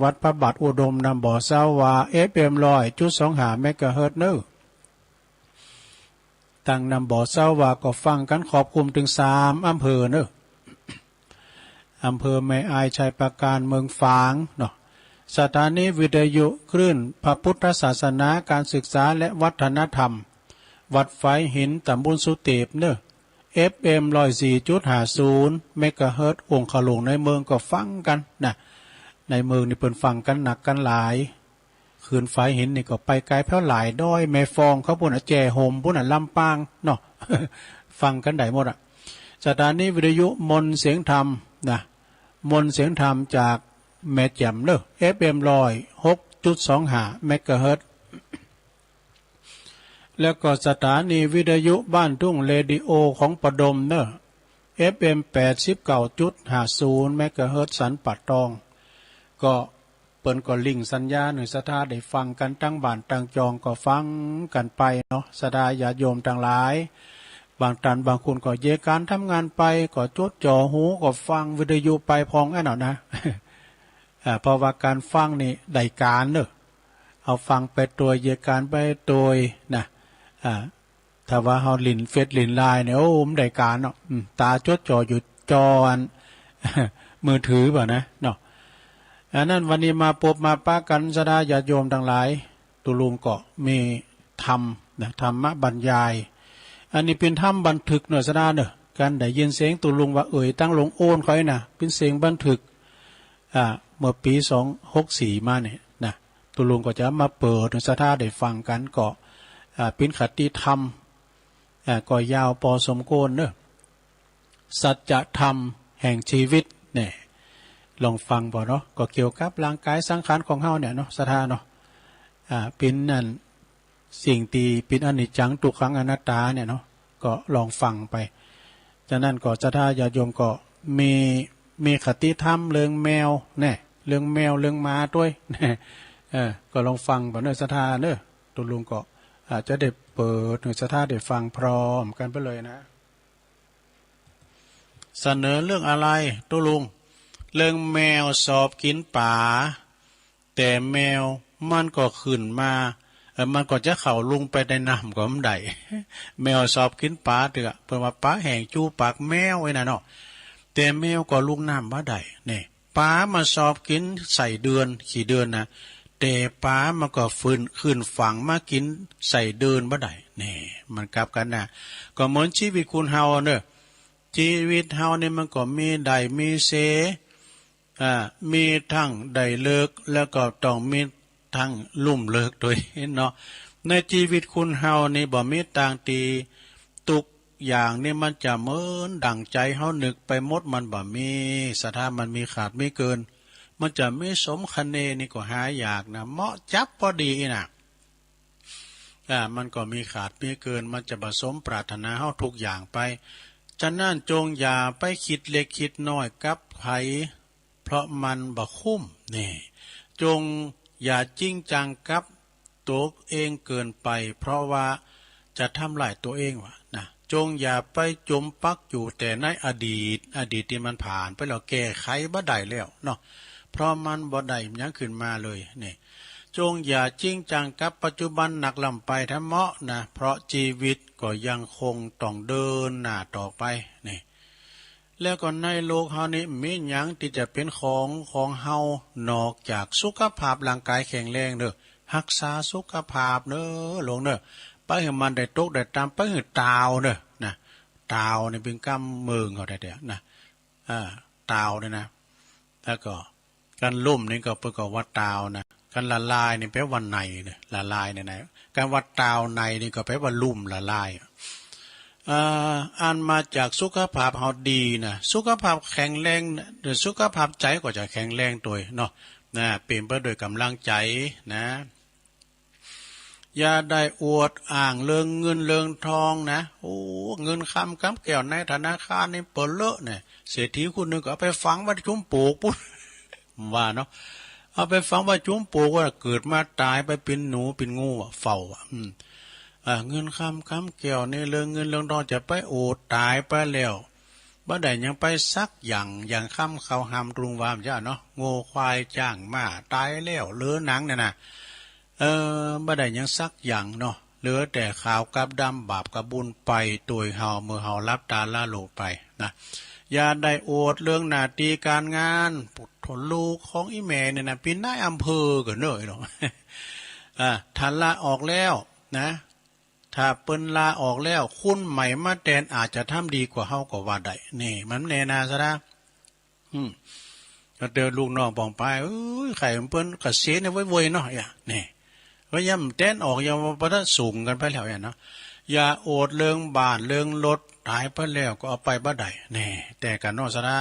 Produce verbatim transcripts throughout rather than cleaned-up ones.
วัดพระบาทอุดม นำบ่อเซาหว่า เอฟเอ็ม ร้อยจุดสองห้า เมกะเฮิรตซ์เน่อ ตังนำบ่อเซาหว่าก็ฟังกั๋นครอบคลุมเถิงสามอำเภอเน่อ อำเภอแม่อาย ชัยปราการ เมืองฝางเนาะ สถานีวิทยุคลื่นพระพุทธศาสนา การศึกษาและวัฒนธรรม วัดฝายหิน ตำบลสุเตปเน่อ เอฟเอ็ม ร้อยสี่จุดห้าศูนย์ เมกะเฮิรตซ์ องค์ขลุงในเมืองก็ฟังกั๋นนะ ในเมืองนี่เปิ้นฟังกั๋นนักกั๋นหลาย คลื่นฝายหินนี่ก็ไปไกลแผวหลายดอย แม่ฟ้องเขาปู๊นน่ะ แจ้ห่มปู๊นน่ะ ลำปางเนาะ ฟังกั๋นได้หมดอะ สถานีวิทยุมนต์เสียงธรรมนะ มนต์เสียงธรรมจากแม่แจ่มเน่อ เอฟเอ็ม ร้อยหกจุดสองห้า เมกะเฮิรตซ์ แล้วก็สถานีวิทยุบ้านทุ่งเรดิโอของประดมเน่อ เอฟเอ็ม แปดสิบเก้าจุดห้าศูนย์ เมกะเฮิรตซ์ สันป่าตอง ก็เปิ้นก็ลิงก์สัญญาณหื้อศรัทธาได้ฟังกั๋นตังบ้านตังจอง ก็ฟังกั๋นไปเนาะ ศรัทธาญาติโยมตังหลาย บางต้านบางคนก็เยียะก๋านทำงานไป ก็จดจ่อหูก็ฟังวิทยุไปพ่องอั้นเนาะนะ อ่า เพราะว่าก๋านฟังนี่ได้ก๋านเน่อ เอาฟังไปตวย เยียะก๋านไปตวยนะ อ่า ถ้าว่าเฮาเล่นเฟซเล่นไลน์เนี่ย โอ้ บ่ได้ก๋านเนาะ อืม ต๋าจดจ่ออยู่จออัน มือถือบ่านะเนาะ อันนั้นวันนี้มาปบมาปะกั๋นศรัทธาญาติโยมตังหลาย ตุ๊ลุงก็มีธรรมนะ ธรรมบรรยาย อันนี้เป๋นธรรมบันทึกเน่อศรัทธาเน่อ ก๋านได้ยินเสียงตุ๊ลุงว่าเอ่ยตังโลงโอนค่อยนะ เป๋นเสียงบันทึก อ่า เมื่อปี๋สองหกสี่มาเนี่ยนะ ตุ๊ลุงก็จะมาเปิดหื้อศรัทธาได้ฟังกั๋น ก็ อ่า เป๋นคติธรรม อ่า ก็ยาวปอสมควรเน่อ สัจธรรมแห่งชีวิตเนี่ย ลองฟังบ่าเนาะ ก็เกี่ยวกับร่างก๋ายสังขารของเฮาเนี่ยเนาะ ศรัทธาเนาะ อ่า เป๋นอัน สิ่งตี้เป๋นอนิจจัง ทุกขัง อนัตตาเนี่ยเนาะ ก็ลองฟังไป ฉะนั้นก็ศรัทธาญาติโยมก็มี มีคติธรรมเรื่องแมวเนี่ย เรื่องแมวเรื่องหมาตวย เออ ก็ลองฟังบ่าเน่อศรัทธาเน่อ ตุ๊ลุงก็อาจจะได้เปิดหื้อศรัทธาได้ฟังพร้อมกั๋นไปเลยนะ เสนอเรื่องอะไรตุ๊ลุง เรื่องแมวสอบกิ๋นป๋า แต่แมวมันก็ขึ้นมา เอ่อ มันก็จะเข้าลงไปในน้ำก็บ่ได้ แมวสอบกิ๋นป๋าเตื้อ เปิ้นว่าป๋าแห้งจู๋ปากแมวไอ้นั่นเนาะ แต่แมวก็ลุกน้ำบ่ได้ นี่ ป๋ามาสอบกิ๋นไส้เดือน ขี้เดือนนะ แต่ป๋ามันก็ฟื้น ขึ้นฝั่งมากิ๋นไส้เดือนบ่ได้ นี่ มันกลับกั๋นนะ ก็เหมือนจีวิตคนเฮาเน่อ จีวิตเฮานี่มันก็มีได้มีเสีย อ่า มีตังได้เลิก แล้วก็ต้องมีตังลุ่มเลิกตวยเนาะ ในจีวิตคนเฮานี่บ่มีตางตี้ ตุ๊กอย่างนี่มันจะเหมือนดั่งใจ๋เฮานึกไปหมด มันบ่มี ศรัทธา มันมีขาดมีเกิน มันจะมีสมคะเนนี่ก็หายากนะ เหมาะจั๊บพอดีนะ อ่า มันก็มีขาดมีเกิน มันจะบ่สมปรารถนาเฮาทุกอย่างไป ฉะนั้นจงอย่าไปกึ๊ดเล็กกึ๊ดน้อยกับใผ เพราะมันบ่คุ้ม นี่ จงอย่าจริงจังกับตั๋วเองเกินไป เพราะว่าจะทำร้ายตั๋วเองว่านะ จงอย่าไปจ๋มปักอยู่แต่ในอดีต อดีตตี้มันผ่านไปแล้ว แก้ไขบ่ได้แล้วเนาะ เพราะมันบ่ได้หยังขึ้นมาเลย นี่ จงอย่าจริงจังกับปัจจุบันนักล้ำไปท่านเหมาะนะ เพราะจีวิตก็ยังคงต้องเดินหน้าต่อไป นี่ แล้วก็ในโลกเฮานี่มีหยังตี้จะเป๋นของของเฮานอกจากสุขภาพร่างก๋ายแข็งแรงเน่อ ฮักษาสุขภาพเน่อ หลวงเน่อ ไปหื้อมันได้ตกได้ต่ำ ไปหื้อตาวเน่อ นะ ตาวนี่เป๋นกำเมิงเฮาแต๊ๆ นะ อ่า ตาวนี่นะ แล้วก็ ก๋านลุ่มนี่ก็เปิ้นก็ว่าตาวนะ ก๋านละลายนี่แป๋ว่าในเน่อ ละลายในใน ก๋านว่าตาวในนี่ก็แป๋ว่าลุ่มละลาย เอ่อ อันมาจากสุขภาพเฮาดีนะ สุขภาพแข็งแรง หรือสุขภาพใจ๋ก็จะแข็งแรงตวยเนาะ นะ เป๋นไปด้วยก๋ำลังใจ๋นะ อย่าได้อวดอ้างเรื่องเงินเรื่องทองนะ โอ้ เงินคำกำแก้วในธนาคารนี่เป๋อเลอะเนี่ย เศรษฐีคนนึ่งก็เอาไปฝังไว้จุมปูกปู๊น ว่าเนาะ เอาไปฝังไว้จุมปูกว่า เกิดมาต๋ายไปเป๋นหนูเป๋นงูอะ เฝ้าอะ อืม อ่า เงินคำกำแก้วนี่ เรื่องเงินเรื่องทองจะไปอวดต๋ายไปแล้ว บ่ได้หยังไปสักอย่าง อย่างคำเขาห้ามตรุงว่ามันจะเนาะ งัวควายจ้างม้าต๋ายแล้วเหลือหนังเนี่ยนะ เออ บ่ได้หยังสักอย่างเนาะ เหลือแต่ขาวกับดำ บาปกับบุญไปตวยเฮา เมื่อเฮาหลับต๋าละโลกไปนะ อย่าได้โอดเรื่องหน้าตี้ก๋านงาน ปุถลูกของอี่แม่เนี่ยนะ เป๋นนายอำเภอกั๋นเน่อเนาะ อ่า ถ้าลาออกแล้วนะ ถ้าเปิ้นลาออกแล้ว คนใหม่มาแตนอาจจะทำดีกว่าเฮาก็ว่าได้ นี่ มันแน่นาซะนะ อืม ก็เตือนลูกน้องป๋องไป เอ้ย ใค่เปิ้นเกษียณเนี่ยเว้ยๆ เนาะ อย่า นี่ ก็ย่ำแตนออก อย่ามาประทะสูงกั๋นไปแล้วเนี่ยเนาะ อย่าโอดเรื่องบ้านเรื่องรถ ต๋ายไปแล้วก็เอาไปบ่ได้ นี่ แต่กั๋นเนาะซะนะ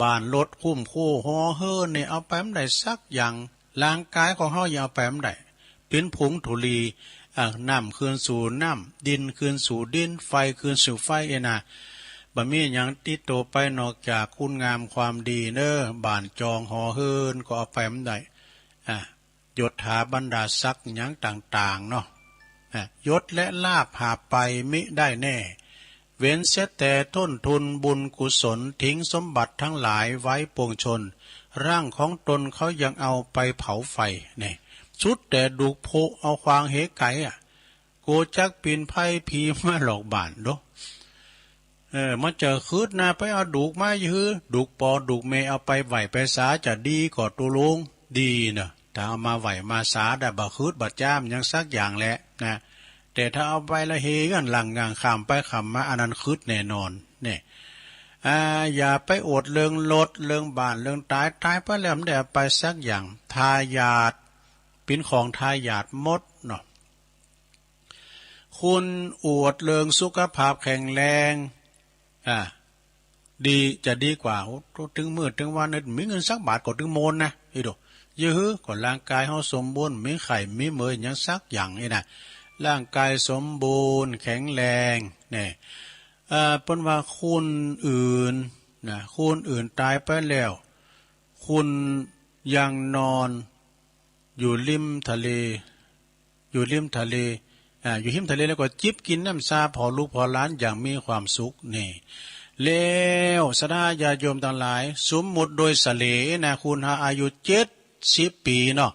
บ้านรถคุ้มคู่หอเฮือนนี่เอาไปบ่ได้สักอย่าง ร่างก๋ายของเฮายังเอาไปบ่ได้ เป๋นผงธุลี อ่า น้ำคืนสู่น้ำ ดินคืนสู่ดิน ไฟคืนสู่ไฟ เอ้ยนะ บ่มีหยังติดตั๋วไปนอกจากคุณงามความดีเน่อ บ้านจองหอเฮือนก็เอาไปบ่ได้ อ่า ยศถาบรรดาศักดิ์หยังต่างๆ เนาะ อ่า ยศและลาภหาบไปมิได้แน่ เว้นเสียแต่ต้นทุนบุญกุศล ทิ้งสมบัติทั้งหลายไว้ปวงชน ร่างของตนเขายังเอาไปเผาไฟ นี่ สุดแต่ดูกผุเอาขว้างเหไก๋อะ กั๋วจักเป๋นไพผีมาหลอกบ้านโด เออ มันจะขึดนาไปเอาดูกมาหื้อ ดูกปอดูกแม่เอาไปไหว้ไปสาจะดีก่อตุลุง ดีเนาะ ถ้าเอามาไหว้มาสาได้บ่ขึดบ่จ้ามหยังสักอย่างแหละนะ แต่ถ้าเอาไปละเฮกั๋นหลังงางข้ามไปข้ามมา อันนั้นขึดแน่นอน เนี่ย อ่า อย่าไปโอดเรื่องรถ เรื่องบ้าน เรื่องต๋าย ต๋ายไปแล้วบ่ได้เอาไปสักอย่าง ทายาท เป๋นของทายาทหมดเนาะ คุณอวดเรื่องสุขภาพแข็งแรง อ่า ดี จะดีกว่า โอ้ ตึงมื้อตึงวันเนี่ย มีเงินสักบาทก็ตึงโมนนะ อีโด เย้อหื้อ ก็ร่างก๋ายเฮาสมบูรณ์ มีไข้ มีเมยหยังสักอย่างนี่นะ ร่างก๋ายสมบูรณ์แข็งแรง เนี่ย เอ่อ เปิ้นว่าคนอื่นนะ คนอื่นต๋ายไปแล้ว คนยังนอนอยู่ริมทะเล อยู่ริมทะเล อ่า อยู่ริมทะเลแล้วก็จิบกิ๋นน้ำซาผ่อลูกผ่อหลานอย่างมีความสุข นี่ แล้วศรัทธาญาติโยมตังหลาย สมมุติโดยเฉลี่ยนะ คนเฮาอายุเจ็ดสิบปี๋เนาะ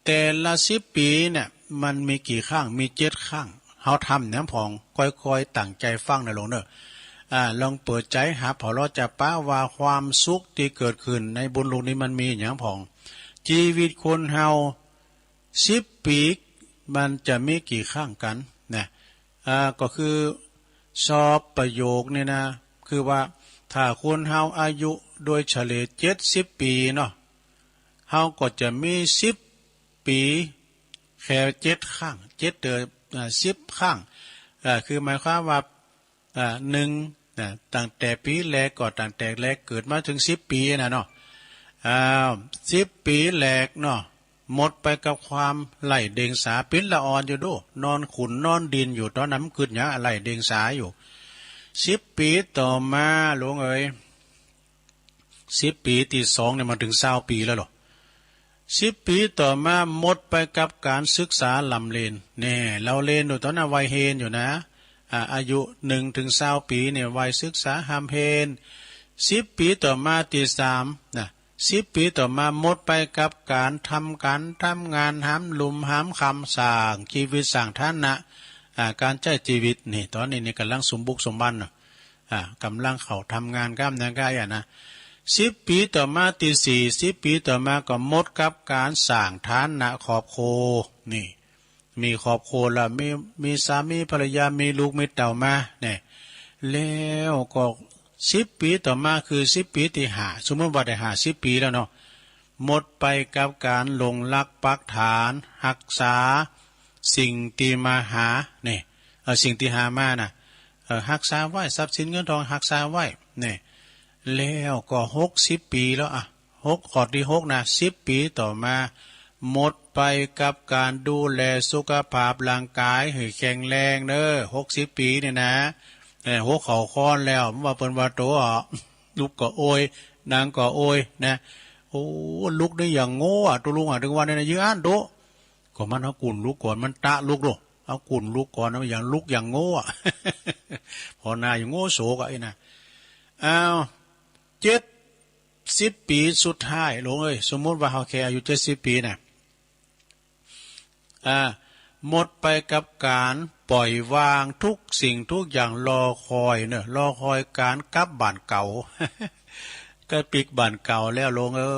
แต่ละสิบปี๋เนี่ย มันมีกี่ครั้ง มีเจ็ดครั้ง เฮาทำหยังพ่อง ค่อยๆ ตั้งใจ๋ฟังนะโยมเน่อ อ่า ลองเปิดใจ๋หับผ่อลอจะปะว่าความสุขตี้เกิดขึ้นในบนโลกนี้มันมีหยังพ่อง จีวิตคนเฮา สิบปี๋มันจะมีกี่ครั้งกั๋นนะ อ่า ก็คือสอบประโยคเนี่ยนะ คือว่าถ้าคนเฮาอายุโดยเฉลี่ยเจ็ดสิบปี๋เนาะ เฮาก็จะมีสิบปี๋แค่เจ็ดครั้ง เจ็ดเตื้อ อ่า สิบครั้ง อ่า คือหมายความว่า อ่า หนึ่ง นะ ตั้งแต่ปี๋แรกก็ตั้งแต่แรกเกิดมาเถิงสิบปี๋นะเนาะ อ้าว สิบปี๋แรกเนาะ หมดไปกับความไร้เดียงสา เป๋นละอ่อนอยู่โด นอนขุ่นนอนดินอยู่ ต๋อนนั้นมันกึ๊ดหยัง ไร้เดียงสาอยู่ สิบปี๋ต่อมาโยมเอ๋ย สิบปี๋ตี้สองเนี่ย มันเถิงซาวปี๋แล้วเหรอ สิบปี๋ต่อมาหมดไปกับก๋านศึกษาล่ำเรียน แน่ เฮาเรียนอยู่ต๋อนนั้นวัยเฮนอยู่นะ อ่า อายุหนึ่งเถิงซาวปี๋เนี่ย วัยศึกษาฮ่ำเฮน สิบปี๋ต่อมาตี้สามนะ สิบปี๋ต่อมาหมดไปกับก๋านทำก๋านทำงาน หามรุ่มหามค่ำ สร้างจีวิตสร้างฐานะ อ่า ก๋านใจ๊จีวิต นี่ ต๋อนนี้นี่ก่ำลังสมบุกสมบันเนาะ อ่า ก่ำลังเข้าทำงานก้ามหยังก้าอย่างนะ สิบปี๋ต่อมาตี้สี่ สิบปี๋ต่อมาก็หมดกับก๋านสร้างฐานะครอบครัว นี่ มีครอบครัวแล้ว มี มีสามีภรรยา มีลูกมีเต้ามา เนี่ย แล้วก็สิบปี๋ต่อมา คือสิบปี๋ตี้ห้า สมมุติว่าได้ห้าสิบปี๋แล้วเนาะ หมดไปกับก๋านหลงรักปักฐาน ฮักษาสิ่งตี้มาหา เนี่ย เอ่อ สิ่งตี้หามานะ เอ่อ ฮักษาไว้ ทรัพย์สินเงินทองฮักษาไว้ เนี่ย แล้วก็หกสิบปี๋แล้วอะ หก ข้อตี้หกนะ สิบปี๋ต่อมา หมดไปกับก๋านดูแลสุขภาพร่างก๋ายหื้อแข็งแรงเน่อ หกสิบปี๋เนี่ยนะ เอ่อ หัวเข่าค่อนแล้ว ว่าเปิ้นว่าโต๋ ลุกก็โอย นั่งก็โอยนะ โอ้ ลุกนี่อย่างโง่อะ ตุ๊ลุงอะ เถิงวันนี้นะ ยื้ออั้นโต๋ ก็มันเอากุ่นลุกก่อน มันตะลุกโด เอากุ่นลุกก่อน เอาอย่างลุกอย่างโง่อะ ผ่อหน้าอย่างโง่โสกอะ ไอ้นะ อ้าว เจ็ดสิบปี๋สุดท้าย หลวงเอ๋ย สมมุติว่าเฮาแค่อายุเจ็ดสิบปี๋น่ะ อ่า หมดไปกับก๋านป่อยวางทุกสิ่งทุกอย่าง รอคอยเนาะ รอคอยก๋านกลับบ้านเก่า ก็ปิ๊กบ้านเก่าแล้ว หลวงเอ๋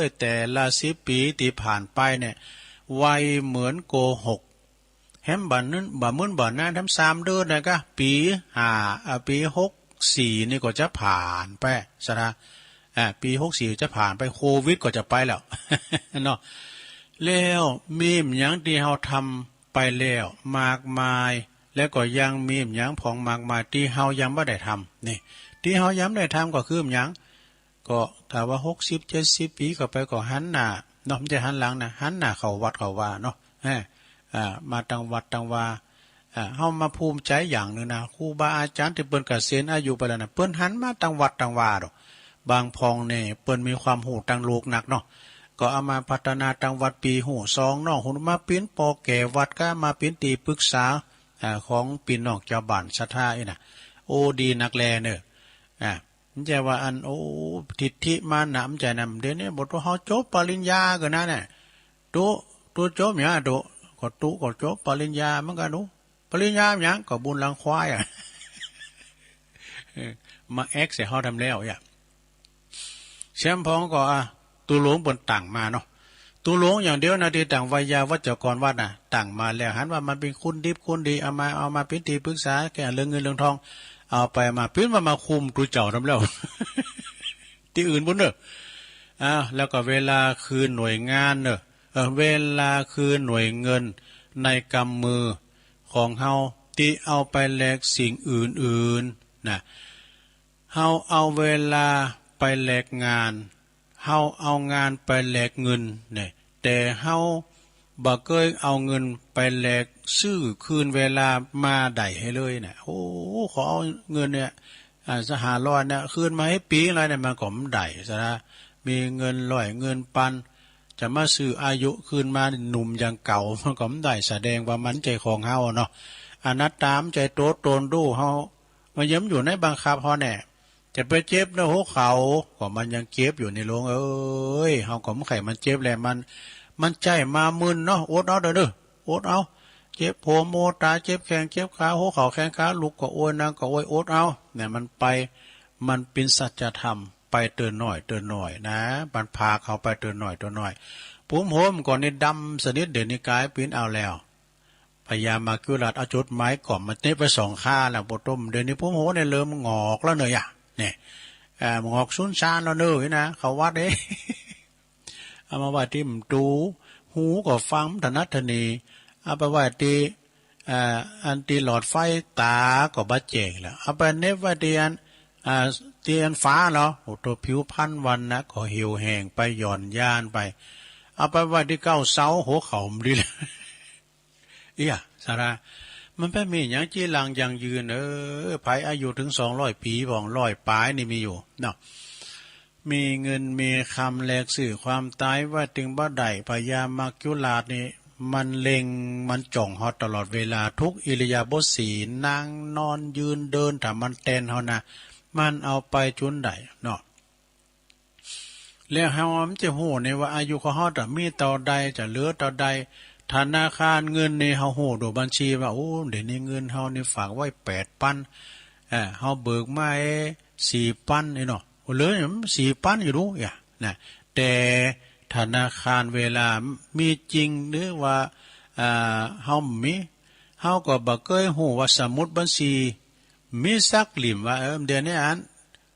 ย แต่ละสิบปี๋ตี้ผ่านไปเนี่ย ไวเหมือนโกหก แหมบ่ามื้น บ่ามื้นบ่านาน แหมสามเดือนนะก็ ปี๋ห้า อ่า ปี๋หกสี่นี่ก็จะผ่านไปซะนะ อ่า ปี๋หกสี่จะผ่านไป โควิดก็จะไปแล้ว เนาะ แล้วมีหยังตี้เฮาทำไปแล้วมากมาย แล้วก็ยังมีหยังพ่องมากมายตี้เฮายังบ่ได้ทำ นี่ ตี้เฮายังบ่ได้ทำก็คือหยัง ก็ถ้าว่าหกสิบเจ็ดสิบปี๋เข้าไปก็หันหน้าเนาะ บ่ใจ้หันหลังนะ หันหน้าเข้าวัดเข้าวาเนาะ เออ อ่า มาตังวัดตังวา อ่า เฮามาภูมิใจ๋อย่างนึ่งนะ ครูบาอาจ๋ารย์ตี้เปิ้นเกษียณอายุไปแล้วนะ เปิ้นหันมาตังวัดตังวาดอก บางพ่องนี่เปิ้นมีความฮู้ตังโลกนักเนาะ ก็เอามาพัฒนาตังวัด ปี้ฮู้ซอง น้องฮู้ มาเป๋นป้อแก่วัด ก็มาเป๋นตี้ปรึกษา อ่า ของปี้น้องจาวบ้านศรัทธาอี้นะ โอ้ ดีนักแลเนาะ อ่า บ่ใจ้ว่าอัน โอ้ ทิฐิมานะ บ่ใจ้นะ เดี๋ยวนี้บ่าตั๋วเฮาจบปริญญากั๋นนะเนี่ย ตุ๊ ตุ๊จบหยังตุ๊ ก็ตุ๊ก็จบปริญญาเหมือนกั๋นตุ๊ ปริญญาหยัง ก็บุญหลังควายอะ เออ มาแอ๊กใส่เฮาทำแล้วอะ แชมพองก็ อ่ะ ตุ๊หลวงเปิ้นตั้งมาเนาะ ตุ๊หลวงอย่างเดียวนะตี้ตั้ง ไวยาวัจกรวัดน่ะ ตั้งมาแล้ว หันว่ามันเป๋นคนดิบคนดี เอามา เอามาเป๋นตี้ปรึกษาแก้เรื่องเงินเรื่องทอง เอาไปมา เป๋นว่ามาคุมตุ๊เจ้าทำแล้ว ตี้อื่นปู้นเน่อ อ้าว แล้วก็เวลาคือหน่วยงานเน่อ เออ เวลาคือหน่วยเงินในกำมือของเฮา ตี้เอาไปแลกสิ่งอื่นๆ นะ เฮาเอาเวลาไปแลกงาน เฮาเอางานไปแลกเงินเนี่ย แต่เฮาบ่เกยเอาเงินไปแลกซื้อคืนเวลามาได้หื้อเลยเนี่ย โอ้ ขอเอาเงินเนี่ย อ่า สักห้าร้อยเนี่ย คืนมาหื้อปี๋ละเนี่ย มันก็บ่ได้ซะนะ มีเงินร้อยเงินปัน จะมาซื้ออายุคืนมาหนุ่มอย่างเก่า มันก็บ่ได้ แสดงว่ามันบ่ใจ้ของเฮาเนาะ อนัตตา มันบ่ใจ้ตั๋วตนรู้เฮา มันยังอยู่ในบังคับเฮาแน่ จะไปเจ็บในหัวเข่า ก็มันยังเจ็บอยู่นี่หลวงเอ๋ย เฮาก็บ่ใค่มันเจ็บแล มัน มันบ่ใจ้มามึนเนาะ อดเอาเด้อ อดเอา เจ็บหัวโมต๋า เจ็บแข้งเจ็บขา หัวเข่าแข้งขา ลุกก็อวย นั่งก็อวย อดเอา เนี่ย มันไป มันเป๋นสัจธรรม ไปเตื้อน้อยเตื้อน้อยนะ มันพาเฮาไปเตื้อน้อยเตื้อน้อย ผมโหมก่อนนี่ดำสนิท เดี๋ยวนี้ก๋ายเป๋นเอาแล้ว พญามัจจุราชเอาจดหมายกล่อมมาเน็บไว้สองข้างแล้ว ปะโต้ม เดี๋ยวนี้ผมโหเนี่ยเริ่มหงอกแล้วเน่ออะ เนี่ย เอ่อ หงอกสุนซานแล้วเน่อนะ เข้าวัดเอ้ย เอามาไว้ตี้ตู หูก็ฟังบ่ถนัดถนี เอาไปไว้ตี้ เอ่อ อันตี้หลอดไฟต๋าก็บ่แจ้งแล้ว เอาไปเน็บไว้ตี้อัน อ่า ตี้อันฝาเหรอ โอ้โธ่ ผิวพรรณวรรณะก็เหี่ยวแห้งไป หย่อนยานไป เอาไปไว้ตี้เก๊าเสา หัวเข่าบ่ดีแล้ว เอี้ย สาระ มันไปมีหยังจีรังยั่งยืน เออ ใผอายุเถิงสองร้อยปี๋ บ่อง ร้อยป๋ายนี่มีอยู่เนาะ มีเงินมีคำแลกซื้อความต๋ายว่าเถิงบ่ได้ พญามัจจุราชนี่มันเล็งมันจ้องเฮาตลอดเวลา ทุกอิริยาบถสี่ นั่งนอนยืนเดิน ถ้ามันแตนเฮานะ มันเอาไปจุนได้เนาะ แล้วเฮามันจะฮู้เนี่ยว่าอายุของเฮาจะมีเต้าใด จะเหลือเต้าใด ธนาคารเงินนี่เฮาฮู้ดูบัญชีว่า โอ้ เดี๋ยวนี้เงินเฮานี่ฝากไว้แปดปัน เอ่อ เฮาเบิกมา เอ้ สี่ปันนี่เนาะ เหลือสี่ปันอยู่ดู เอี้ย นะ แต่ธนาคารเวลามีจริงหรือว่า อ่า เฮาบ่มี เฮาก็บ่เกยฮู้ว่าสมุดบัญชีมีสักเหลี่ยมว่า เออ เดี๋ยวนี้อัน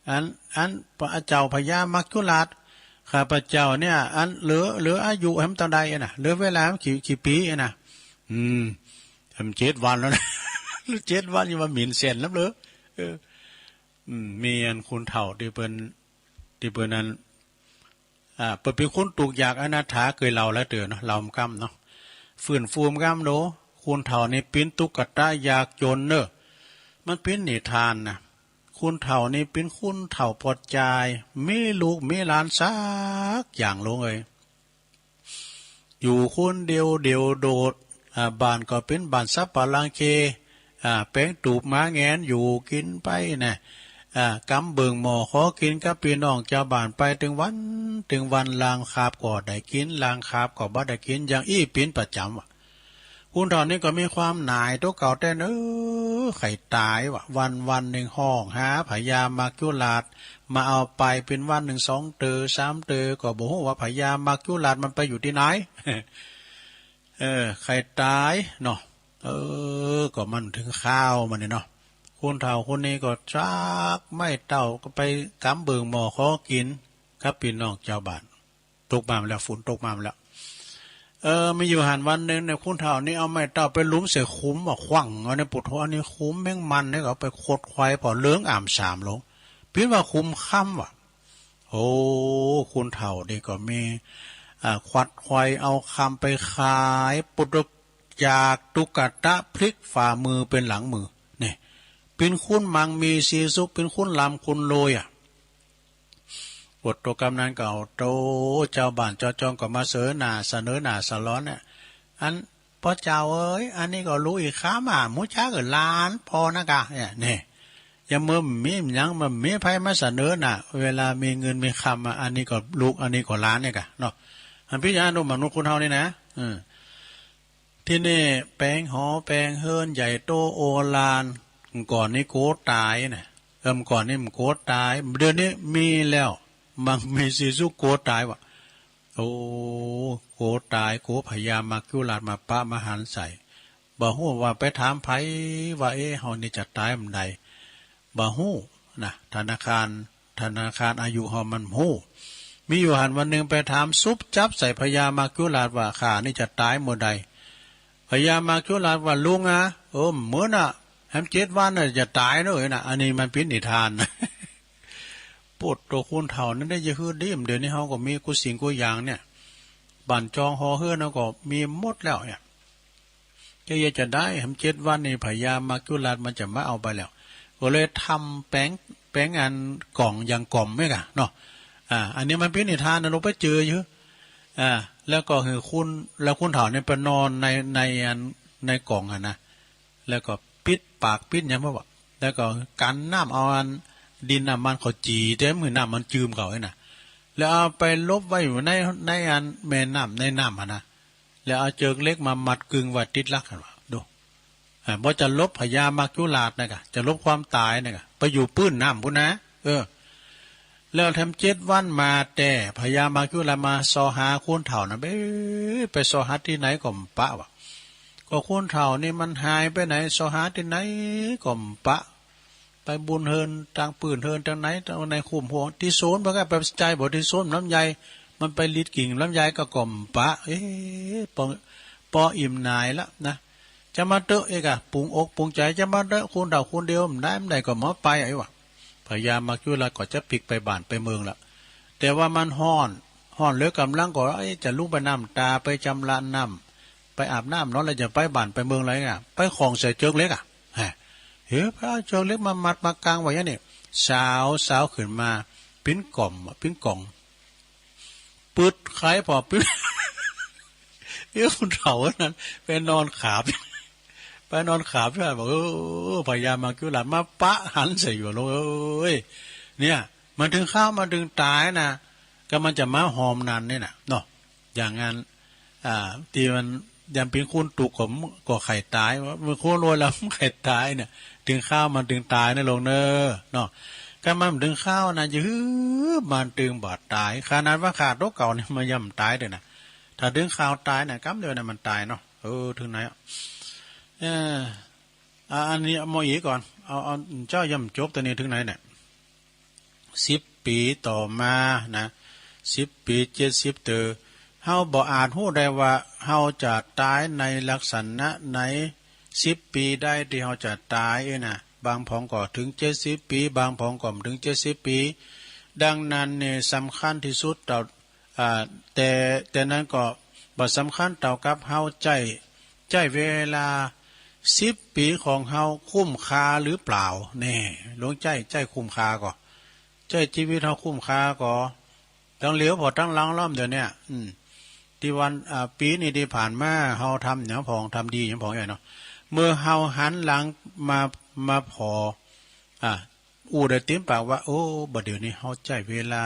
อัน อัน พระเจ้าพญามัจจุราช ข้าพเจ้าเนี่ย อันเหลือ เหลืออายุแหมเต้าใดอะนะ เหลือเวลาแหมกี่ กี่ปี๋อะนะ อืม แหมเจ็ดวันแล้วนะ เจ็ดวันยังว่าหมิ่นแสนนับเลย เออ อืม มีอันคนเฒ่าตี้เปิ้น ตี้เปิ้นอัน อ่า เปิ้นเป๋นคนตุ๊กยากอนาถา เกยเล่าหลายเตื้อเนาะ เล่าบ่กำเนาะ ฟื้นฟูบ่กำเนาะ คนเฒ่านี่เป๋นตุ๊กตะยากจ๋นเนาะ มันเป๋นนิทานนะ คนเฒ่านี่เป๋นคนเฒ่าปอดจาย มีลูกมีหลานสักอย่างหลวงเอ๋ย อยู่คนเดียวเดี่ยวโดด อ่า บ้านก็เป๋นบ้านสับปะรังเค อ่า แป๋งตูบหมาแหงนอยู่กิ๋นไปนะ อ่า ก๋ำเบิ่งหม้อขอกิ๋นกับปี้น้องจาวบ้านไปตึงวัน ตึงวัน ลางคาบก็ได้กิ๋น ลางคาบก็บ่ได้กิ๋น อย่างอี้เป๋นประจ๋ำว่ะ คุณเฒ่านี่ก็มีความหน่ายตั๋วเก่าแต๊เน่อ ใค่ตายว่ะ วันๆ นึ่งฮ้องหาพญามัจจุราชมาเอาไป เป๋นวันนึ่งสองเต๋อสามเต๋อ ก็บ่ฮู้ว่าพญามัจจุราชมันไปอยู่ตี้ไหน เออ ใค่ตายเนาะ เออ ก็มันเถิงคราวมันนี่เนาะ คุณเฒ่าคนนี้ก็จักไม้เต้าก็ไปก๋ำเบิ่งหม้อขอกิ๋นกับปี้น้องจาวบ้าน ตกมาแล้ว ฝนตกมาแล้ว เออ มีอยู่หั้นวันนึ่งเนี่ย คุณเฒ่านี่เอาไม้เต้าไปหลุมใส่ขุมอะ ขว้างเอาในปุโธ อันนี้ขุมแมงมันเนี่ย ก็ไปขดไขว่ผ่อเหลืองอ่ำสามลง เป๋นว่าขุมคำว่ะ โอ้ คุณเฒ่านี่ก็มี อ่า ขวัดไขว่เอาคำไปขาย ปุโธ จากตุกตะพลิกฝ่ามือเป๋นหลังมือ นี่ เป๋นคนมั่งมีสีสุข เป๋นคนร่ำคนรวยอะ ปุโธ กำนั้นก็เอาโต จาวบ้านจาวจองก็มาเสนอหน้า เสนอหน้าสะหลอนเนี่ย อัน ป้อเจ้าเอ๋ย อันนี้ก็ลูกอีกคำอะ หมู่จักเอ๋ย หลานป้อนะก่ะ เนี่ย เนี่ย อย่างเมื่อมีหยัง มันมีใผมาเสนอหน้า เวลามีเงินมีคำอะ อันนี้ก็ลูก อันนี้ก็หลานเนี่ยก่ะเนาะ อันปี้จะอนุมนุษย์คุณเฒ่านี่นะ เออ ตี้นี่แป๋งหอแป๋งเฮือนใหญ่โตโอฬาร ก่อนนี่กั๋วต๋ายนะ เออ ก่อนนี่บ่กั๋วต๋าย เดี๋ยวนี้มีแล้ว มั่งมีสีสุข กั๋วต๋ายว่ะ โอ้ กั๋วต๋าย กั๋วพญามัจจุราชมาปะมาหันใส่ บ่ฮู้ว่าไปถามใผว่า เอ๊ะ เฮานี่จะต๋ายเมื่อใด บ่ฮู้นะ ธนาคาร ธนาคารอายุเฮามันฮู้ มีอยู่หั้นวันนึ่งไปถาม สุบจับใส่พญามัจจุราชว่า ข้านี่จะต๋ายเมื่อใด พญามัจจุราชว่า ลุงอะ เออ เหมือนน่ะ แหมเจ็ดวันน่ะจะต๋ายเน่อนะ อันนี้มันเป๋นนิทาน ปุโธ คุณเฒ่านั้นได้จะหื้อดีม เดี๋ยวนี้เฮาก็มีกู้สิ่งกู้อย่างเนี่ย บ้านจองหอเฮือนเฮาก็มีหมดแล้วเนี่ย จะเยียะจะได้ แหมเจ็ดวันนี่พญามัจจุราชมันจะมาเอาไปแล้ว ก็เลยทำแป๋ง แป๋งอันก่องอย่างก่อมเนี่ยก่ะเนาะ อ่า อันนี้มันเป๋นนิทานนะ ลองไปเจออยู่ อ่า แล้วก็หื้อคุณ แล้วคุณเฒ่าเนี่ยไปนอนใน ในอัน ในก่องอะนะ แล้วก็ปิดปากปิดหยังไว้ว่ะ แล้วก็กั๋นน้ำเอาอันดินน้ำมันเขาจี่เต๊อะ หื้อน้ำมันจืมเขาไอ้น่ะ แล้วเอาไปหลบไว้อยู่ใน ในอันแม่น้ำ ในน้ำอะนะ แล้วเอาเจิกเหล็กมามัดกึงไว้ติดลักหั้นว่ะ ดู อ่า บ่จะหลบพญามัจจุราชนะก่ะ จะหลบความต๋ายนะก่ะ ไปอยู่ปื้นน้ำปู้นนะ เออ แล้วแถมเจ็ดวันมาแต๊ พญามัจจุราชมาซอหาคุณเฒ่านะ เบ้ ไปซอหาตี้ไหนก็บ่ปะว่ะ ก็คุณเฒ่านี่มันหายไปไหน ซอหาตี้ไหนก็บ่ปะ ไปบุญเฮือนตางปื้นเฮือนตางไหน ตางในคุ้มหัว ตี้สวนบ่ ก็ไปใจ้บ่ ตี้สวนลำไย มันไปหลีดกิ่งลำไยก็ ก็บ่ปะ เอ๊ะ ปอ ปออิ่มหน่ายละนะ จะมาเต๊อะ เอ๊ะ ก่ะ ปรุงอกปรุงใจ๋ จะมาเต๊อะ คุณเฒ่าคนเดียว บ่ได้ บ่ได้ก็บ่ไป ไอ้ว่ะ พญามัจจุราชก็จะปิ๊กไปบ้านไปเมืองละ แต่ว่ามันฮ้อน ฮ้อนเหลือก๋ำลังก็ เอ๊ะ จะลุกไปน้ำตา ไปจำระน้ำ ไปอาบน้ำเนาะ แล้วจะไปบ้านไปเมืองไรอะ ไปข้องใส่เจิกเหล็กอะ ฮะ เฮ้ย ไปเอาเจิกเหล็กมามัดมากังไว้อย่างนี้ สาว สาวขึ้นมา ปิ๊นก่อมอะ ปิ๊นก่อง ปึ๊ดไขว่ผ่อปิ๊บ เอ้ย คุณเฒ่านั้นไปนอนขาบ ไปนอนขาบ บอก เออ พญามัจจุราชมาปะหันใส่อยู่ ลูกเอ้ย เนี่ย มันเถิงคราว มันเถิงต๋ายนะ ก็มันจะมาหอมนันเนี่ยนะ เนาะ อย่างนั้น อ่า ตี้มันยามเป๋นคนตุ๊กข์ก็ ก็ใค่ต๋าย เป๋นคนรวยแล้วใค่ต๋ายเนี่ย เถิงคราวมันเถิงต๋ายนะลูกเน่อ เนาะ ก็มันเถิงคราวนะ จะหื้อมันเถิงบ่ต๋าย ขนาดว่าข้าตั๋วเก่านี่มันยังบ่ต๋ายเลยนะ ถ้าเถิงคราวต๋ายนะ กำเดียวนะมันต๋ายเนาะ เออ เถิงไหนอะ เออ อ่ะ อันนี้เอามาอีกก่อน เอา เอา เจ้ายังบ่จบ ต๋อนนี้เถิงไหนเนี่ย สิบปี๋ต่อมานะ สิบปี๋ เจ็ดสิบเต๋อ เฮาบ่อาจฮู้ได้ว่าเฮาจะต๋ายในลักษณะไหน สิบปี๋ได้ตี้เฮาจะต๋ายเอ้ยนะ บางผองก็เถิงเจ็ดสิบปี๋ บางผองก็บ่เถิงเจ็ดสิบปี๋ ดังนั้นเนี่ยสำคัญตี้สุดเต้า อ่า แต่ แต่นั้นก็บ่สำคัญเต้ากับเฮาใจ๊ ใจ๊เวลาสิบปี๋ของเฮาคุ้มค่าหรือเปล่า แน่ ลองใจ๊ ใจ๊คุ้มค่าก่อ ใจ๊จีวิตเฮาคุ้มค่าก่อ ตังเหลียวผ่อตังหลังล้อมเดี๋ยวเนี้ย อืม ตี้วัน อ่า ปี๋นี้ตี้ผ่านมา เฮาทำหยังผอง ทำดีหยังผองเอ้ยเนาะ เมื่อเฮาหันหลังมา มาผ่อ อ่า อู้ได้เต๋มปากว่า โอ้ บ่าเดี่ยวนี้เฮาใจ๊เวลา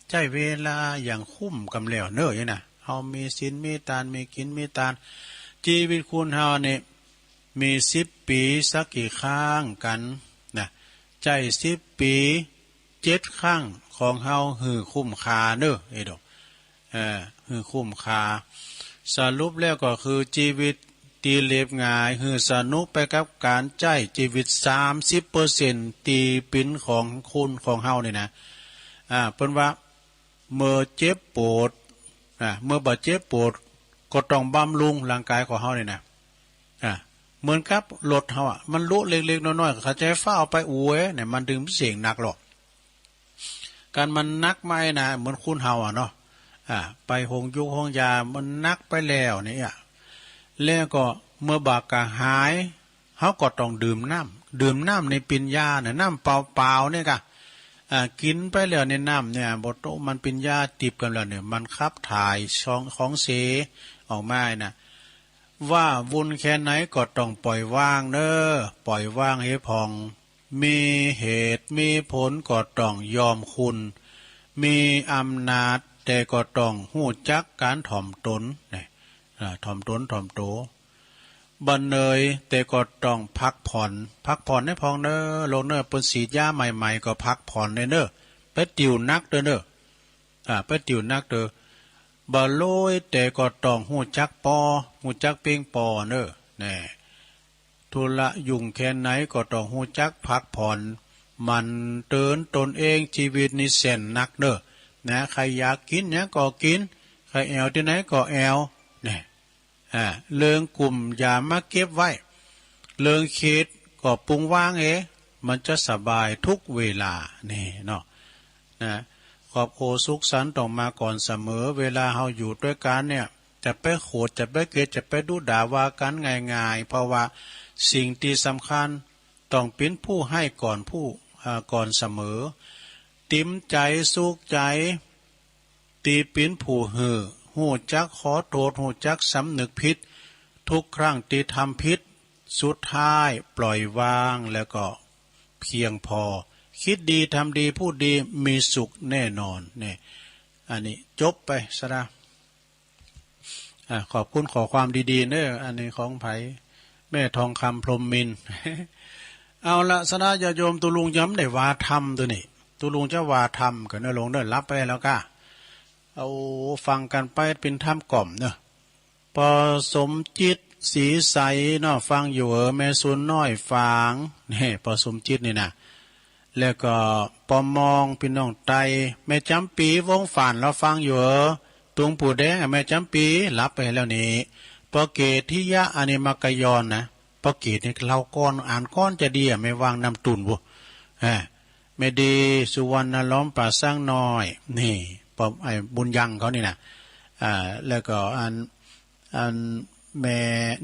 ใจ๊เวลาอย่างคุ้มกำแล้วเน่อ อย่างนี้นะ เฮามีศีลมีตาน มีกิ๋นมีตาน จีวิตคนเฮานี่ มีสิบปี๋สักกี่ครั้งกั๋นนะ ใจ๊สิบปี๋เจ็ดครั้งของเฮาหื้อคุ้มค่าเน่อ เอดอก เออ หื้อคุ้มค่า สรุปแล้วก็คือจีวิตตี้เรียบง่าย หื้อสนุกไปกับก๋านใจ๊จีวิตสามสิบเปอร์เซ็นต์ ตี้เป๋นของคุณของเฮานี่นะ อ่า เปิ้นว่า เมื่อเจ็บปวด อ่า เมื่อบ่าเจ็บปวด ก็ต้องบำรุงร่างก๋ายของเฮานี่นะ อ่า เหมือนกับรถเฮาอะ มันลุเล็กๆ น้อยๆ ก็ใจ๋ฟ้าวไปอวยเนี่ย มันตึงเสียงหนักหรอก ก๋านมันหนักมานะ เหมือนคนเฮาอะเนาะ อ่า ไปโฮงยูกโฮงยา มันหนักไปแล้วเนี่ย แล้วก็เมื่อบ่ากระหาย เฮาก็ต้องดื่มน้ำ ดื่มน้ำนี่เป๋นยานะ น้ำเปล่าๆ เนี่ยก่ะ อ่า กิ๋นไปแล้วเนี่ย น้ำเนี่ย บ่โตะ มันเป๋นยาติบกำแล้วเนี่ย มันขับถ่ายของ ของเสออกมานะ ว่าวุ่นแค่ไหนก็ต้องปล่อยวางเน่อ ปล่อยวางหื้อผ่อง มีเหตุมีผลก็ต้องยอมคุณ มีอำนาจแต่ก็ต้องฮู้จักก๋านถ่อมตน เนี่ย อ่า ถ่อมตนถ่อมโต บ่เหนื่อยแต่ก็ต้องพักผ่อน พักผ่อนหื้อผ่องเน่อ ลงเน่อ เปิ้นฉีดยาใหม่ๆ ก็พักผ่อนเน่อ ไปติวหนักเต๊อะเน่อ อ่า ไปติวหนักเต๊อะ บ่รวยแต่ก็ต้องฮู้จักปอ ฮู้จักเป๊งปอเน่อ แน่ ธุระยุ่งแค่ไหนก็ต้องฮู้จักพักผ่อน หมั่นเตือนตนเอง จีวิตนี่แสนหนักเน่อ นะ ใผอยากกิ๋นหยังก็กิ๋น ใผแอ่วตี้ไหนก็แอ่ว แน่ อ่า เรื่องกุ้มอย่ามาเก็บไว้ เรื่องคิดก็ปรุงวางเอง มันจะสบายทุกเวลา นี่เนาะ นะ ครอบครัวสุขสันต์ต้องมาก่อนเสมอ เวลาเฮาอยู่ตวยกั๋นเนี่ย จะไปโขด จะไปเกลียด จะไปดุด่าว่ากั๋นง่ายๆ เพราะว่าสิ่งตี้สำคัญต้องเป๋นผู้ให้ก่อนผู้ อ่า ก่อนเสมอ ติ๋มใจ๋สุขใจ๋ ตี้เป๋นผู้หื้อ ฮู้จักขอโต้ษ ฮู้จักสำนึกผิด ทุกครั้งตี้ทำผิด สุดท้ายปล่อยวางแล้วก็เพียงพอ คิดดีทำดีพูดดีมีสุขแน่นอน เนี่ย อันนี้จบไปซะนะ อ่า ขอบคุณข้อความดีๆ เน่อ อันนี้ของใผ แม่ทองคำ พรหมมินทร์ เอาละ สะนะ ญาติโยม ตุ๊ลุงจะบ่ได้ว่าธรรมเตื้อนี่ ตุ๊ลุงจะว่าธรรมก่อเน่อ ลงเน่อ หลับไปแล้วก้า เอาฟังกั๋นไป เป๋นธรรมกล่อมเน่อ ป้อสมจิต ศรีใส เนาะ ฟังอยู่เหรอ แม่สุนน้อยฝาง นี่ ป้อสมจิตนี่นะ แล้วก็ป้อมอง ปี้น้องไต แม่จ๋ำปี๋ วงศ์ฝาน ลาวฟังอยู่เหรอ ตุงปู่แดงอะ แม่จ๋ำปี๋ หลับไปแล้วนี่ ป้อเกศ ทิยะ อันนี้มักกะยอนนะ ป้อเกศนี่เล่าก่อน อ่านก่อนจะดีอะ แม่วางน้ำตุ่นบุ อ่า แม่ดี สุวรรณล้อม ป่าช้างน้อย นี่ ป้อ ไอ้บุญยังเขานี่นะ อ่า แล้วก็อัน อันแม่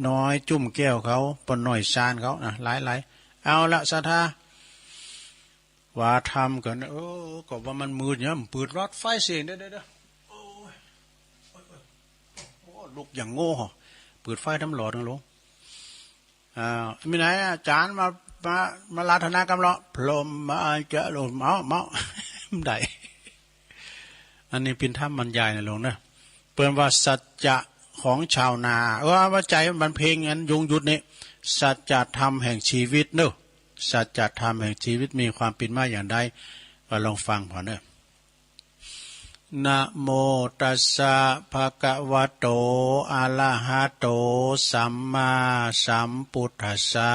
น้อยจุ่มแก้วเขา ป้อน้อยชาญเขานะ หลายๆ เอาละ ศรัทธา ว่าธรรมก่อน เออ ก็ว่ามันมืดเนี่ย มันเปิดหลอดไฟเสียง เดี๋ยวๆๆ โอ้ย โอ้ย โอ้ย โอ้ ลุกอย่างโง่ เปิดไฟทำหลอดนะลุง อ่า มีไหนอาจ๋ารย์มา มา มาราธนากำเลาะ พรหมมาจะลงเมาะ เมาะ ได้ อันนี้เป๋นธรรมบรรยายนะลุงนะ เปิ้นว่าสัจจะของชาวนา เออ ว่าใจ๋มันเพลงอันยงยุทธนี่ สัจธรรมแห่งชีวิตเนอะ สัจธรรมแห่งชีวิตมีความเป๋นมาอย่างใด ก็ลองฟังผ่อนเนอะ นะโมตัสสะ ภะคะวะโต อะระหะโต สัมมาสัมพุทธัสสะ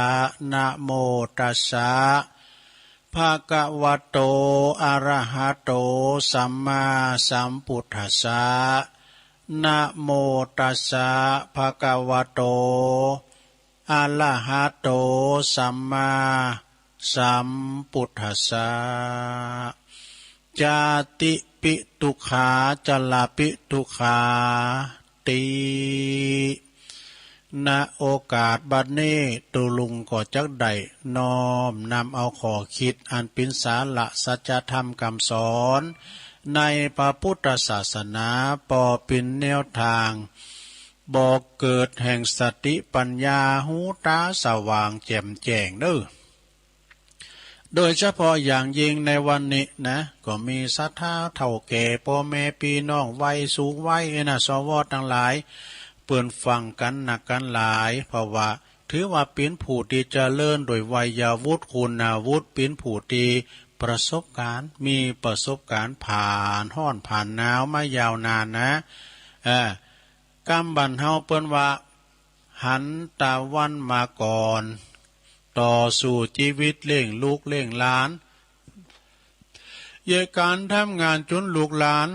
นะโมตัสสะ ภะคะวะโต อะระหะโต สัมมาสัมพุทธัสสะ นะโมตัสสะ ภะคะวะโต อะระหะโต สัมมาสัมพุทธัสสะ จาติปิตุกขา จาราปิตุกขาติ ณ โอกาสบัดนี้ ตุ๊ลุงก็จักได้น้อมนำเอาข้อคิดอันเป๋นสาระสัจธรรมกำสอนในพระพุทธศาสนา ปอเป๋นแนวตาง บ่อเกิดแห่งสติปัญญา หูต๋าสว่างแจ่มแจ้งเนอะ โดยเฉพาะอย่างยิ่งในวันนี้นะ ก็มีศรัทธาเฒ่าแก่ ป้อแม่ปี้น้อง วัยสูงวัย เอ้ยนะ สว ตังหลาย เปิ้นฟังกั๋นนักกั๋นหลาย เพราะว่าถือว่าเป๋นผู้ตี้เจริญโดยวัยวุฒิ คุณวุฒิ เป๋นผู้ตี้ประสบก๋ารณ์ มีประสบก๋ารณ์ ผ่านฮ้อนผ่านหนาวมายาวนานนะ เออ กำบ่านเฮาเปิ้นว่า หันต๋าวันมาก่อน ต่อสู้จีวิตเลี้ยงลูกเลี้ยงหลาน เยียะก๋านทำงานจุนลูกหลาน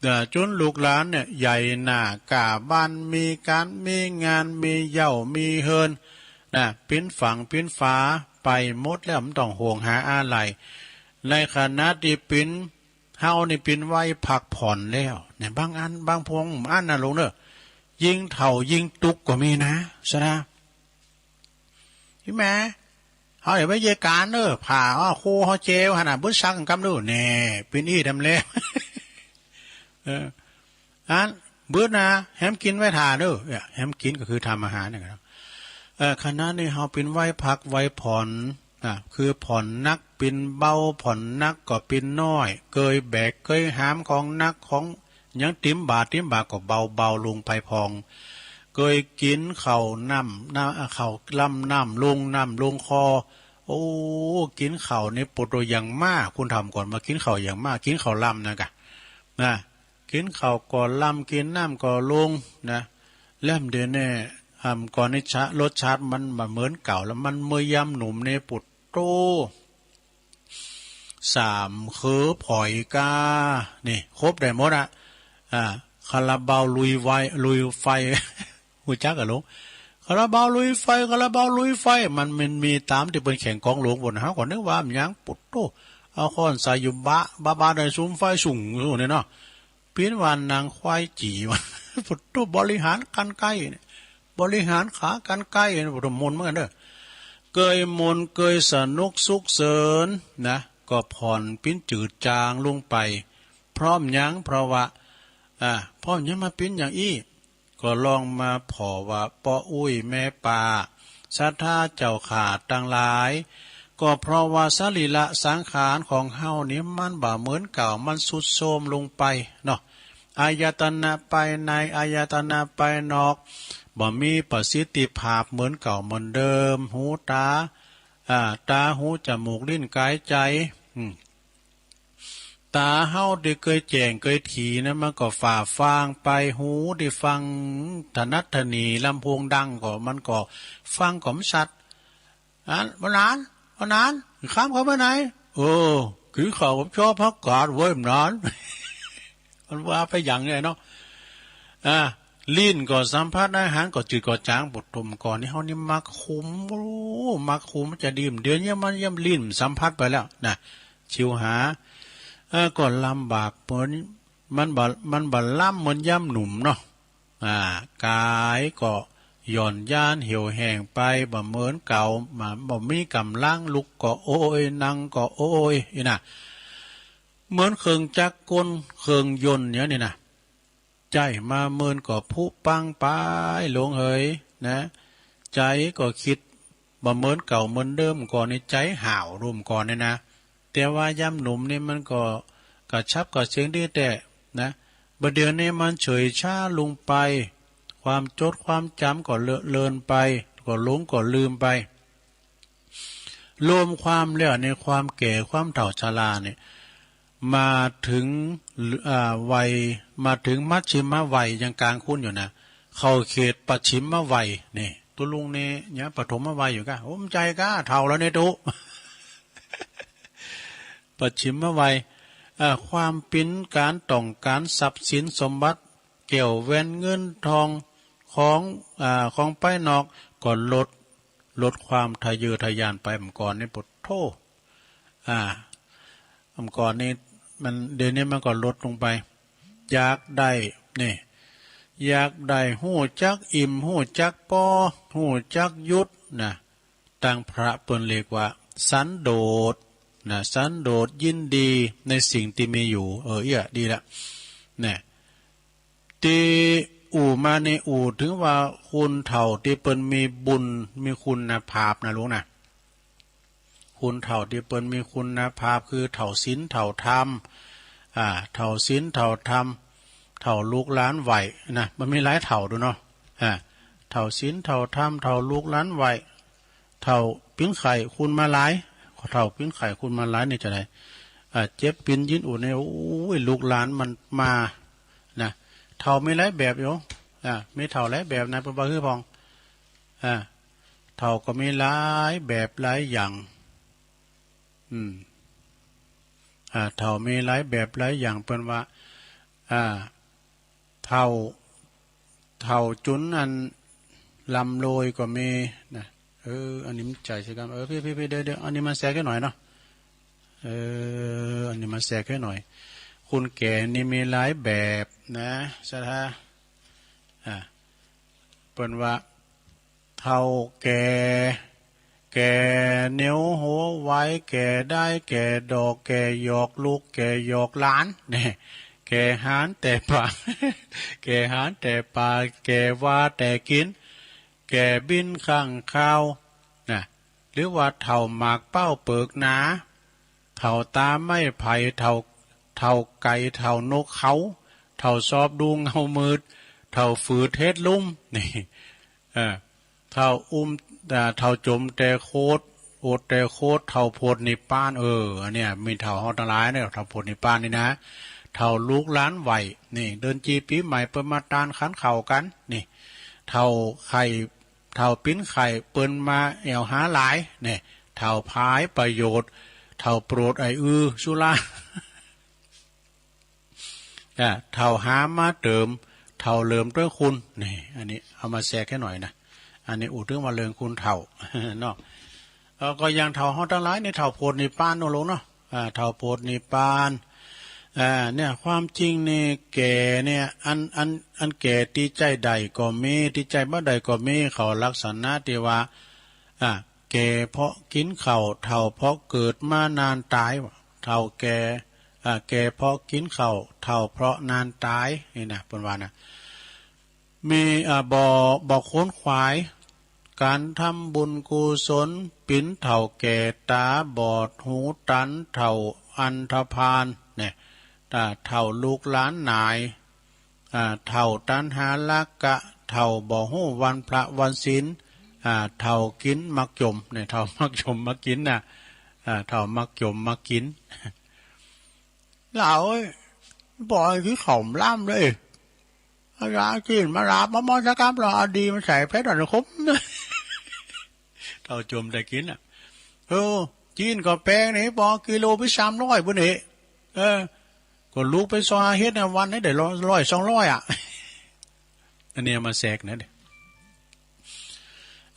เอ่อ จุนลูกหลานเนี่ยใหญ่หน้าก้าบ้าน มีก๋านมีงาน มีเหย้ามีเฮือนนะ ปิ๊นฝั่งปิ๊นฝาไปหมดแล้ว บ่ต้องห่วงหาอะไหล่ ในขณะตี้ปิ๊น เฮานี่ปิ๊นวัยพักผ่อนแล้วเนี่ย บางอันบางพวงอันนะลุงเนอะ ยิ่งเฒ่ายิ่งตุ๊กก็มีนะ สะนะ อี่แหม เฮาอย่าไปเยียะก๋านเนอะ ผ่า อ้อ โคเฮาเจวหั้นน่ะ บึดซักกำดู แน่ ปิ๊นอี้ดำแล้ว เออ อัน บึดนะ แหมกิ๋นไว้ถ่าเนอะ เนี่ย แหมกิ๋นก็คือทำอาหารเนี่ยนะ เออ ขณะนี้เฮาปิ๊นวัยพักวัยผ่อน อ่ะ คือผ่อนหนักปิ๊นเบา ผ่อนหนักก็ปิ๊นน้อย เกยแบกเกยหามของหนักของหยังเต็มบ่าเต็มบ่าก็เบาๆ ลงไปพ่อง เกยกิ๋นข้าวน้ำ น้ำ ข้าวลำน้ำลง น้ำลงคอ โอ้ กิ๋นข้าวนี่ปวดตั๋วอย่างมาก คุณถามก่อนว่ากิ๋นข้าวอย่างมาก กิ๋นข้าวลำนะกะ นะ กิ๋นข้าวก็ลำ กิ๋นน้ำก็ลงนะ แล้วเดี๋ยวนี้ อ่า ก่อนนี้ชะ รสชาติมันบ่เหมือนเก่าแล้ว มันเมื่อยามหนุ่มนี่ปวดโต้ สามเคือผอยก้า นี่ ครบได้หมดอะ อ่า คาราบาวลุยไว ลุยไฟ ฮู้จักอะลุง คาราบาวลุยไฟ คาราบาวลุยไฟ มัน มันมีต๋ามตี้เปิ้นแข่งก๋องหลวงปู้น เฮาก็นึกว่ามันหยัง ปวดโต้ เอาค้อนใส่อยู่บะ บะ บะ ได้สุมไฟสุงอยู่เนี่ยเนาะ เปียนว่าหนังควายจี๋วะ ปวดโต้ บริหารกรรไกรเนี่ย บริหารขากรรไกรเนี่ย ปวดโต้ มนเหมือนกั๋นเด้อ เกยมนเกยสนุกสุขเสินนะ ก็ผ่อนปิ๊นจืดจางลงไป เพราะหยัง เพราะว่า อ่า เพราะหยังมาปิ๊นอย่างอี้ ก็ลองมาผ่อว่า ป้ออุ๊ยแม่ป้า ศรัทธาเจ้าข้าตังหลาย ก็เพราะว่าสรีระสังขารของเฮานี่มันบ่เหมือนเก่า มันทรุดโทรมลงไปเนาะ อายตนะภายใน อายตนะภายนอก บ่มีประสิทธิภาพเหมือนเก่าเหมือนเดิม หูต๋า อ่า ต๋า หู จมูก ลิ้น ก๋าย ใจ๋ อืม ต๋าเฮาตี้เกยแจ้งเกยถี่นะ มันก็ฝ้าฟางไป หูตี้ฟังถนัดถนี ลำโพงดังก็ มันก็ฟังก็บ่ชัด อัน บ่หนาน บ่หนาน ข้ามเข้าไปไหน เออ กิ๋นข้าวกับจ้อผักกาดเว้ย บ่หนาน มันว่าไปอย่างเนี่ยเนาะ อ่า ลิ้นก็สัมผัสอาหารก็จืดก็จาง ปวดโต้ ก่อนนี้เฮานี่มักขม โอ้ มักขมจะดี เดี๋ยวนี้มันย่ำลิ้นสัมผัสไปแล้วนะ ชิวหา เออ ก็ลำบากเหมือน มันบ่ มันบ่ล้ำเหมือนยามหนุ่มเนาะ อ่า ก๋ายก็หย่อนยานเหี่ยวแห้งไป บ่เหมือนเก่า บ่ บ่มีก๋ำลัง ลุกก็โอย นั่งก็โอย อี้นะ เหมือนเครื่องจักรกล เครื่องยนต์เนี่ยนี่นะ ใจ๊มาเมินก็ผุปังไป หลวงเหย นะ ใจ๋ก็กึ๊ดบ่เหมือนเก่าเหมือนเดิม ก่อนนี่ใจ๋ห้าวรุ่มก่อนนี่นะ แต่ว่ายามหนุ่มนี่มันก็กระฉับกระเฉงดีแต๊นะ บ่าเดี่ยวนี้มันเฉยช้าลงไป ความจดความจ๋ำก็เลอะเลือนไป ก็หลงก็ลืมไป รวมความแล้วในความแก่ความเฒ่าชราเนี่ย มาเถิง อ่า วัย มาเถิงมัชฌิมวัยยังกลางคนอยู่นะ เข้าเขตปัจฉิมวัยนี่ ตุ๊ลุงนี่ยังปฐมวัยอยู่ก้า โอ้ บ่ใจ้ก้า เฒ่าแล้วเนี่ยตุ๊ ปัจฉิมวัย อ่า ความเป๋นก๋านต้องก๋านทรัพย์สินสมบัติ แก้วแหวนเงินทอง ของ อ่า ของภายนอกก็ลด ลดความทะเยอทะยานไป เมื่อก่อนนี่ปะโธ่ อ่า เมื่อก่อนนี่มัน เดี๋ยวนี้มันก็ลดลงไป อยากได้ นี่ อยากได้ฮู้จักอิ่ม ฮู้จักปอ ฮู้จักหยุดนะ ตางพระเปิ้นเรียกว่าสันโดษนะ สันโดษยินดีในสิ่งตี้มีอยู่ เออ เอี้ย ดีละ เนี่ย ตี้อู้มานี่อู้เถิงว่าคนเฒ่าตี้เปิ้นมีบุญ มีคุณภาพนะลุงนะ คุณเฒ่าตี้เปิ้นมีคุณภาพคือเฒ่าศีลเฒ่าธรรม อ่า เฒ่าศีลเฒ่าธรรม เฒ่าลูกหลานไหว้นะ มันมีหลายเฒ่าดูเนาะ อ่า เฒ่าศีลเฒ่าธรรม เฒ่าลูกหลานไหว้ เฒ่าปิ้นไข้คุณมาลาย เฒ่าปิ้นไข้คุณมาลายนี่จะได อ่า เจ็บปิ๊นยินอุดนี่ โอ้ย ลูกหลานมันมานะ เฒ่ามีหลายแบบอยู่ อ่า มีเฒ่าหลายแบบนะ เปิ้นว่าหื้อพ่อง อ่า เฒ่าก็มีหลายแบบหลายอย่าง อืม อ่า เฒ่ามีหลายแบบหลายอย่าง เปิ้นว่า อ่า เฒ่า เฒ่าจุ๋นอันร่ำรวยก็มีนะ เออ อันนี้มันใจ๋ใส่กั๋น เออ ปี้ ปี้ ปี้ เดี๋ยว เดี๋ยว อันนี้มาแซกหื้อหน่อยเนาะ เออ อันนี้มาแซกหื้อหน่อย คุณแก่นี่มีหลายแบบนะ ศรัทธา อ่า เปิ้นว่า เฒ่าแก่ แก่เหนียวหัวไว แก่ด้าย แก่ดอก แก่หยอกลูก แก่หยอกหลาน เนี่ย แก่หานแต่ปาก แก่หานแต่ปาก แก่ว่าแต่กิ๋น แก่บินข้างคาว นะ หรือว่าเฒ่าหมากเป้าเปิกหนา เฒ่าต๋าไม้ไผ่ เฒ่า เฒ่าไก่ เฒ่านกเขา เฒ่าซอบดูเงามืด เฒ่าฝืดเฮ็ดลุ่ม นี่ เออ เฒ่าอุ้ม อ่า เฒ่าจมแต่โคตร อดแต่โคตร เฒ่าโผดนิพพาน เออ อันเนี้ย มีเฒ่าเฮาตังหลายเนี่ย เฒ่าโผดนิพพานนี่นะ เฒ่าลูกหลานไหว้ นี่ เดือนจีปี๋ใหม่เปิ้นมาตานขันข้าวกั๋น นี่ เฒ่าไข้ เฒ่าปิ๊นไข้เปิ้นมาแอ่วหาหลาย นี่ เฒ่าผายประโยชน์ เฒ่าโปรดไอ้อือสุรา อ่า เฒ่าหามาเติม เฒ่าเหลิมตวยคุณ นี่ อันนี้เอามาแซกหื้อหน่อยนะ อันนี้อู้เถิงว่าเรื่องคุณเฒ่า เนาะ เออ ก็อย่างเฒ่าเฮาตังหลายนี่ เฒ่าโผดนิพพานเนาะลุงเนาะ อ่า เฒ่าโผดนิพพาน อ่า เนี่ย ความจริงนี่แก่เนี่ย อัน อัน อันแก่ตี้ใจ๊ได้ก็มี ตี้ใจ๊บ่ได้ก็มี เขาลักษณะตี้ว่า อ่า แก่เพราะกิ๋นข้าว เฒ่าเพราะเกิดมานานตาย เฒ่าแก่ อ่า แก่เพราะกิ๋นข้าว เฒ่าเพราะนานตาย นี่นะ เปิ้นว่านะ มี อ่า บ่ บ่ขวนขวาย ก๋านทำบุญกุศล ปิ๊นเฒ่าแก่ต๋าบอดหูตัน เฒ่าอันธพาล เนี่ย อ่า เฒ่าลูกหลานหนาย อ่า เฒ่าตัณหาราคะ เฒ่าบ่ฮู้วันพระวันศีล อ่า เฒ่ากิ๋นมักจ๋ม เนี่ย เฒ่ามักจ๋มมักกิ๋นนะ อ่า เฒ่ามักจ๋มมักกิ๋น หลาวเอ้ย บ่ให้กิ๋นข้าวหลามเลย เอายาจีนมาหลาม มาหมอสักกำ แล้วเอาดีมาใส่เพชรหน่อยนะคม เฒ่าจ๋มได้กิ๋นน่ะ เออ จีนก็แปงนี่ ปอกิโลไปสามร้อยปุ้นนี่ เออ ก็ลูกไปซอหาเฮ็ดนะ วันนี้ได้ร้อย ร้อยสองร้อยอะ อันนี้เอามาแซกนะเนี่ย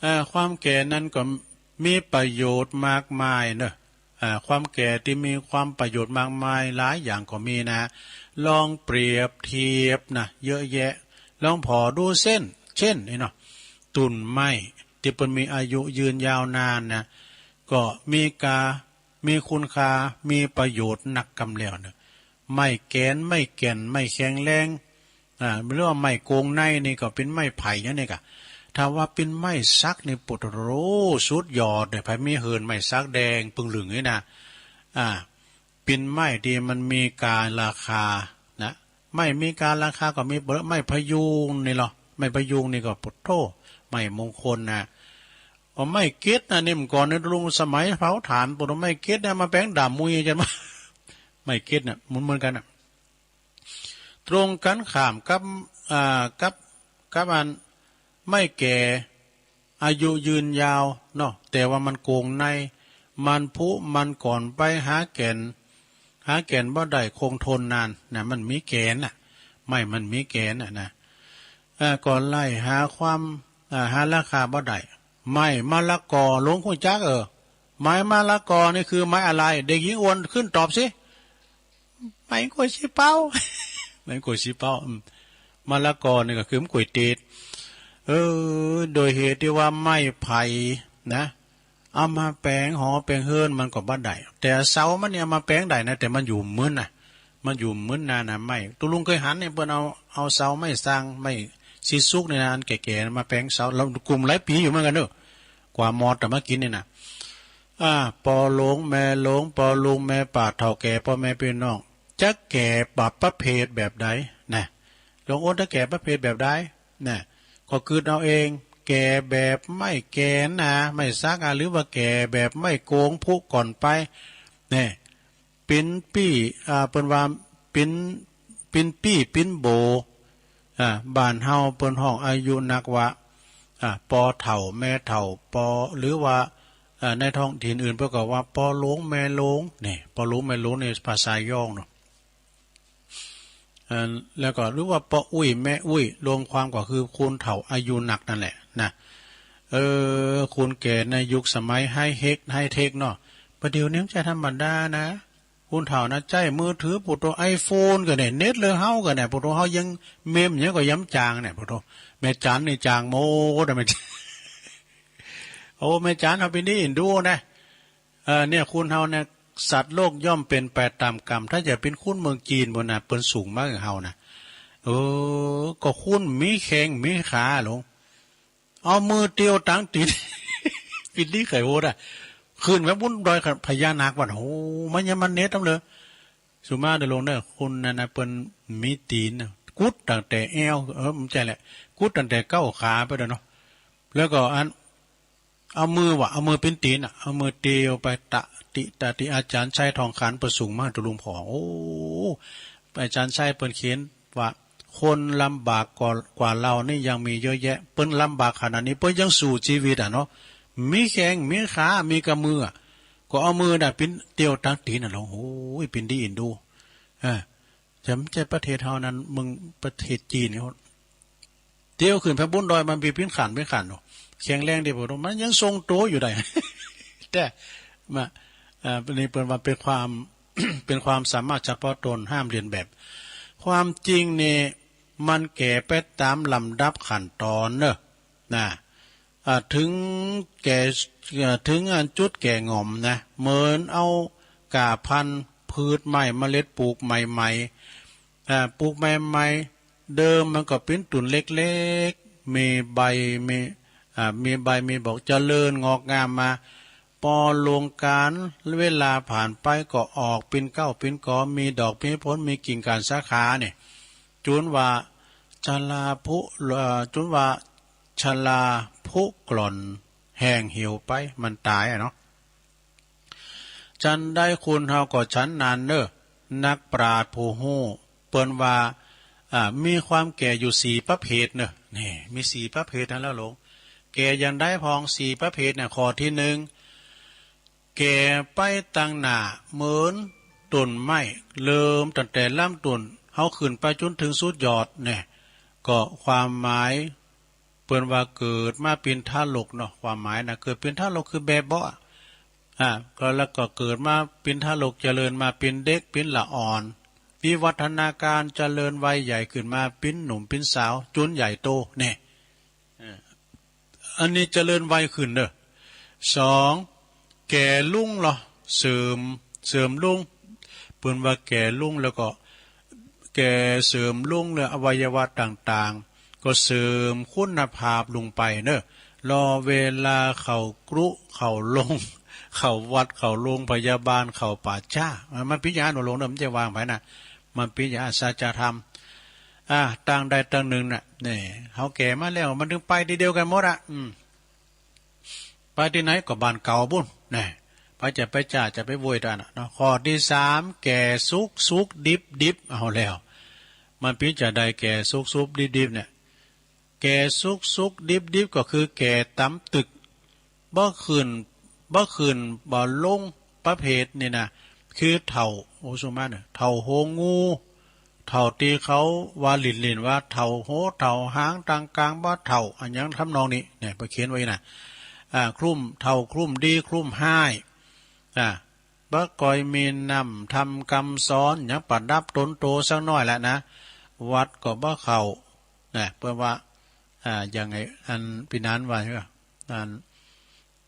เอ่อ ความแก่นั้นก็มีประโยชน์มากมายเนอะ อ่า ความแก่ตี้มีความประโยชน์มากมายหลายอย่างก็มีนะ ลองเปรียบเทียบนะ เยอะแยะ ลองผ่อดูเส้น เช่น นี่เนาะ ต้นไม้ตี้เปิ้นมีอายุยืนยาวนานนะ ก็มีกา มีคุณค่า มีประโยชน์นักกำแล้วเนอะ ไม้แกน ไม้แก่น ไม้แข็งแรง อ่า หรือว่าไม้โกงในนี่ก็เป๋นไม้ไผ่อย่างนี้กะ ถ้าว่าเป๋นไม้สักนี่ โผดโธ่ สุดยอดเลย ใผมีเหินไม้สักแดงปึงลึงนี่นะ อ่า เป๋นไม้ตี้มันมีการาคานะ ไม้มีการาคาก็มีเปิ้นไม้พะยูงนี่ลอ ไม้พะยูงนี่ก็ โผดโธ่ ไม้มงคลนะ เอาไม้เก็ดนะ นี่เมื่อก่อนในลุงสมัยเผาถ่าน เปิ้นเอาไม้เก็ดนะมาแป๋งด่ามมุย จะว่า ไม้เก็ดน่ะ มันเหมือนกั๋นน่ะ ตรงกั๋นข้ามกับ อ่า กับ กับอันไม้แก่ อายุยืนยาวเนาะ แต่ว่ามันโกงใน มันผุ มันก่อนไปหาแก่น หาแก่นบ่ได้คงทนนานนะ มันมีแก่นน่ะ ไม้มันมีแก่นน่ะนะ เอ่อ ก็ไล่หาความ เอ่อ หาราคาบ่ได้ ไม้มะละกอ ลุงฮู้จัก เออ ไม้มะละกอนี่คือไม้อะไร เด็กหญิงอวนขึ้นตอบสิ ไม้ก๋วยซี้เป๊า ไม้ก๋วยซี้เป๊า อืม มะละกอนี่ก็คือไม้ก๋วยเตด เออ โดยเหตุตี้ว่าไม้ไผ่นะ เอามาแป๋งหอแป๋งเฮือนมันก็บ่ได้ แต่เสามันเนี่ยเอามาแป๋งได้นะ แต่มันอยู่มึนน่ะ มันอยู่มึนน่ะนะ ไม้ ตุ๊ลุงเคยหันเนี่ย เปิ้นเอา เอาเสาไม้สร้าง ไม้ซีซุกเนี่ยนะ อันแก่ๆ มาแป๋งเสา แล้วกุมหลายปี๋อยู่เหมือนกั๋นเนอะ กว่ามอดจะมากิ๋นเนี่ยนะ อ่า ป้อหลวงแม่หลวง ป้อลุงแม่ป้า เฒ่าแก่ป้อแม่ปี้น้อง จะแก่แบบประเภทแบบใดนะ หลวงอ้นจะแก่ประเภทแบบใดนะ ก็กึ๊ดเอาเอง แก่แบบไม่แก่หน้า ไม่สักอ่ะ หรือว่าแก่แบบไม่โก๋งผุก่อนไป แน่ ปิ๊นปี้ อ่า เปิ้นว่าปิ๊น ปิ๊นปี้ปิ๊นโบ อ่า บ้านเฮาเปิ้นฮ้องอายุหนักว่า อ่า ป้อเฒ่าแม่เฒ่า ป้อ หรือว่า อ่า ในท้องถิ่นอื่นเปิ้นก็ว่าป้อหลวงแม่หลวง นี่ ป้อหลวงแม่หลวงนี่ภาษาย้องเนาะ อ่า แล้วก็ หรือว่าป้ออุ๊ยแม่อุ๊ย รวมความก็คือคนเฒ่าอายุหนักนั่นแหละนะ เออ คนแก่ในยุคสมัยไฮเทค ไฮเทคเนาะ ประเดี๋ยวนี้มันจะธรรมดานะ คนเฒ่านะ ใจ๊มือถือ ปุโต ไอโฟน ก่อแน่ เน็ตเลยเฮาก่อแน่ ปุโต เฮายังเมมยังก็ยังบ่จ๋างเนี่ย ปุโต แม่จันนี่จ๋างหมดอะ แม่จัน โอ้ แม่จันเฮาปิ๊นดีเอ็นดูนะ เออ เนี่ย คนเฮาเนี่ย สัตว์โลกย่อมเป็นไปตามกรรม ถ้าจะปิ๊นคนเมืองจีนปู้นนะ เปิ้นสูงมากกว่าเฮานะ เออ ก็คนมีแข้งมีขาหลง เอามือเตียวตังตี๋น ปิ๊นดีใค่โหดอะ ขึ้นไปบนดอยพญานาควัด โห มันยังมันเน็ตตำเลย สุมาเด้อหลวงเด้อ คนนั้นนะ เปิ้นมีตี๋นนะ กุดตั้งแต่แอว เออ บ่ใจ้แหละ กุดตั้งแต่เก๊าขาไปเด้อเนาะ แล้วก็อัน เอามือวะ เอามือปิ๊นตี๋นอะ เอามือเตียวไป ตะติ ตะติ อาจ๋ารย์ชัยทองขัน เปิ้นสูงมาก ตุ๊ลุงผอ โอ้ อาจ๋ารย์ชัยเปิ้นเขียนว่า คนลำบากกว่า กว่าเฮานี่ยังมีเยอะแยะ เปิ้นลำบากขนาดนี้ เปิ้นยังสู้จีวิตอะเนาะ มีแข้ง มีขา มีกำมืออะ ก็เอามือน่ะปิ๊นเตียวตังตี๋นน่ะหลง โอ้ย ปิ๊นดีเอ็นดู เออ จะบ่ใจ้ประเทศเฮานั้น เมืองประเทศจีนเขา เตียวขึ้นไปบนดอย มันปิ๊นขัน ปิ๊นขันเนาะ แข็งแรงดีบ่ มันยังทรงโตอยู่ได้ แต่ มา อ่า นี่เปิ้นว่าเป๋นความ เป๋นความสามารถเฉพาะตน ห้ามเลียนแบบ ความจริงนี่ มันแก่ไปต๋ามลำดับขั้นต๋อนเนาะ นะ อ่า เถิงแก่ เอ่อ เถิงอันจุดแก่หง่อมนะ เหมือนเอาก้าพันธุ์พืชใหม่ เมล็ดปลูกใหม่ๆ อ่า ปลูกใหม่ๆ เดิมมันก็ปิ๊นตุ่นเล็กๆ มีใบ มี อ่า มีใบ มีดอก เจริญงอกงามมา ปอหลวงก๋าลเวลาผ่านไปก็ออกปิ๊นเก๊าปิ๊นกอ มีดอก มีผล มีกิ่งก้านสาขาเนี่ย จุนว่าชราผุ เอ่อ จุนว่าชราผุกร่อนแห้งเหี่ยวไป มันต๋ายอะเนาะ จันใดคนเฮาก็ฉันนั้นเน่อ นักปราชญ์ผู้ฮู้ เปิ้นว่า อ่า มีความแก่อยู่สี่ประเภทเน่อ นี่ มีสี่ประเภทนั้นแล้วหลง แก่อย่างใดพ่องสี่ประเภทเนี่ย ข้อตี้หนึ่ง แก่ไปตังหน้าเหมือนต้นไม้ เริ่มตั้งแต่ลำต้น เฮาขึ้นไปจนเถิงสุดยอดเนี่ย ก็ความหมาย เปิ้นว่าเกิดมาเป๋นทารกเนาะ ความหมายนะ เกิดเป๋นทารกคือแบบเบาะอะ อ่า ก็แล้วก็เกิดมาเป๋นทารก เจริญมาเป๋นเด็ก เป๋นละอ่อน วิวัฒนาการเจริญวัยใหญ่ขึ้นมา เป๋นหนุ่มเป๋นสาว จุนใหญ่โตเนี่ย เออ อันนี้เจริญวัยขึ้นเน่อ สอง แก่ลุงเหรอ เสื่อม เสื่อมลุง เปิ้นว่าแก่ลุงแล้วก็ แก่เสื่อมลุงแล้ว อวัยวะต่างๆ ก็เสื่อมคุณภาพลงไปเน่อ รอเวลาเข้ากรุเข้าโรง เข้าวัดเข้าโรงพยาบาล เข้าป่าจ๊า มัน มันปิ๊นอย่างนั้นหลงเน่อ มันบ่ใจ้ว่าไปนะ มันปิ๊นอย่างนั้น สัจธรรม อ่า ตางใดตางนึ่งน่ะ นี่ เฮาแก่มาแล้ว มันเถิงไปตี้เดียวกั๋นหมดอะ อืม ไปตี้ไหนก็บ้านเก่าปู้น นะ ไปจะไปจ้าจะไปโวยตานน่ะเนาะ ข้อตี้สาม แก่สุกๆ ดิบๆ เอาแล้ว มันปิ๊นจะใดแก่สุกๆ ดิบๆ เนี่ย แก่สุกๆ ดิบๆ ก็คือแก่ต๋ามตึก บ่ขึ้น บ่ขึ้น บ่ลง ประเภทนี่นะ คือเฒ่า โอ้ สุมาเน่อ เฒ่าโฮงงู เฒ่าตี้เขาว่าหลิ้นๆ ว่าเฒ่าโฮ เฒ่าหาง ตางก๋างบ่เฒ่า อะหยังทำนองนี้เนี่ย เปิ้นเขียนไว้นะ อ่า คลุ้ม เฒ่าคลุ้มดี คลุ้มฮ้าย อ่า บ่ค่อยมีน้ำธรรมกำสอน หยังประดับต๋นโตสักหน้อยละนะ วัดก็บ่เข้า นะ เปิ้นว่า อ่า อย่างไอ้อันปี้นานว่าใจ้ก่อ อัน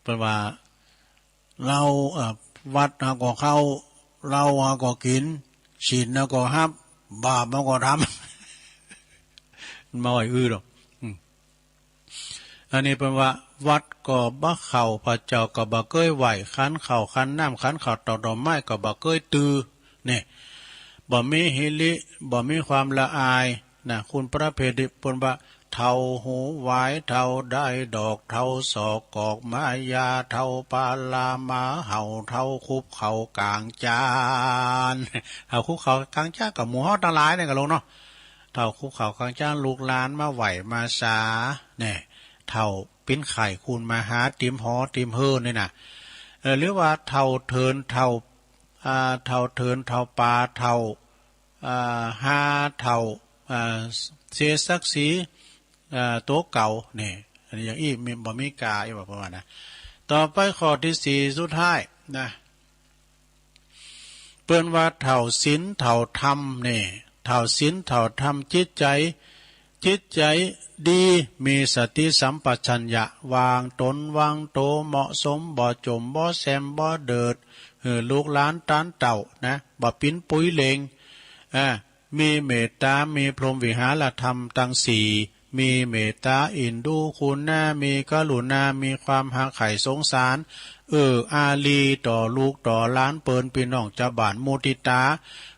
เปิ้นว่า เหล้า เอ่อ วัดเฮาก็เข้า เหล้าเฮาก็กิ๋น ศีลเฮาก็ฮับ บาปเฮาก็ทำ มันบ่ไหวอื้อหรอก อืม อันนี้เปิ้นว่า วัดก็บ่เข้า พระเจ้าก็บ่เกยไหว้ ขันข้าวขันน้ำ ขันข้าวตอกดอกไม้ก็บ่เกยตื่อ เนี่ย บ่มีหิริ บ่มีความละอายนะ คุณพระเพทย์เปิ้นว่า เฒ่าหูหวาย เฒ่าด้ายดอก เฒ่าศอกกอกหมายา เฒ่าปาลาหมาเห่า เฒ่าคุบเข่ากางจาน เฒ่าคุบเข่ากางจานก็หมู่เฮาตังหลายเนี่ยก็ลงเนาะ เฒ่าคุบเข่ากางจาน ลูกหลานมาไหว้มาสา เนี่ย เฒ่าปิ้นไข่คูณมาหาติมหอติมเฮือนนี่นะ เออ หรือว่าเฒ่าเถิน เฒ่า อ่า เฒ่าเถิน เฒ่าป๋า เฒ่า อ่า ฮา เฒ่า อ่า เสียศักดิ์ศรี อ่า ตั๋วเก่า เนี่ย อันนี้อย่างอี้มี บ่มีกา อี้ว่าประมาณนะ ต่อไปข้อตี้สี่สุดท้ายนะ เปิ้นว่าเฒ่าศีลเฒ่าธรรมเนี่ย เฒ่าศีลเฒ่าธรรม จิตใจ๋ จิตใจ๋ดี มีสติสัมปชัญญะ วางต๋นวางโต เหมาะสม บ่จ่มบ่แซม บ่เดิดหื้อลูกหลานต้านเต้านะ บ่ปิ๊นปุ๋ยเหล็ง อ่า มีเมตต๋า มีพรหมวิหารธรรมตังสี่ มีเมตต๋าเอ็นดูคุณนา มีกรุณา มีความฮักใค่สงสาร เอื้ออารีต่อลูกต่อหลานเปิ้น ปี้น้องจาวบ้าน มุทิตา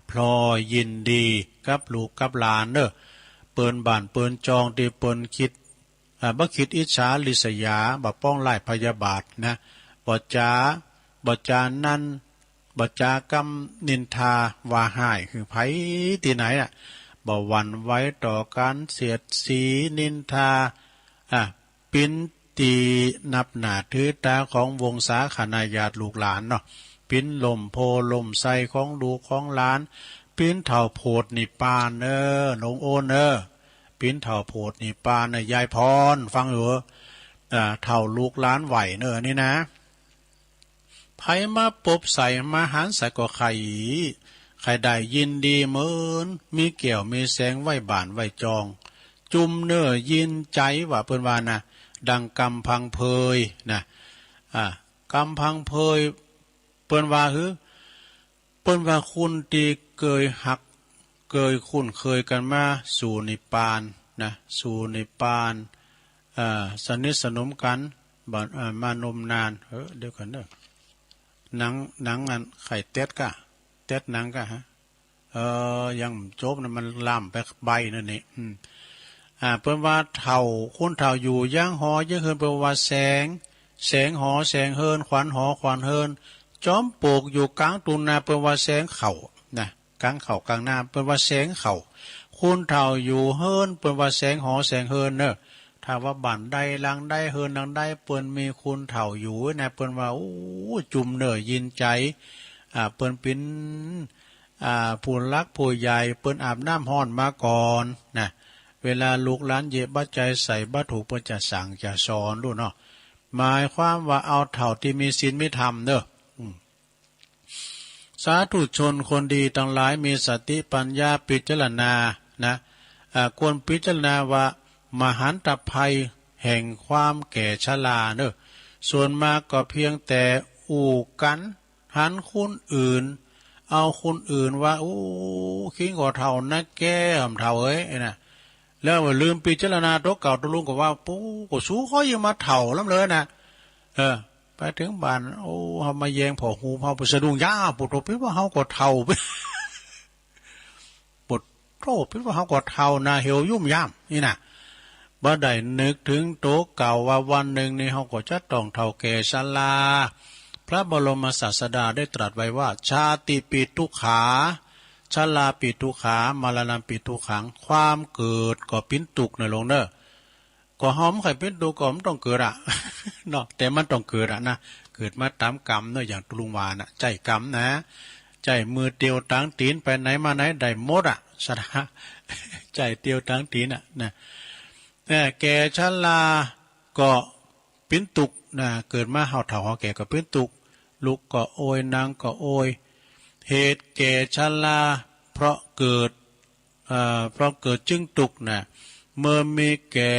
พลอยยินดีกับลูกกับหลานเน่อ เปิ้นบ้านเปิ้นจองตี้เปิ้นคิด อ่า บ่คิดอิจฉาริษยา บ่ปองร้ายพยาบาทนะ บ่จ๋า บ่จ๋านั้น บ่จ๋ากำนินทาว่าฮ้ายหื้อใผตี้ไหนอะ บ่หวั่นไหวต่อก๋านเสียดสีนินทา อ่ะ ปิ๊นตี้นับหน้าถือต๋าของวงศาคณาญาติลูกหลานเนาะ ปิ๊นล่มโพธิ์ล่มไทรของลูกของหลาน ปิ๊นเฒ่าโผดนิพพานเน่อ หลวงโอนเน่อ ปิ๊นเฒ่าโผดนิพพานเน่อ ยายพร ฟังอยู่ อ่า เฒ่าลูกหลานไหว้เน่อ นี่นะ ใผมาปบใส่มาหันใส่ก็ใค่ ใค่ได้ยินดีเหมือนมีแก้วมีแสงไว้บ้านไว้จอง จุมเน่อยินใจ๋ว่าเปิ้นว่านะ ดังกำพังเพยนะ อ่า กำพังเพย เปิ้นว่าหื้อ เปิ้นว่าคนตี้เกยฮัก เกยคุ้นเคยกั๋นมาสู่นิพพานนะ สู่นิพพาน เอ่อ สนิทสนมกั๋น บ่ เอ่อ มานมนาน เออ เดี๋ยวก่อนเน่อ หนัง หนังอันใค่เต๊ดก่ะ เต๊ดหนังก่ะฮะ เออ ยังบ่จบนะ มันล่ำไปใบ้นั่นนี่ อืม อ่า เปิ้นว่าเฒ่า คนเฒ่าอยู่ยังหอยังเฮือน เปิ้นว่าแสง แสงหอแสงเฮือน ขวัญหอขวัญเฮือน จอมปลวกอยู่ก๋างตุงนา เปิ้นว่าแสงเข้านะ ก๋างเข้าก๋างนา เปิ้นว่าแสงเข้า คนเฒ่าอยู่เฮือน เปิ้นว่าแสงหอแสงเฮือนเน่อ ถ้าว่าบ้านใดหลังใด เฮือนหลังใด เปิ้นมีคนเฒ่าอยู่นะ เปิ้นว่า โอ้ จุมเน่อยินใจ๋ อ่า เปิ้นเป๋น อ่า ผู้หลักผู้ใหญ่ เปิ้นอาบน้ำฮ้อนมาก่อนนะ เวลาลูกหลานเยียะบ่าใจ๋ใส่บ่าถูก เปิ้นจะสั่งจะสอนลูกเนาะ หมายความว่าเอาเฒ่าตี้มีศีลมีธรรมเน่อ อืม สาธุชนคนดีตังหลาย มีสติปัญญาพิจารณานะ อ่า ควรพิจารณาว่ามหันตภัยแห่งความแก่ชราเน่อ ส่วนมากก็เพียงแต่อู้กั๋น หันคนอื่น เอาคนอื่นว่า โอ้ คิงก็เฒ่านักแก่ เฒ่าเอ๋ย ไอ้น่ะ แล้วลืมพิจารณาตั๋วเก่าตั๋วลุงก็ว่า ปู๊ ก็สูข้อยยังมาเฒ่าล้ำเลยนะ เออ ไปเถิงบ้าน โอ้ เฮามาแยงผ้าห่ม เฮาไปสะดุ้ง ย้า ปุโธ เป๋นว่าเฮาก็เฒ่า ปุโธ เป๋นว่าเฮาก็เฒ่า หน้าเหี่ยวยุ่มย่าม นี่นะ บ่ได้นึกเถิงตั๋วเก่าว่าวันนึ่งนี่เฮาก็จะต้องเฒ่าแก่ชรา พระบรมศาสดาได้ตรัสไว้ว่า ชาติปิทุกขา ชราปิทุกขา มรณัมปิทุกขัง ความเกิดก็เป๋นตุ๊กข์เน่อหลวงเน่อ ก็เฮาบ่ใค่เป๋นตุ๊กข์ก็บ่ต้องเกิดอะ เนาะ แต่มันต้องเกิดอะนะ เกิดมาต๋ามกรรมเนาะ อย่างตุ๊ลุงว่าน่ะ ใจ๊กรรมนะ ใจ๊มือเตียวตางตี๋น ไปไหนมาไหนได้หมดอะ ชรา ใจ๊เตียวตางตี๋นอะนะ เอ่อ แก่ชราก็เป๋นตุ๊กข์นะ เกิดมาเฮาเฒ่าเฮาแก่ก็เป๋นตุ๊กข์ ลุกก็โอย นั่งก็โอย เหตุแก่ชราเพราะเกิด เอ่อ เพราะเกิดจึงตุ๊กข์นะ เมื่อมีแก่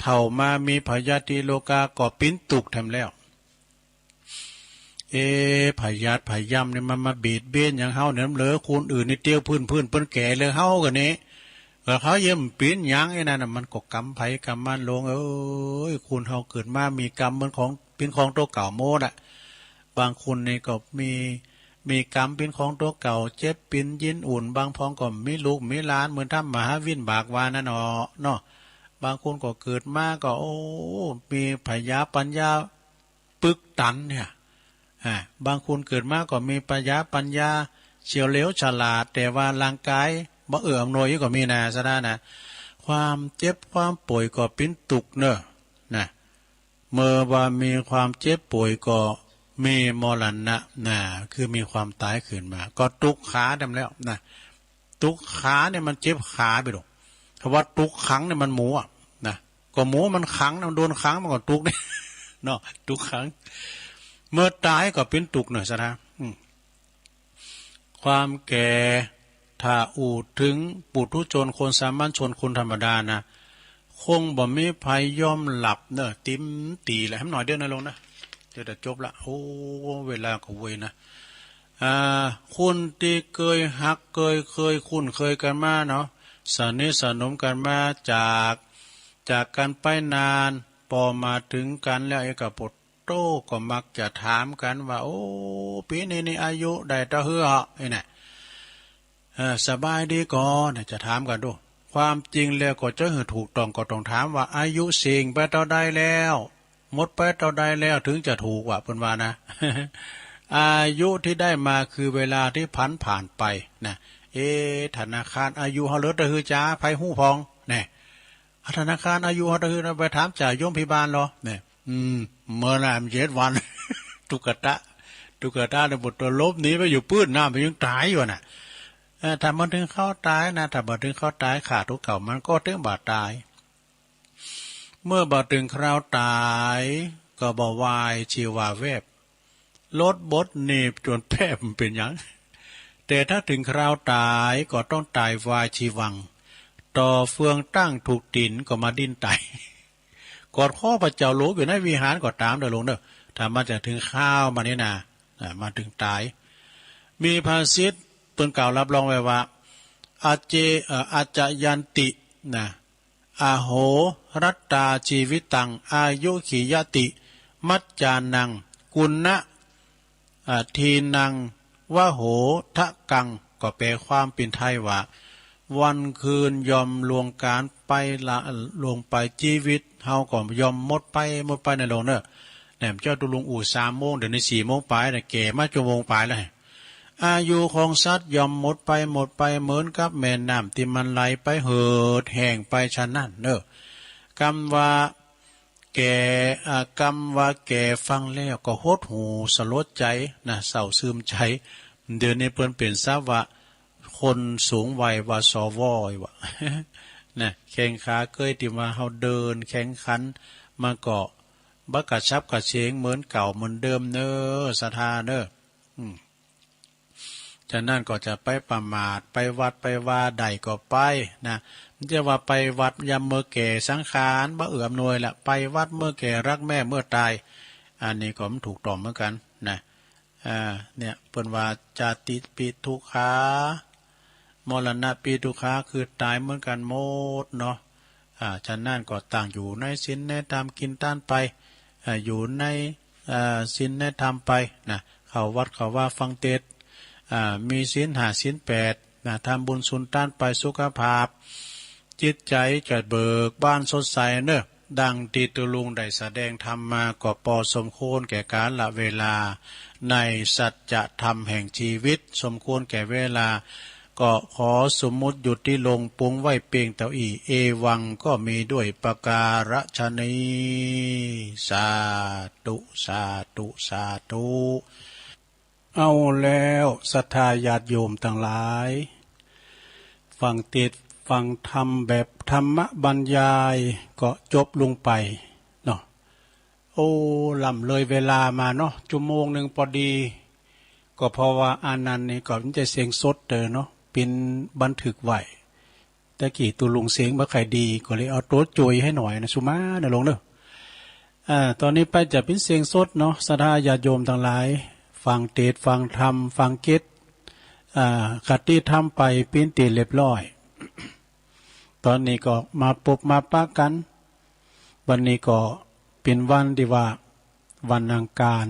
เฒ่ามามีพยาธิโรคาก็เป๋นตุ๊กข์แถมแล้ว เอ๊ะ พยาธิพยามนี่มันมาเบียดเบียนหยังเฮาเนี่ยเหลือ คนอื่นนี่เตียวพื้นๆ เปิ้นแก่เหลือ เฮาก็นี่ ก็เขาเยี่ยมเป๋นหยังไอ้นั่นน่ะ มันก็กรรมใผกรรมมัน โลงเอ๋ย คนเฮาเกิดมามีกรรมเหมือนของ เป๋นของตั๋วเก่าหมดอะ บางคนนี่ก็มี มีกรรมเป๋นของตั๋วเก่า เจ็บเป๋นยินอุ่น บางพองก็มีลูกมีหลาน เหมือนท่านมหาวินบากว่านั่นเนาะ เนาะ บางคนก็เกิดมาก็ โอ้ มีผญาปัญญาปึกตันเนี่ย อ่า บางคนเกิดมาก็มีผญาปัญญาเฉียวเหลวฉลาด แต่ว่าร่างกายบ่เอื้ออำนวยก็มีนะ สะท้านะ ความเจ็บความป่วยก็เป๋นตุ๊กข์เน่อ นะ เมื่อว่ามีความเจ็บป่วยก็มีมรณะ นะ คือมีความต๋ายขึ้นมา ก็ตุ๊กข์ขาดำแล้วนะ ตุ๊กข์ขาเนี่ยมันเจ็บขาไปดอก ถ้าว่าตุ๊กข์ขังเนี่ยมันหมูอะ นะ ก็หมูมันขังนะ มันโดนขังมันก็ตุ๊กข์เนี่ย เนาะ ตุ๊กข์ขัง เมื่อต๋ายก็เป๋นตุ๊กข์เน่อ สะท้า อืม ความแก่ ถ้าอู้เถิงปุถุชน คนสามัญชน คนธรรมดานะ คงบ่มีใผยอมหลับเน่อ เต็มตี้แหละ หื้อหน่อยเดียวนะโลงนะ เดี๋ยวจะจบละ โอ้ เวลาก็เวยนะ อ่า คนตี้เกยฮัก เกย เกยคุ้นเคยกั๋นมาเนาะ สนิทสนมกั๋นมา จาก จากกั๋นไปนาน ปอมาเถิงกั๋นแล้ว ไอ้กะปะโต้ ก็มักจะถามกั๋นว่า โอ้ ปี๋นี้นี่อายุได้เต้าหื้อเหาะ ไอ้เนี่ย เออ สบายดีก่อ เนี่ย จะถามกั๋นดู ความจริงแล้วก็จะหื้อถูกต้องก็ต้องถามว่า อายุเส้งไปเต้าใดแล้ว หมดไปเต้าใดแล้ว เถิงจะถูกว่ะ เปิ้นว่านะ อายุตี้ได้มาคือเวลาตี้ผันผ่านไปนะ เอ๊ะ ธนาคารอายุเฮาเหลือเต้าหื้อจา ใผฮู้พ่อง เนี่ย ธนาคารอายุเฮาเต้าหื้อนะ ไปถามจ่าโยมพิบาลลอ เนี่ย อืม เมื่อนั้นเจ็ดวัน ตุ๊กตา ตุ๊กตาเนี่ยบ่ต๋นหลบหนีไปอยู่ปื้นน้ำ ไปยังต๋ายอยู่น่ะ เออ ถ้าบ่เถิงคราวต๋ายนะ ถ้าบ่เถิงคราวต๋าย ข้าตั๋วเก่ามันก็เถิงบ่ต๋าย เมื่อบ่เถิงคราวต๋าย ก็บ่วายชีวาแวบ รถบดหนีบจ๋นแป๊บ มันเป๋นหยัง แต่ถ้าเถิงคราวต๋ายก็ต้องต๋ายวายชีวัง ต่อเฟืองตั้งถูกตี๋นก็มาดิ้นไต่ กอดคอพระเจ้าหลวงอยู่ในวิหารก็ต๋ามเน่อโลงเน่อ ถ้ามันจะเถิงคราวมันนี่นะ อ่า มาเถิงต๋าย มีภาษิตเปิ้นกล่าวรับรองไว้ว่า อาเจ เอ่อ อาจจะยันติ นะ อโหรัตตาจีวิตัง อายุขิยะติ มัจจานัง กุณะ อ่า ทีนัง วโหทะกัง ก็แปลความเป๋นไทยว่า วันคืนย่อมล่วงก๋านไปละ ล่วงไป จีวิตเฮาก็ย่อมหมดไป หมดไปเน่อโลงเน่อ แหนมเจ้าตุลุงอู้สามโมง เดี๋ยวนี้สี่โมงปายแล้ว แก่มาจักโมงปายแล้ว อายุของสัตว์ย่อมหมดไป หมดไป เหมือนกับแม่น้ำตี้มันไหลไป เหือดแห้งไป ฉะนั้นเน่อ กำว่าแก่ อ่า กำว่าแก่ฟังแล้วก็หดหู่สลดใจ๋นะ เศร้าซึมใจ๋ เดี๋ยวนี้เปิ้นเป๋นศัพท์ว่า คนสูงวัย ว่า สว ว่า นะ แข้งขาเกยตี้ว่าเฮาเดินแข็งขัน มันก็บ่กระฉับกระเฉงเหมือนเก่าเหมือนเดิมเน่อ ศรัทธาเน่อ อืม ฉะนั้นก็จะไปประมาท ไปวัดไปวาได้ก็ไปนะ บ่ใจ้ว่าไปวัดยามเมื่อแก่สังขารบ่เอื้ออำนวยละ ไปวัดเมื่อแก่รักแม่เมื่อต๋าย อันนี้ก็บ่ถูกต้องเหมือนกั๋นนะ อ่า เนี่ย เปิ้นว่า จาติปิทุกขา มรณะปิทุกขา คือต๋ายเหมือนกั๋นหมดเนาะ อ่า ฉะนั้นก็ต้องอยู่ในศีลในธรรม กิ๋นตานไป อ่า อยู่ใน อ่า ศีลในธรรมไปนะ เข้าวัดเข้าวาฟังเตสน์ อ่า มีศีลห้าศีลแปดนะ ทำบุญสุนตานไป สุขภาพจิตใจ๋จะเบิกบานสดใสเน่อ ดังตี้ตุลุงได้แสดงธรรมมาก็ปอสมควรแก่กาละเวลา ในสัจธรรมแห่งชีวิต สมควรแก่เวลา ก็ขอสมมุติหยุดตี้ลงปวงไว้เปียงเต้าอี้ เอวังก็มีด้วยประการฉะนี้ สาธุ สาธุ สาธุ เอาแล้วศรัทธาญาติโยมตังหลาย ฟังเตสน์ฟังธรรมแบบธรรมบรรยายก็จบลงไปเนาะ โอ้ ล่ำเลยเวลามาเนาะ จั่วโมงนึ่งปอดี ก็เพราะว่าอันนั้นนี่ก็บ่ใจ้เสียงสดเต๊อะเนาะ เป๋นบันทึกไว้ ตะกี้ตุลุงเสียงบ่ใค่ดี ก็เลยเอาตั๋วจ่วยหื้อหน่อยนะ สุมาเน่อโลงเน่อ อ่า ต๋อนนี้ไปจะเป๋นเสียงสดเนาะ ศรัทธาญาติโยมตังหลาย ฟังเตสน์ฟังธรรม ฟังเกสน์ อ่า คติธรรมไปเป๋นตี้เรียบร้อย ต๋อนนี้ก็มาปบมาปะกั๋น วันนี้ก็เป๋นวันตี้ว่าวันอังคาร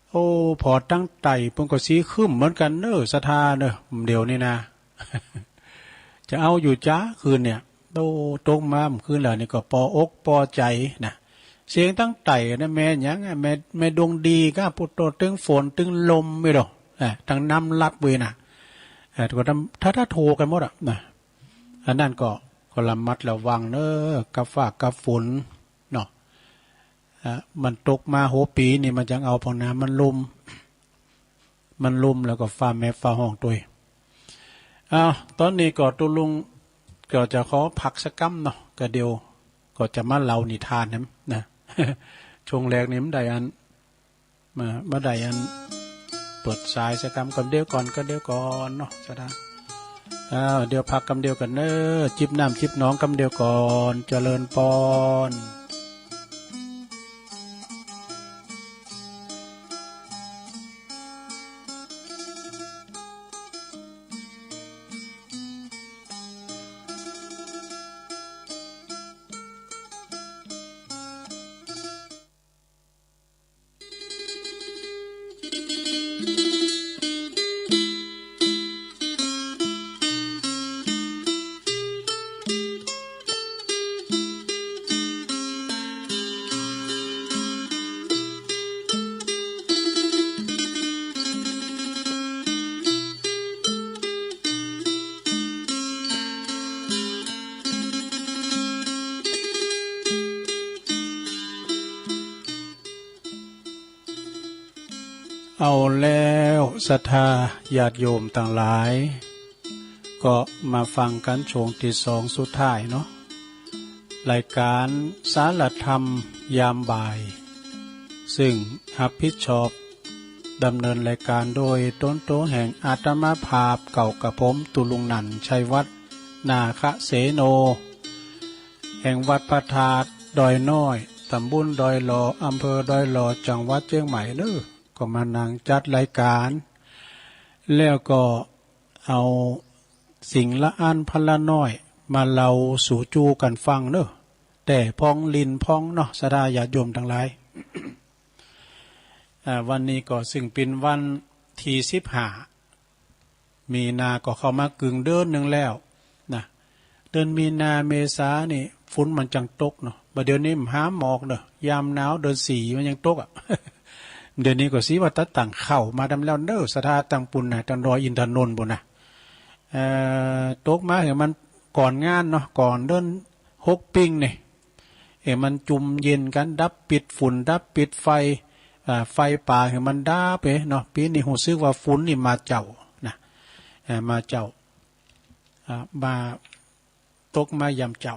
โอ้ ผ่อตังใต้ปุ้นก็สีครึ้มเหมือนกั๋นเน่อ ศรัทธาเน่อ เดี๋ยวนี้นะ จะเอาอยู่จ๊าคืนเนี่ย โอ้ ตกมาเมื่อคืนแล้วนี่ก็ปออกปอใจ๋นะ เสียงตังใต้นะ แม่หยังอะ แม่ แม่ดวงดีก้า ปุโตะ ตึงฝนตึงลมไม่ดอก อ่ะ ตึงน้ำลับเว้ยนะ อ่ะ ก็ทำ ถ้า ถ้าโทรกั๋นหมดอะนะ อันนั้นก็ ก็ระมัดระวังเน่อ กับฟ้ากับฝนเนาะ อ่ะ มันตกมาหัวปี๋นี่มันจังเอาพองน้ำมันลุ่ม มันลุ่มแล้วก็ฟ้าแมบฟ้าฮ้องตวย อ้าว ต๋อนนี้ก็ตุ๊ลุงก็จะขอพักสักกำเนาะ ก็เดี๋ยวก็จะมาเล่านิทานแหมนะ ช่วงแรกนี่บ่ได้อัน มา บ่ได้อัน เปิดสายสักกำ กำเดียวก่อน กำเดียวก่อนเนาะ ศรัทธา อ้าว เดี๋ยวพักกำเดียวก่อนเน่อ จิบน้ำจิบหนองกำเดียวก่อน เจริญปอน เอาแล้ว ศรัทธาญาติโยมตังหลาย ก็มาฟังกั๋นช่วงตี้สองสุดท้ายเนาะ รายก๋านสารธรรมยามบ่าย ซึ่งฮับผิดชอบดำเนินรายก๋านโดยต๋นตั๋วแห่งอาตมาภาพเก่ากระผม ตุ๊ลุงนันท์ ชัยวัฒน์ นาคเสโน แห่งวัดพระธาตุดอยน้อย ต๋ำบลดอยหล่อ อำเภอดอยหล่อ จังหวัดเจียงใหม่เน่อ ก็มานั่งจัดรายก๋าน แล้วก็เอาสิ่งละอันพันละน้อยมาเล่าสู่จู๋กั๋นฟังเน่อ แต้พ่องหลิ้นพ่องเนาะ ศรัทธาญาติโยมตังหลาย อ่า วันนี้ก็ซึ่งเป๋นวันตี้สิบห้า มีนา ก็เข้ามากึ่งเดือนนึ่งแล้วนะ เดือนมีนาเมษานี่ฝนมันจังตกเนาะ บ่าเดี๋ยวนี้มันหาหมอกเน่อ ยามหนาวเดือนสี่มันยังตกอะ เดี๋ยวนี้ก็สีว่าตะตั้งเข้ามาดำแล้วเน่อ ศรัทธา ตังปุ้นนะ ตังดอยอินทนนท์ปุ้นนะ เอ่อ ตกมาหื้อมันก่อนงานเนาะ ก่อนเดือนหกปิงนี่ หื้อมันจุ่มเย็นกั๋น ดับปิดฝุ่น ดับปิดไฟ อ่า ไฟป่าหื้อมันดับไปเนาะ ปี๋นี้ฮู้สึกว่าฝนนี่มาเจ้านะ อ่า มาเจ้า อ่า มาตกมายามเจ๊า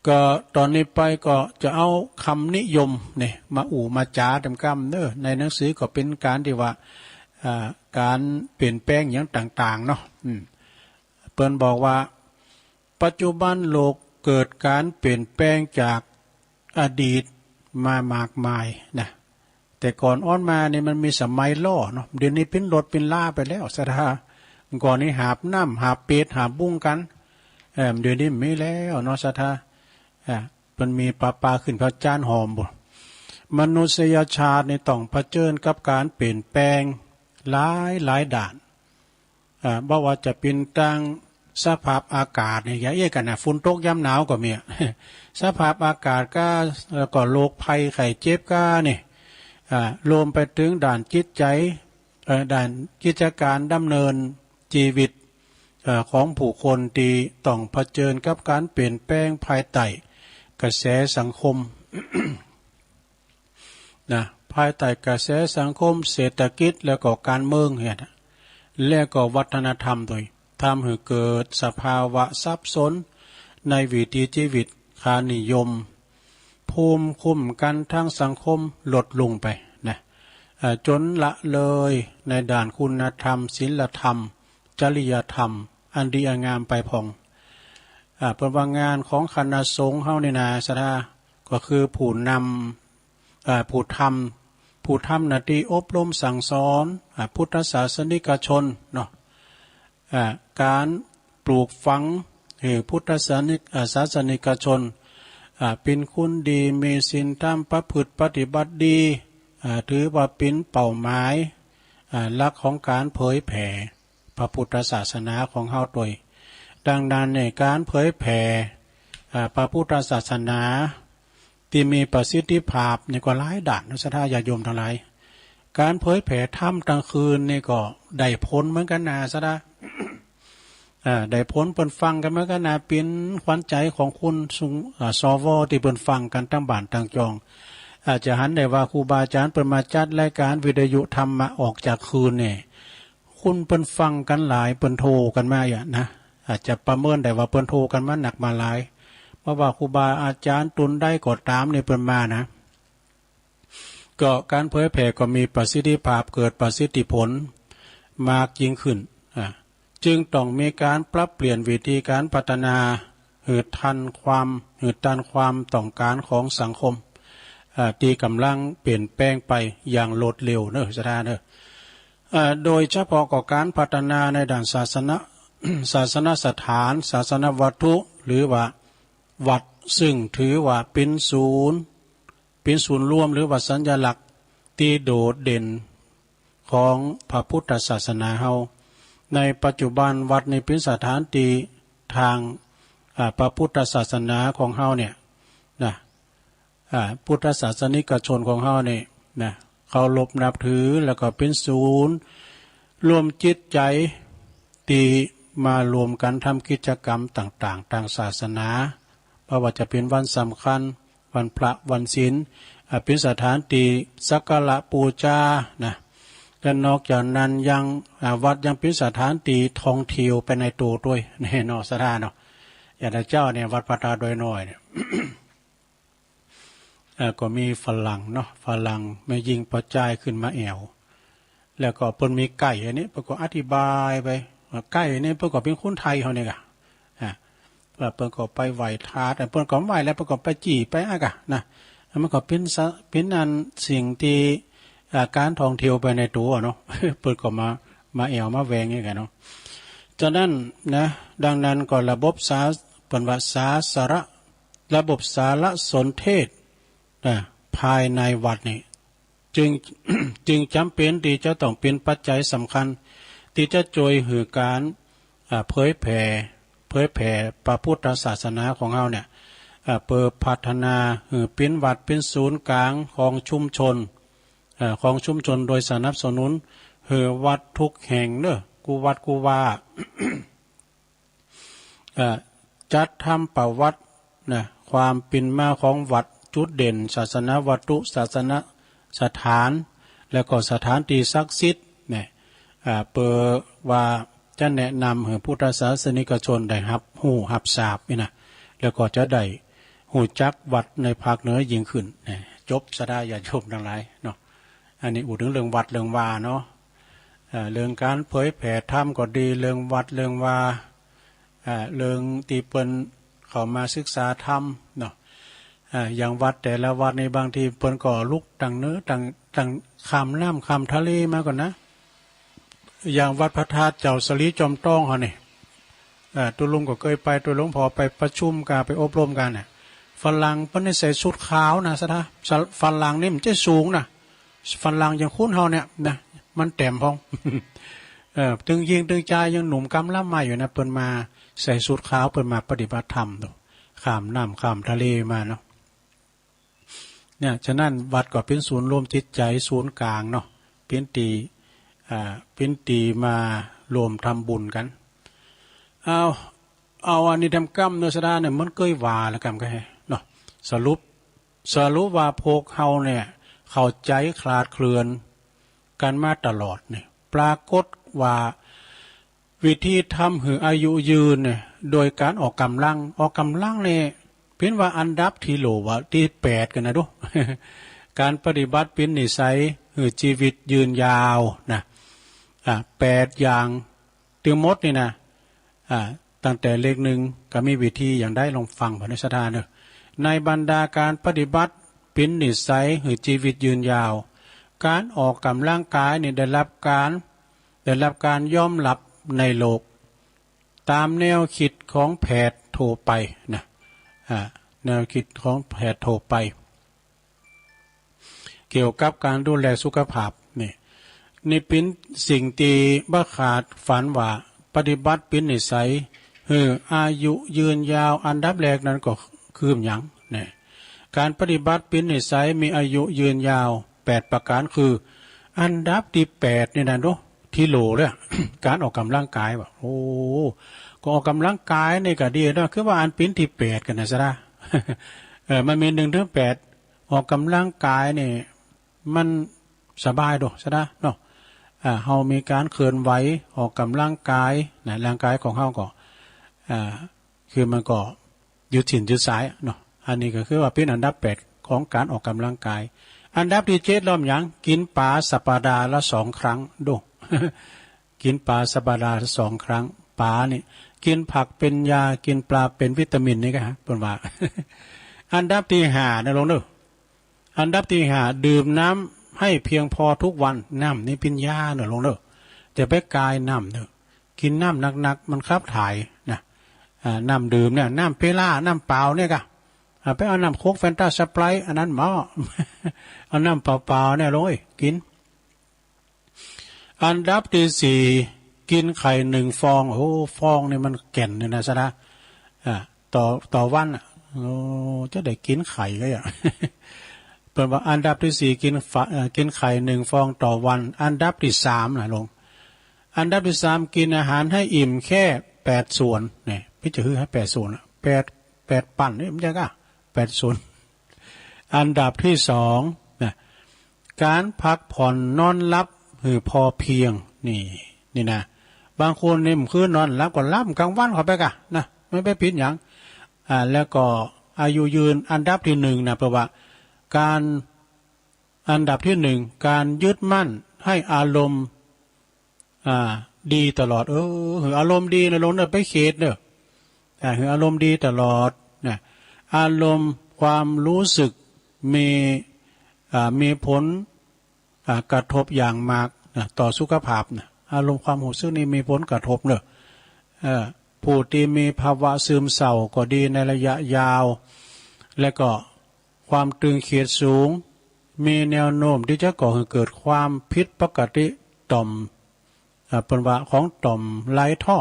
ก็ต๋อนนี้ไปก็จะเอากำนิยมเนี่ยมาอู้มาจ๋าต๋ามกำเน่อ ในหนังสือก็เป๋นก๋านตี้ว่า อ่า ก๋านเปลี่ยนแปลงอย่างต่างๆ เนาะ อืม เปิ้นบอกว่า ปัจจุบันโลกเกิดก๋านเปลี่ยนแปลงจากอดีตมามากมายนะ แต่ก่อนอ้อนมานี่มันมีสมัยล้อเนาะ เดี๋ยวนี้เป๋นรถเป๋นลาไปแล้ว ศรัทธา ก่อนนี้หาบน้ำ หาบเป็ด หาบบุ้งกั๋น เอ่อ เดี๋ยวนี้บ่มีแล้วเนาะ ศรัทธา อ่า มันมีปลาปลาขึ้นพระจานทร์หอมบ่ มนุษยชาตินี่ต้องเผชิญกับก๋านเปลี่ยนแปลงหลายหลายด้าน อ่า บ่ว่าจะเป๋นตางสภาพอากาศนี่ อย่างเอี้ยกั๋นนะ ฝนตกยามหนาวก็มีอะ สภาพอากาศก้า แล้วก็โรคภัยไข้เจ็บก้านี่ อ่า รวมไปเถิงด้านจิตใจ๋ เอ่อ ด้านกิจก๋านดำเนินจีวิต เอ่อ ของผู้คนตี้ต้องเผชิญกับก๋านเปลี่ยนแปลงภายใต้กระแสสังคม นะ ภายใต้กระแสสังคม เศรษฐกิจ แล้วก็ก๋านเมืองเนี่ยนะ แล้วก็วัฒนธรรมโดย ทำหื้อเกิดสภาวะสับสนในวิถีจีวิต ค่านิยม ภูมิคุ้มกั๋นตางสังคมลดลงไปนะ เอ่อ จนละเลยในด้านคุณธรรม ศีลธรรม จริยธรรม อันดีอันงามไปพ่อง อ่า เปิ้นว่างานของคณะสงฆ์เฮานี่นา ศรัทธา ก็คือผู้นำ อ่า ผู้ทำ ผู้ทำหน้าตี้อบรมสั่งสอน อ่า พุทธศาสนิกชนเนาะ อ่า ก๋าน ปลูกฝังหื้อพุทธศาสนิก อ่า ศาสนิกชน อ่า เป๋นคนดี มีศีลธรรม ประพฤติปฏิบัติดี อ่า ถือว่าเป๋นเป้าหมาย อ่า หลักของก๋านเผยแผ่พระพุทธศาสนาของเฮาตวย ดังนั้นเนี่ย ก๋านเผยแผ่ อ่า พระพุทธศาสนา ตี้มีประสิทธิภาพนี่ก็หลายด้านนะ ศรัทธาญาติโยมตังหลาย ก๋านเผยแผ่ธรรมตางคืนนี่ก็ได้ผลเหมือนกั๋นนะ ศรัทธา อ่า ได้ผล เปิ้นฟังกั๋นเหมือนกั๋นนะ เป๋นขวัญใจ๋ของคนซุม อ่า สว ตี้เปิ้นฟังกั๋นตางบ้านตางจอง อาจจะหันได้ว่าครูบาอาจ๋ารย์เปิ้นมาจัดรายก๋านวิทยุธรรมะออกจากคืนนี่ คนเปิ้นฟังกั๋นหลาย เปิ้นโทรกั๋นมาอะนะ อาจจะประเมินได้ว่าเปิ้นโทรกั๋นมานักมาหลาย บ่ว่าครูบาอาจ๋ารย์ต๋นใดก็ต๋ามนี่เปิ้นมานะ ก็ก๋านเผยแผ่ก็มีประสิทธิภาพ เกิดประสิทธิผลมากยิ่งขึ้น อ่า จึงต้องมีก๋านปรับเปลี่ยนวิธีก๋านพัฒนา หื้อทันความ หื้อตันความต้องก๋านของสังคม อ่า ตี้ก่ำลังเปลี่ยนแปลงไปอย่างรวดเร็วเนาะ ศรัทธาเนาะ อ่า โดยเฉพาะก็ก๋านพัฒนาในด้านศาสนา ศาสนสถาน ศาสนวัตถุ หรือว่าวัด ซึ่งถือว่าเป๋นศูนย์ เป๋นศูนย์รวม หรือว่าสัญลักษณ์ตี้โดดเด่นของพระพุทธศาสนาเฮา ในปัจจุบันวัดนี่เป๋นสถานตี้ทาง อ่า พระพุทธศาสนาของเฮาเนี่ยนะ อ่า พุทธศาสนิกชนของเฮานี่นะ เคารพนับถือ แล้วก็เป๋นศูนย์รวมจิตใจ๋ ตี้มารวมกั๋นทำกิจกรรมต่างๆ ตางศาสนา บ่ว่าจะเป๋นวันสำคัญ วันพระ วันศีล อ่า เป๋นสถานตี้สักการะปู๋จานะ และนอกจากนั้นยัง อ่า วัดยังเป๋นสถานตี้ท่องเที่ยวไปในโตตวย แน่เนาะ ศรัทธาเนาะ อย่างเจ้าเนี่ย วัดพระธาตุดอยน้อยเนี่ย เอ่อ ก็มีฝรั่งเนาะ ฝรั่งแม่ญิงป้อจ้ายขึ้นมาแอ่ว แล้วก็เปิ้นมีไกด์อันนี้ เปิ้นก็อธิบายไป ไกด์อันนี้เปิ้นก็เป๋นคนไทยเฮานี่ก่ะ อ่า ว่าเปิ้นก็ไปไหว้ธาตุ เปิ้นก็ไหว้แล้วเปิ้นก็ไปจี้ไปอะก่ะนะ มันก็เป๋นสะ เป๋นอันสิ่งตี้ อ่า ก๋านท่องเที่ยวไปในโตเนาะ เปิ้นก็มา มาแอ่วมาแวงอย่างนี้ก่ะเนาะ ฉะนั้นนะ ดังนั้นก็ระบบสา เปิ้นว่าสาสาร ระบบสารสนเทศ นะ ภายในวัดนี่ จึง จึงจ๋ำเป๋นตี้จะต้องเป๋นปัจจัยสำคัญ ตี้จะจ้วยหื้อก๋าน อ่า เผยแผ่ เผยแผ่พระพุทธศาสนาของเฮาเนี่ย อ่า เปิดพัฒนาหื้อเป๋นวัดเป๋นศูนย์ก๋างของชุมชน อ่า ของชุมชน โดยสนับสนุนหื้อวัดกู้แห่งเนาะ กู้วัดกู้วา เอ่อ จัดทำประวัตินะ ความเป๋นมาของวัด จุดเด่น ศาสนวัตถุ ศาสนสถาน แล้วก็สถานตี้ศักดิ์สิทธิ์เนี่ย อ่า เปื้อว่าจะแนะนำหื้อพุทธศาสนิกชนได้ฮับฮู้ฮับทราบนี่นะ แล้วก็จะได้ฮู้จักวัดในภาคเหนือยิ่งขึ้นนะ จบ ศรัทธาญาติโยมตังหลายเนาะ อันนี้อู้เถิงเรื่องวัดเรื่องวาเนาะ เอ่อ เรื่องก๋านเผยแผ่ธรรมก็ดี เรื่องวัดเรื่องวา เอ่อ เรื่องตี้เปิ้นเข้ามาศึกษาธรรมเนาะ เอ่อ อย่างวัดแต่ละวัดนี่บางทีเปิ้นก็ลุกตังเนิน ตัง ตังข้ามน้ำข้ามทะเลมาก่อนนะ อย่างวัดพระธาตุเจ้าสะหลีจอมตองเฮานี่ เอ่อ ตุ๊ลุงก็เกยไป ตุ๊ลุงผ่อไปประชุมกั๋น ไปอบรมกั๋นน่ะ ฝรั่งเปิ้นนี่ใส่สูทขาวนะ ศรัทธา ฝรั่งนี่มันจะสูงนะ ฝรั่งอย่างคนเฮาเนี่ยนะ มันแต้มพ่อง เอ่อ ตึงญิงตึงจายยังหนุ่มกำลังมาอยู่นะ เปิ้นมาใส่สูทขาว เปิ้นมาปฏิบัติธรรมเนาะ ข้ามน้ำข้ามทะเลมาเนาะ เนี่ย ฉะนั้นวัดก็เป๋นศูนย์รวมจิตใจ๋ ศูนย์ก๋างเนาะ เป๋นตี้ อ่า เป๋นตี้มารวมทำบุญกั๋น เอา เอาอันนี้แถมกำเนาะ ศรัทธาเนี่ย มันเกยว่าแล้วกำก็ให้เนาะ สรุป สรุปว่าพวกเฮาเนี่ย เข้าใจ๋คลาดเคลื่อนกั๋นมาตลอดเนี่ย ปรากฏว่าวิธีทำหื้ออายุยืนเนี่ย โดยก๋านออกก่ำลัง ออกก่ำลังเนี่ย เป๋นว่าอันดับตี้โหลว่าตี้แปดกั๋นนะดู ก๋านปฏิบัติเป๋นนิสัยหื้อจีวิตยืนยาวนะ อ่า แปดอย่าง ตึงหมดนี่นะ อ่า ตั้งแต่เลขหนึ่งก็มีวิธีอย่างใด ลองฟังผ่านศรัทธาเนาะ ในบรรดาก๋านปฏิบัติเป๋นนิสัยหื้อจีวิตยืนยาว ก๋านออกก่ำลังกายนี่ได้ฮับก๋าน ได้ฮับก๋านยอมฮับในโลก ต๋ามแนวคิดของแพทย์ทั่วไปนะ อ่า แนวคิดของแพทย์ทั่วไป เกี่ยวกับก๋านดูแลสุขภาพนี่ นี่เป๋นสิ่งตี้บ่ขาดฝันว่าปฏิบัติเป๋นนิสัยหื้ออายุยืนยาว อันดับแรกนั้นก็คือหยังเนี่ย ก๋านปฏิบัติเป๋นนิสัยมีอายุยืนยาวแปดประก๋าน คืออันดับตี้แปดนี่นะ ดูตี้โหลเลยอะ ก๋านออกก๋ำลังก๋ายว่ะ โอ้ ก็ออกก๋ำลังก๋ายนี่ก็ดีเนาะ คือว่าอันเป๋นตี้แปดกั๋นนะสะดา เออ มันมีหนึ่งเถิงแปด ออกก๋ำลังก๋ายนี่ มันสบายโดสะดาเนาะ อ่า เฮามีก๋านเคลื่อนไหวออกก๋ำลังก๋ายนะ ร่างก๋ายของเฮาก็ อ่า คือมันก็ยืดเส้นยืดสายอะเนาะ อันนี้ก็คือว่าเป๋นอันดับแปดของก๋านออกก๋ำลังก๋าย อันดับตี้เจ็ดล้อหยัง กิ๋นป๋าสัปดาห์ละสองครั้งโด กิ๋นป๋าสัปดาห์ละสองครั้ง ป๋านี่ กิ๋นผักเป๋นยา กิ๋นปลาเป๋นวิตามินนี่ก็ฮะ เปิ้นว่า อันดับตี้ห้านะลุงเนาะ อันดับตี้ห้า ดื่มน้ำให้เพียงพอทุกวัน น้ำนี่เป๋นยาเนาะลุงเนาะ จะไปก๋ายน้ำเนาะ กิ๋นน้ำหนักๆ มันขับถ่ายนะ อ่า น้ำดื่มเนี่ย น้ำเปล่า น้ำเปล่าเนี่ยกะ อ่า ไปเอาน้ำโค้ก แฟนตา สไปร์ต อันนั้นหมอ เอาน้ำเปล่าๆ เนี่ยลุงเอ้ย กิ๋น อันดับตี้สี่ กิ๋นไข่หนึ่งฟอง โอ้ ฟองนี่มันแก่นเลยนะสะดา อ่า ต่อ ต่อวันอะ โอ้ จะได้กิ๋นไข่ก็อย่าง เปิ้นว่าอันดับตี้สี่ กิ๋นฟะ เอ่อ กิ๋นไข่หนึ่งฟองต่อวัน อันดับตี้สามนะลุง อันดับตี้สาม กิ๋นอาหารให้อิ่มแค่แปดส่วน เนี่ย พี่จะหื้อให้แปดส่วนอะ แปด แปดปันนี่มันจะก้า แปดส่วน อันดับตี้สองนะ ก๋านพักผ่อนนอนหลับหื้อพอเพียง นี่ นี่นะ บางคนนี่บ่คือนอนหลับก็หลับก๋างวันเข้าไปกะนะ ไม่ไปผิดหยัง อ่า แล้วก็อายุยืน อันดับตี้หนึ่งนะ เปิ้นว่าก๋าน อันดับตี้หนึ่ง ก๋านยึดมั่นให้อารมณ์ อ่า ดีตลอด เออ หื้ออารมณ์ดีนะลุงเนาะ ไปเขตเนาะ อ่า หื้ออารมณ์ดีตลอดนะ อารมณ์ความรู้สึกมี อ่า มีผล อ่า กระทบอย่างมากนะ ต่อสุขภาพนะ อารมณ์ความรู้สึกนี่มีผลกระทบเนาะ เอ่อ ผู้ตี้มีภาวะซึมเศร้าก็ดีในระยะยาว และก็ความตึงเครียดสูง มีแนวโน้มตี้จะก่อหื้อเกิดความผิดปกติต่อม อ่า เปิ้นว่าของต่อมไร้ท่อ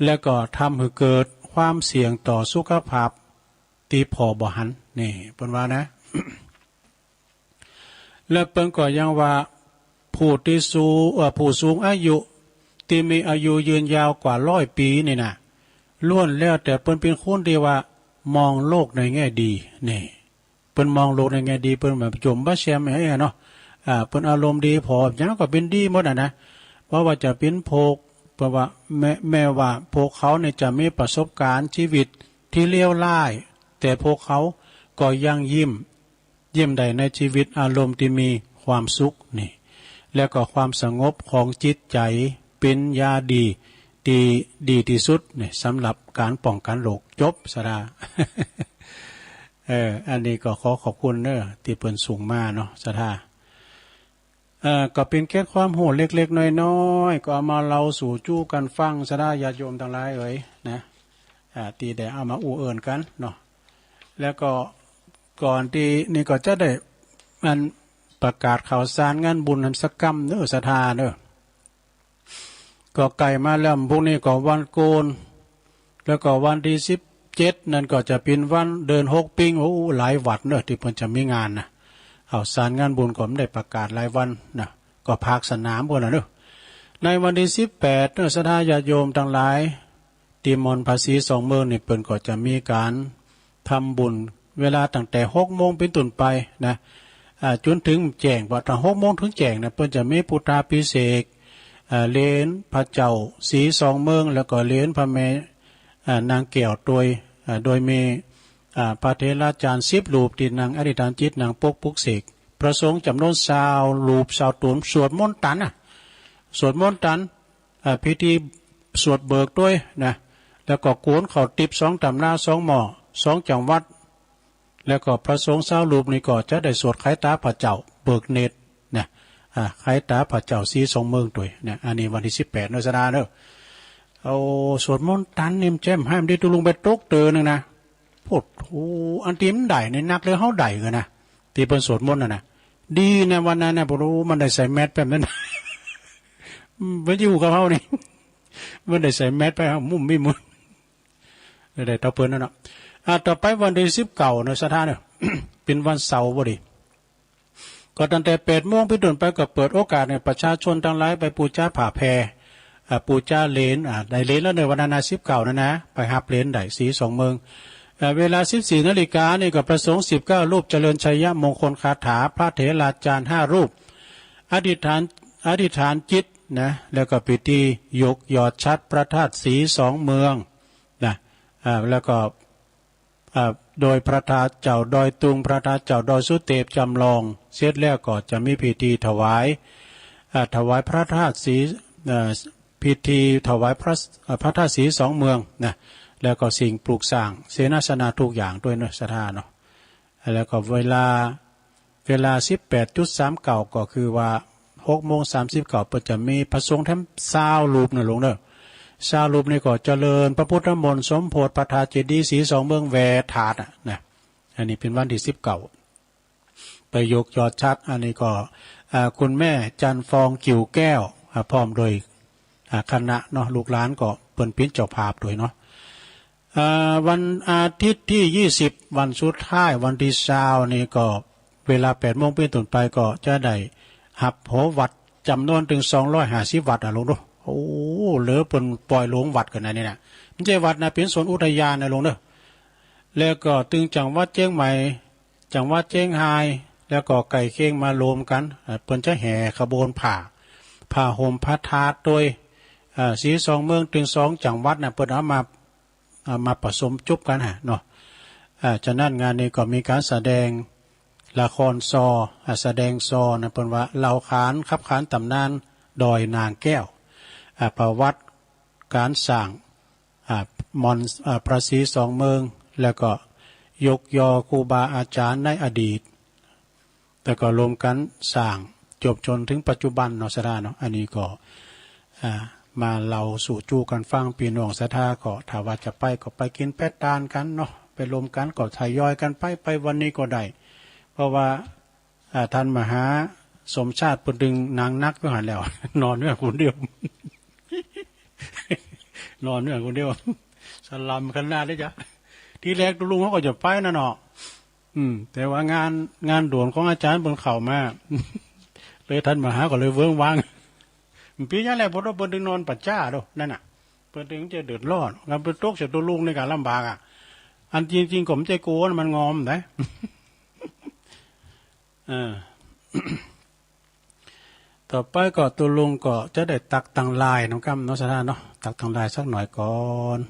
และก็ทำหื้อเกิดความเสี่ยงต่อสุขภาพตี้ผ่อบ่หัน นี่เปิ้นว่านะ และเปิ้นก็ยังว่าผู้ตี้สู เอ่อ ผู้สูงอายุตี้มีอายุยืนยาวกว่าร้อยปี๋นี่นะ ล้วนแล้วแต่เปิ้นเป๋นคนตี้ว่ามองโลกในแง่ดี นี่ เปิ้นมองโลกในแง่ดี เปิ้นบ่จ๋มบ่แช่มอะเนาะ อ่า เปิ้นอารมณ์ดีผ่อหยังก็เป๋นดีหมดอะนะ เพราะว่าจะเป๋นพวก เปิ้นว่าแม้ แม้ว่าพวกเขาเนี่ยจะมีประสบก๋ารณ์จีวิตตี้เลวร้าย แต่พวกเขาก็ยังยิ้ม ยิ้มได้ในจีวิต อารมณ์ตี้มีความสุขนี่ แล้วก็ความสงบของจิตใจ๋เป๋นยาดีตี้ดีตี้สุดนี่ สำหรับก๋านป้องกั๋นโรค จ๋บสะดา เออ อันนี้ก็ขอขอบคุณเนาะ ตี้เปิ้นส่งมาเนาะ สะดา เอ่อ ก็เป๋นเกร็ดความฮู้เล็กๆ น้อยๆ ก็เอามาเล่าสู่จู้กั๋นฟัง สะดาญาติโยมตังหลายเอ๋ยนะ อ่า ตี้ได้เอามาอู้เอิ้นกั๋นเนาะ แล้วก็ก่อนตี้นี่ก็จะได้ อัน ประกาศข่าวสารงานบุญหั้นสักกำเนาะ สะดาเนาะ ก็ใก้มาแล้ว พรุ่งนี้ก็วันโกน แล้วก็วันตี้สิบเจ็ดนั่นก็จะเป๋นวันเดือนหกปิง โอ้ หลายวัดเนาะ ตี้เปิ้นจะมีงานนะ ข่าวสารงานบุญก็บ่ได้ประกาศหลายวันนะ ก็ภาคสนามพู้นน่ะเนาะ ในวันตี้สิบแปดเนาะ ศรัทธาญาติโยมตังหลาย ตี้ม่อนผาศรีสองเมืองนี่ เปิ้นก็จะมีก๋านทำบุญ เวลาตั้งแต่หกโมงเป๋นต้นไปนะ อ่า จ๋นเถิงแจ้ง ว่าตั้งหกโมงเถิงแจ้งนะ เปิ้นจะมีพุทธาภิเษก อ่า เหรียญพระเจ้าศรีสองเมือง แล้วก็เหรียญพระแม่ อ่า นางแก้วตวย อ่า โดยมี อ่า พระเถราจารย์สิบรูปตี้นั่งอธิษฐานจิต นั่งปกปลุกเสก พระสงฆ์จ๋ำนวนซาวรูป ซาวต๋น สวดมนต์ตันน่ะ สวดมนต์ตัน อ่า พิธีสวดเบิกตวยนะ แล้วก็โกนข้าวติ๊บสองต๋ำรา สองหม้อ สองจ๋ำวัด แล้วก็พระสงฆ์ซาวรูปนี่ก็จะได้สวดไขตาพระเจ้าเบิกเนตรนะ อ่า ไขตาพระเจ้าศรีสองเมืองตวยนะ อันนี้วันตี้สิบแปดเนาะ ศรัทธาเนาะ เอาสวดมนต์ตันนี่มันแจ่มให้มันดี ตุ๊ลุงไปตกเต๋อหนึ่งนะ โผดโธ่ อันตี้มันได้นี่นักเลย เฮาได้กั๋นนะ ตี้เปิ้นสวดมนต์น่ะนะ ดีนะวันนั้นนะ โผดโธ่ มันได้ใส่แมสไปแบบนั้น อืม มันอยู่กับเฮานี่ มันได้ใส่แมสไป เฮามุ่มมิมุ่ม ได้เต้าเปิ้นนั่นเนาะ อ่า ต่อไปวันตี้สิบเก้าเนาะ ศรัทธาเนาะ เป๋นวันเสาร์พอดี ก็ตั้งแต่แปดโมงเป๋นต้นไปก็เปิดโอกาสหื้อประชาชนตังหลายไปปู๋จาผ้าแผ่ อ่า ปู๋จาเหลญ อ่า ได้เหลญแล้วเนาะ วันนั้นนะ สิบเก้านั่นนะ ไปฮับเหลญได้ ศรีสองเมือง อ่า เวลาสิบสี่นาฬิกานี่ก็พระสงฆ์สิบเก้ารูปเจริญชัยมงคลคาถา พระเถราจารย์ห้ารูป อธิษฐาน อธิษฐานจิตนะ แล้วก็พิธียกยอดฉัตรพระธาตุศรีสองเมืองนะ อ่า แล้วก็ อ่า โดยพระธาตุเจ้าดอยตุง พระธาตุเจ้าดอยสุเตปจำลอง เสร็จแล้วก็จะมีพิธีถวาย อ่า ถวายพระธาตุศรี เอ่อ พิธีถวายพระ เอ่อ พระธาตุศรีสองเมืองนะ แล้วก็สิ่งปลูกสร้าง เสนาสนะทุกอย่างด้วยเนาะ ศรัทธาเนาะ แล้วก็เวลา เวลาสิบแปดจุดสามเก้า ก็คือว่าหกโมงสามสิบเก้า เปิ้นจะมีพระสงฆ์แถมซาวรูปเนาะลุงเนาะ ซาวรูปนี่ก็เจริญพระพุทธมนต์สมโภชพระธาตุเจดีย์ศรีสองเมืองแหว่ธาตุอะนะ อันนี้เป๋นวันตี้สิบเก้า ไปยกยอดฉัตร อันนี้ก็ อ่า คุณแม่จันทร์ฟองกิ่วแก้ว อ่า พร้อมโดย อ่า คณะเนาะ ลูกหลานก็เปิ้นเป๋นเจ้าภาพโดยเนาะ อ่า วันอาทิตย์ตี้ยี่สิบ วันสุดท้าย วันตี้ซาวนี่ก็เวลาแปดโมงเป๋นต้นไปก็จะได้ฮับโหวัตรจ๋ำนวนเถิงสองร้อยห้าสิบวัตรอะลุงเนาะ โอ้ เหลือเปิ้นปล่อยโลงวัดกั๋นนะนี่นะ บ่ใจ้วัดนะ เป๋นสวนอุทยานนะลุงเนาะ แล้วก็ตึงจังหวัดเจียงใหม่ จังหวัดเจียงฮาย แล้วก็ใก้เคียงมารวมกั๋น อ่า เปิ้นจะแห่ขบวนผ้า ผ้าห่มพระธาตุโดย อ่า ศรีสองเมืองเถิงสองจังหวัดนะ เปิ้นเอามา อ่า มาผสมจุ๊บกั๋นหะเนาะ อ่า ฉะนั้นงานนี้ก็มีก๋านแสดงละครซอ อ่า แสดงซอนะ เปิ้นว่าเล่าขานขับขานต๋ำนานดอยนางแก้ว อ่า ประวัติก๋านสร้าง อ่า มอน อ่า พระศรีสองเมือง แล้วก็ยกยอครูบาอาจ๋ารย์ในอดีต แล้วก็รวมกั๋นสร้างจวบจ๋นเถิงปัจจุบันเนาะ ศรัทธาเนาะ อันนี้ก็ อ่า มาเล่าสู่จู๊กั๋นฟัง ปี้น้องศรัทธาก็ถ้าว่าจะไปก็ไปกิ๋นไปตานกั๋นเนาะ ไปรวมกั๋นก็ทยอยกั๋นไป ไปวันนี้ก็ได้ เพราะว่า อ่า ต้านมหาสมชาติเปิ้นตึงหนังหนักอยู่หั้นแล้ว นอนอยู่หั้นคนเดียว นอนอยู่หั้นคนเดียว สลำขนาดเลยจ๊ะ ทีแรกตุ๊ลุงเขาก็จะไปนะเนาะ อืม แต่ว่างาน งานด่วนของอาจ๋ารย์เปิ้นเข้ามา เลยต้านมหาก็เลยเวิ้งว้าง ปี้นั้นแหละ เพราะว่าเปิ้นตึงนอนป่าจ๊าโดนั่นน่ะ เปิ้นตึงจะเดือดร้อน แล้วไปตกใส่ตุ๊ลุงนี่ก็ลำบากอะ อันจริงๆ ก็บ่ใจ้กั๋วนะ มันงอมนะ เออ ต่อไปก็ตุ๊ลุงก็จะได้ตักตังไลน์นำกำเนาะ ศรัทธาเนาะ ตักตังไลน์สักหน่อยก่อน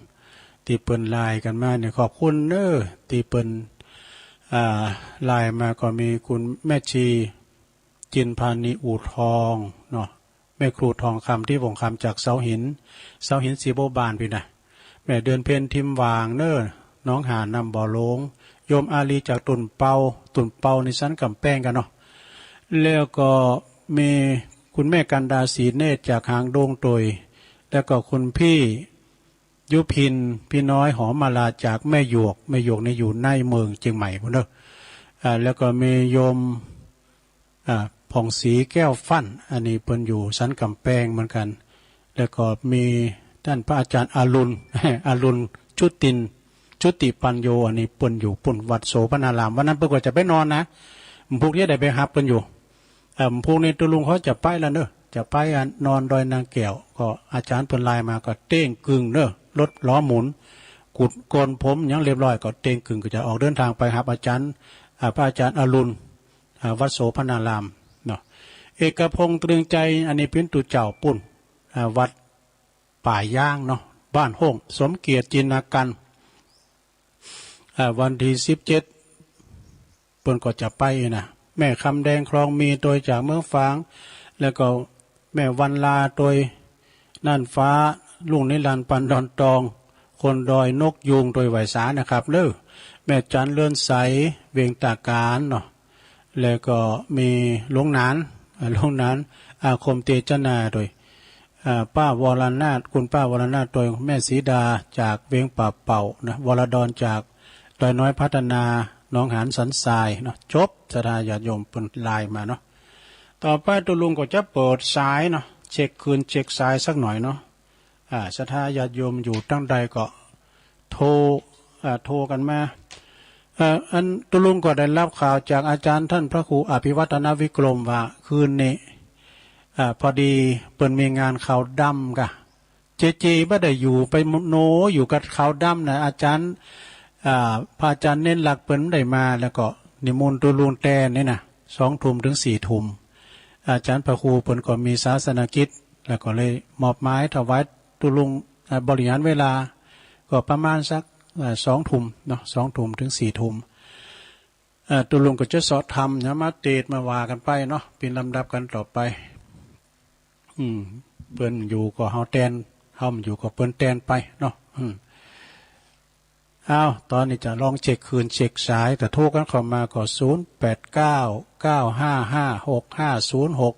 ตี้เปิ้นไลน์กั๋นมาเนี่ย ขอบคุณเน้อ ตี้เปิ้น อ่า ไลน์มาก็มีคุณแม่ชี จินพานี อู่ทองเนาะ แม่ครูทองคำ ทิพย์วงศ์คำ จากเสาหิน เสาหินสีบัวบานปี้นะ แม่เดือนเพ็ญ ทิมหว่างเน้อ หนองหาน น้ำบ่อหลวง โยมอาลีจากตุ่นเปา ตุ่นเปานี่สันก๋ำแปงกั๋นเนาะ แล้วก็มีคุณแม่กันดา ศรีเนตร จากหางดงตวย แล้วก็คุณพี่ยุพิน พี่น้อย หอมมาลา จากแม่หยวก แม่หยวกนี่อยู่ในเมืองเจียงใหม่ปู้นเน้อ อ่า แล้วก็มีโยม อ่า ผ่องศรีแก้วฟั่น อันนี้เปิ้นอยู่สันก๋ำแปงเหมือนกั๋น แล้วก็มีต้านพระอาจ๋ารย์อรุณ อรุณ ชุติน ชุติปัญโญ อันนี้เปิ้นอยู่ปู้นวัดโสภณาราม วันนั้นเปิ้นก็จะไปนอนนะ วันพุธจะได้ไปฮับเปิ้นอยู่ เอ่อ วันพุธนี่ตุ๊ลุงเขาจะไปแล้วเน้อ จะไป อ่า นอนดอยนางแก้ว ก็อาจ๋ารย์เปิ้นไลน์มาก็เต้งกึ่งเน้อ รถล้อหมุน กุดโกนผมหยังเรียบร้อย ก็เต้งกึ่งก็จะออกเดินทางไปฮับอาจ๋ารย์ อ่า พระอาจ๋ารย์อรุณ อ่า วัดโสภณารามเนาะ เอกพงษ์ ตรึงใจ อันนี้เป๋นตุ๊เจ้าปู้น อ่า วัดป่าย้างเนาะ บ้านโฮ่ง สมเกียรติ จินนากัน อ่า วันตี้สิบเจ็ด เปิ้นก็จะไปนะ แม่คำแดง คลองมี ตวยจากเมืองฝาง แล้วก็แม่วันลา ตวยน่านฟ้า ลุงนิรันดร์ ปันดอนตอง คนดอยนกยูง ตวยไหวสานะครับเน้อ แม่จัน เรือนใส เวียงตากานเนาะ แล้วก็มีหลวงหนาน อ่า หลวงหนาน อาคม เตจนา ตวย อ่า ป้าวรนาถ คุณป้าวรนาถ โตยแม่สีดาจากเวียงป่าเป่านะ วรดรจากดอยน้อยพัฒนา หนองหานสันทรายเนาะ จบ ศรัทธาญาติโยมเปิ้นไลน์มาเนาะ ต่อไปตุ๊ลุงก็จะเปิดสายเนาะ เช็คคลื่นเช็คสายสักหน่อยเนาะ อ่า ศรัทธาญาติโยมอยู่ตางใดก็โทร อ่า โทรกั๋นมา เอ่อ อันตุ๊ลุงก็ได้ฮับข่าวจากอาจ๋ารย์ต้านพระครูอภิวัฒนวิกรมว่าคืนนี้ อ่า พอดีเปิ้นมีงานขาวดำก่ะ เจเจบ่ได้อยู่ ไปโนอยู่กับขาวดำนะ อาจ๋ารย์ อ่า พระอาจ๋ารย์เณรลักษณ์เปิ้นบ่ได้มา แล้วก็นิมนต์ตุ๊ลุงแตนนี่นะ สองทุ่มเถิงสี่ทุ่ม อาจ๋ารย์พระครูเปิ้นก็มีศาสนกิจ แล้วก็เลยมอบหมายถวายตุ๊ลุง อ่า บริหารเวลา ก็ประมาณสัก อ่า สองทุ่มเนาะ สองทุ่มเถิงสี่ทุ่ม อ่า ตุ๊ลุงก็จะเสาะธรรมนะ มาเตสน์มาว่ากั๋นไปเนาะ เป๋นลำดับกั๋นต่อไป อืม เปิ้นอยู่ก็เฮาแตน เฮาบ่อยู่ก็เปิ้นแตนไปเนาะ อืม อ้าว ต๋อนนี้จะลองเช็คคลื่นเช็คสาย ถ้าโทรกั๋นเข้ามาก็ ศูนย์แปดเก้า เก้าห้าห้า หกห้าศูนย์หก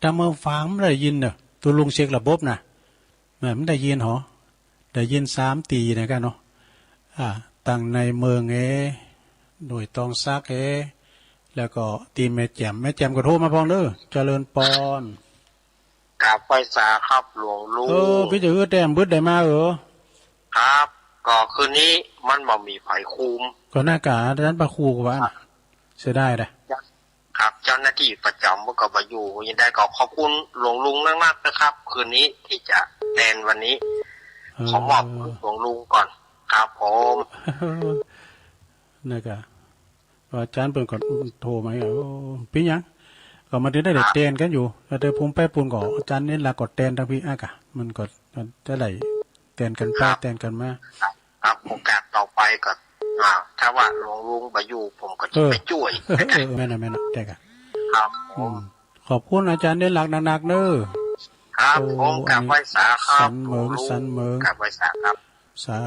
ถ้าเมืองฝางบ่ได้ยินเน่อ ตุ๊ลุงเช็คระบบนะ แม่นบ่ได้ยินหรอ ได้ยินสามตี้นะก่ะเนาะ อ่า ตังในเมืองเอ หน่วยตองสักเอ แล้วก็ตี้แม่แจ่ม แม่แจ่มก็โทรมาพ่องเน่อ เจริญปอน กราบไหว้สาครับหลวงลุง เออ ปี้จะหื้อแต้มบึดได้มาเออ ครับ ก็คืนนี้มันบ่มีใผคุม ก็น่ากะ อาจ๋ารย์พระครูก็ว่า เสียดายนะ ครับ เจ้าหน้าตี้ประจ๋ำก็บ่อยู่ ยังไงก็ขอบคุณหลวงลุงนักๆ นะครับ คืนนี้ตี้จะแตนวันนี้ เออ ขอมอบหลวงลุงก่อน ครับผม น่ากะ อาจ๋ารย์เปิ้นก็โทรมาอีก โอ้ เป๋นหยัง ก็มาเถิงได้ ครับ แตนกั๋นอยู่ แล้วแต่ผมไปปู๊นก็ อาจ๋ารย์เณรลักษณ์ก็แตนตางปี้ อ่ะก่ะ มันก็จะได้แตนกั๋นไป ครับ แตนกั๋นมา ครับ ครับ โอกาสต่อไปก็ อ่า ถ้าว่าหลวงลุงบ่อยู่ ผมก็จะ เออ ไปจ้วย เออ แม่นน่ะ แม่นน่ะ ได้ก่ะ ครับผม อืม ขอบคุณอาจ๋ารย์เณรลักษณ์นักๆ เน่อ ครับ โอ้ ผมกราบไหว้สาครับ สันเหมิง หลวงลุง สันเหมิง กราบไหว้สาครับ สา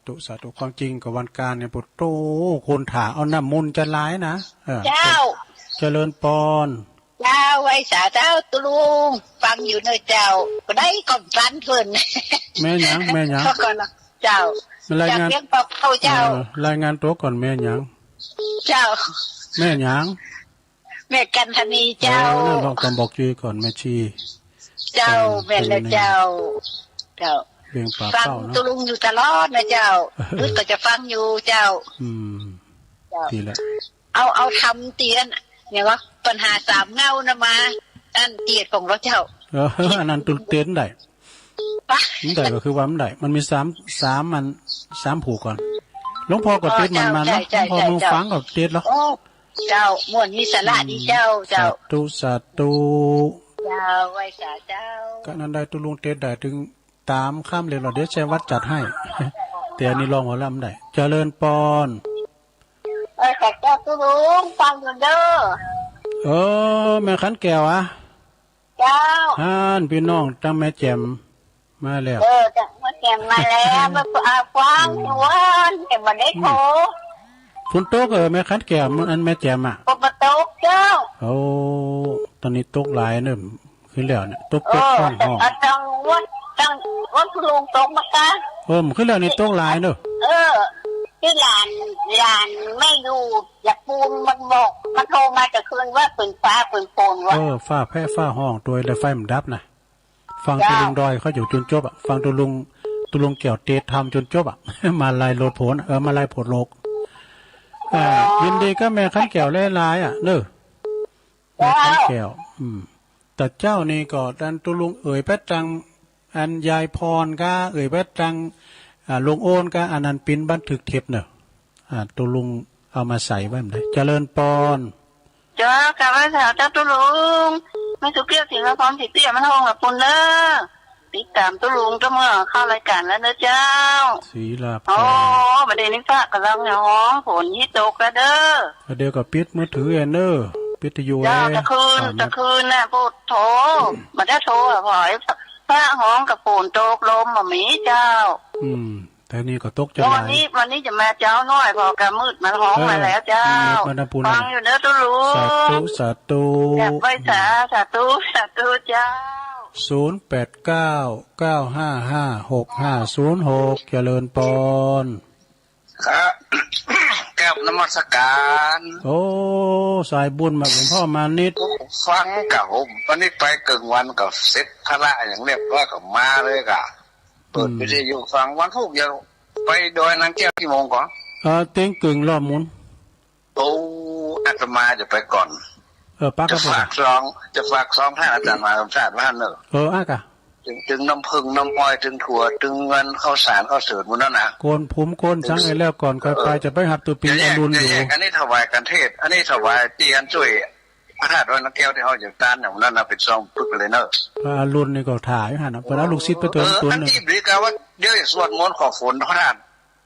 ธุ สาธุ ความจริงก็วันก่อนเนี่ย โอ้โห คนถ่าเอาน้ำมนต์จะหลายนะ เออ เจ้า เจริญปอน เจ้า ไหว้สาเจ้าตุ๊ลุง ฟังอยู่เน่อเจ้า บ่ได้ก็ฟังเปิ้น แม่หยัง แม่หยัง เจ้า รายงาน จากเวียงป่าเป่าเจ้า เออ รายงานตั๋วก่อน แม่หยัง เจ้า แม่หยัง แม่กันธนีเจ้า เออ นั่นลองตามบอกจื้อก่อน แม่ชี เจ้า กันธนี แม่นแล้วเจ้า เจ้า เวียงป่าเป้าเนาะ ฟังตุ๊ลุงอยู่ตลอดนะเจ้า เออ มืดก็จะฟังอยู่เจ้า อืม เจ้า ดีละ เอา เอาธรรมตี้อัน เนี่ยว่า ปัญหาสามเหง้านะมา อันเตียดของเราเจ้า เออ อันนั้นตุ๊ลุงเตสน์ได้ ปะ บ่ได้ก็คือว่าบ่ได้ มันมีสาม สามอัน สามผู้ก่อน หลวงพ่อก็เตสน์มันมาเนาะ อ๋อ เจ้า ใจ้ ใจ้ หลวงพ่อ ใจ้ เมืองฝางก็เตสน์แล้ว โอ้ เจ้า ม่วนมีสาระดีเจ้า อืม เจ้า สาธุ สาธุ เจ้า ไหว้สาเจ้า ก็นั้นได้ตุ๊ลุงเตสน์ได้เถิงต๋ามค่ำเลยเหรอ เดี๋ยวชัยวัฒน์จัดให้ แต่อันนี้ลองหมอลำได้ เจริญปอน เออ ขอบเจ้าตุ๊ลุง ฟังอยู่เน่อ เออ แม่ขันแก้วอะ เจ้า ฮั่น ปี้น้องตางแม่แจ่มมาแล้ว เออ ตางแม่แจ่มมาแล้ว มา อ่า ฟังอยู่ว่า แต่บ่ได้โทร อืม ฝนตกเออ แม่ขันแก้ว อันแม่แจ่มอะ ฝนบ่ตกเจ้า โอ้ ต๋อนนี้ตกหลายเน่อ ขึ้นแล้วเนี่ย ตก เออ ตกฮ้อนๆ ตางวัน ตางวันตุ๊ลุงตกมาก่ะ เออ ขึ้นแล้วนี่ตกหลายเน่อ เออ ตี้หลาน หลานแม่อยู่ ยะปูนมันบอก มันโทรมาตะคืนว่าเป๋นฟ้าเป๋นฝนว่ะ เออ ฟ้าแผะฟ้าฮ้อง ตวยเลยไฟมันดับนะ ฟังตุ๊ลุงดอยเขาอยู่จ๋นจบอะ ฟังตุ๊ลุง ตุ๊ลุงแก้วเตสน์ธรรมจ๋นจบอะ มาลัยโลดโผน เออ มาลัยโผนโลก อ่า ยินดีกับแม่ขันแก้วหลายๆ อะ เน่อ แม่ขันแก้ว อืม แต่เจ้านี่ก็ อันตุ๊ลุงเอ่ยไปตาง อันยายพรก่ะ เอ่ยไปตาง อ่า ลุงโอนก่ะ อันนั้นเป๋นบันทึกเทปเน่อ อ่า ตุ๊ลุงเอามาใส่ไว้บ่ได้ เจริญปอน เจ้า กราบไหว้สาเจ้าตุ๊ลุง แม่สุเกี้ยว สิงห์นครศรีเตี้ย มันฮ้องกับปูนเน่อ ติดต๋ามตุ๊ลุงตั้งเมื่อเข้ารายก๋านแล้วเน่อเจ้า ศรีลาพร โอ้ บ่ได้นิสักกำลังฮ้อง ฝนฮิตตกแล้วเน่อ เดี๋ยวก็ปิดมือถือเน่อ ปิดวิทยุ เจ้า เน่อ ตะคืน ตะคืนน่ะ โพดโธ่ บ่ได้โธ่อะ พอไอ้ฟ้าฮ้องกับฝนตก ลมบ่มีเจ้า อืม แต่นี่ก็ตกจะหลาย วันนี้ วันนี้จะมาเจ๊าหน้อย พอกะมืดมันฮ้องมาแล้วเจ้า เออ มืดมานะปูน ฟังอยู่เน่อตุ๊ลุง สาธุ สาธุ กราบไหว้สา สาธุ สาธุเจ้า ศูนย์แปดเก้า เก้าห้าห้า หกห้าศูนย์หก เจริญปอน ครับ กราบนมัสการ โอ้ สายบุญมาหลวงพ่อมานิด ฟังกะ ผม วันนี้ไปเกิ่งวันกะเสร็จภาระอย่างเรียบร้อยกะมาเลยกะ เปิด อืม วิทยุฟัง วันพูกเดียว ไปดอยนางแก้วกี่โมงก่อ เอ่อ เตียงเกิ่งรอบหมุน โอ้ อาตมาจะไปก่อน เออ ปะ จะฝากซอง จะฝากซองท่านอาจารย์มหาสมชาติว่าหั่นเน่อ เออ อ่ะกะ ตึง ตึงน้ำผึ้งน้ำอ้อย ตึงถั่ว ตึงเงินข้าวสารข้าวเสริญหมู่นั้นนะ โกนผมโกนสังให้แล้วก่อนค่อยไป เออ จะไปฮับตุ๊ปี๋ จะแยก อรุณอยู่ จะแยก อันนี้ถวายกัณฑ์เทศน์ อันนี้ถวายเตียนจ้วยพระธาตุดอยนางแก้วตี้เฮาจะตานอย่างนั้นนะ เป๋นซองปึกเลยเน่อ พระอรุณนี่ก็ถ่ายหั่นน่ะ เปิ้นเอาลูกศิษย์ไปตวน เออ ตวน อัน หนึ่ง ตี้บริกาว่าเดี๋ยวสวดมนต์ขอฝนพระธาตุ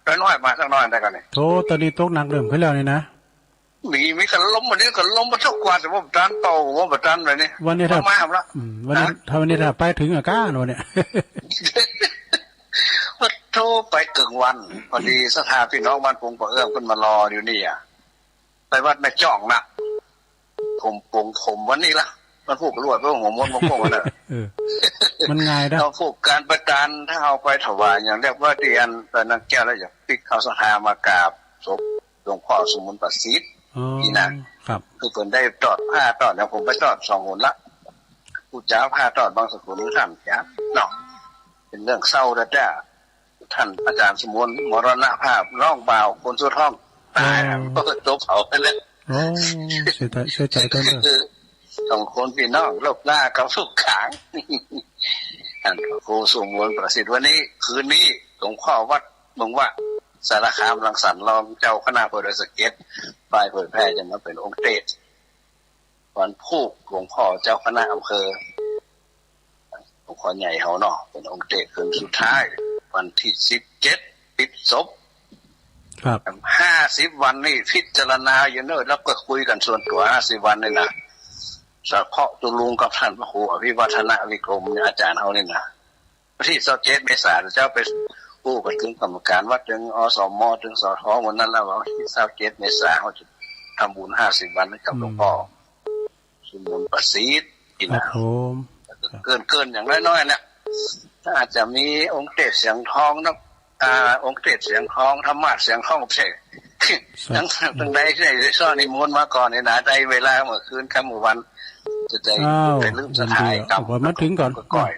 น้อยๆ มาสักหน้อยได้ก่อนนี่ โธ่ ต๋อนนี้ตกหนักเริ่มขึ้นแล้วนี่นะ มี มีกะลม วันนี้กะลมมาทุกวัน แต่ว่าบ่ตันเป่า ว่าบ่ตันเลยนี่ วันนี้ถ้า มาละ อืม วันนี้ ฮะ ถ้าวันนี้ถ้าไปเถิงอะก้าโน่นเนี่ย โธ่ ไปเกิ่งวัน พอดีศรัทธาพี่น้องบ้านปงป่าเอื้องเปิ้นมารออยู่นี่อะ ไปวัดแม่จ้องนะ ผมปลงผมวันนี้ละ มันพูกลวด เพราะหัวมดมันพวกมันน่ะ เออ มันง่ายนะ เฮาพูกการประตาน ถ้าเฮาไปถวายอย่างเรียกว่าเตียน แต่นางแก้วแล้วอยากปิ๊กเอาศรัทธามากราบศพหลวงพ่อสมุนประสิทธิ์ อ๋อ นี่นะ ครับ คือเปิ้นได้ตอดผ้าตอดอย่างผมไปตอดสองหนละ ผู้จ๋าผ้าตอดบางสกุลท่านจ๋าเนาะ เป๋นเรื่องเศร้าแต๊ๆ ท่านอาจารย์สมุนมรณภาพ ร้องบ่าวคนสุดท้องต๋าย อ๋อ เปิดตัวเผาไปแล้ว โอ้ เสียใจ๋ เสียใจ๋ต้านเน่อ คือสองคนพี่น้อง ลบหน้ากับสุขขัง ท่านพระครูสมุนประสิทธิ์ วันนี้ คืนนี้ หลวงพ่อวัดเมืองวะ สารคามรังสรรค์ รองเจ้าคณะอำเภอดอยสะเก็ด ฝ่ายเผยแพร่จะมาเป๋นองค์เตสน์ วันพูกหลวงพ่อเจ้าคณะอำเภอ หลวงพ่อใหญ่เฮาเนาะ เป๋นองค์เตสน์คืนสุดท้าย วันตี้สิบเจ็ด ปิดศพ ครับ ห้าสิบวันนี่พิจารณาอยู่เน่อ แล้วก็คุยกั๋นส่วนตั๋ว ห้าสิบวันนี่นะ เฉพาะตุ๊ลุงกับท่านพระครูอภิวัฒนวิกรมเนี่ย อาจ๋ารย์เฮานี่นะ วันตี้ซาวเจ็ดเมษา เจ้าไปอู้กั๋นเถิงกรรมการวัด เถิง อสม เถิง สท วันนั้นแล้วว่า วันตี้ซาวเจ็ดเมษา เฮาจะทำบุญห้าสิบวันให้กับหลวงพ่อ อืม สมุนประสิทธิ์นี่นะ ครับผม เกริ่นๆ อย่างน้อยๆ เนี่ย ถ้าอาจจะมีองค์เตสน์เสียงทองนะ อ่า องค์เตสน์เสียงทอง ธรรมาสน์เสียงทองเสก สาธุ ตั้ง ตั้งใดที่ไหนซ่อนนิมนต์มาก่อนนี่นะ ได้เวลาเมื่อคืนค่ำเมื่อวัน จะได้ อ้าว ไปลืมสถานกรรม ยินดี เอาก่อน มาเถิงก่อน ก่อย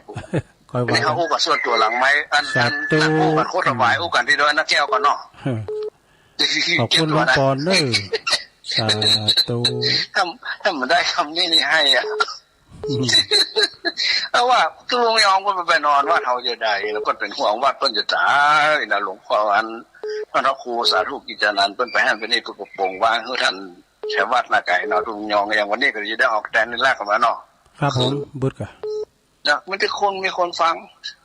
ก่อย อันนี้ ว่า เฮาอู้กั๋นส่วนตั๋วหลังไมค์ อัน สาธุ อัน อันอู้กั๋นโคตรสบาย อู้กั๋นตี้ดอยนางแก้วก่อนเนาะ เออ ขอบคุณหลวงปอนเน่อ สาธุ ถ้า ถ้ามันได้กำนี้นี่ให้อะ อืม เพราะว่าตุ๊ลุงยองเปิ้นไปนอนวัดเฮาจะได้ แล้วเปิ้นเป๋นห่วงวัดเปิ้นจะต๋ายนะ หลวงพ่ออัน พระครูสาธุกิจจานันท์ เปิ้นไปหั้นไปนี่ เปิ้นก็โปร่งวางหื้อท่านแถววัดนาไก่เนาะ ตุ๊ลุงยอง อย่างวันนี้ก็จะได้ออกแตนในลากมาเนาะ ครับผม บึดก่ะ นะ มีแต่คน มีคนฟัง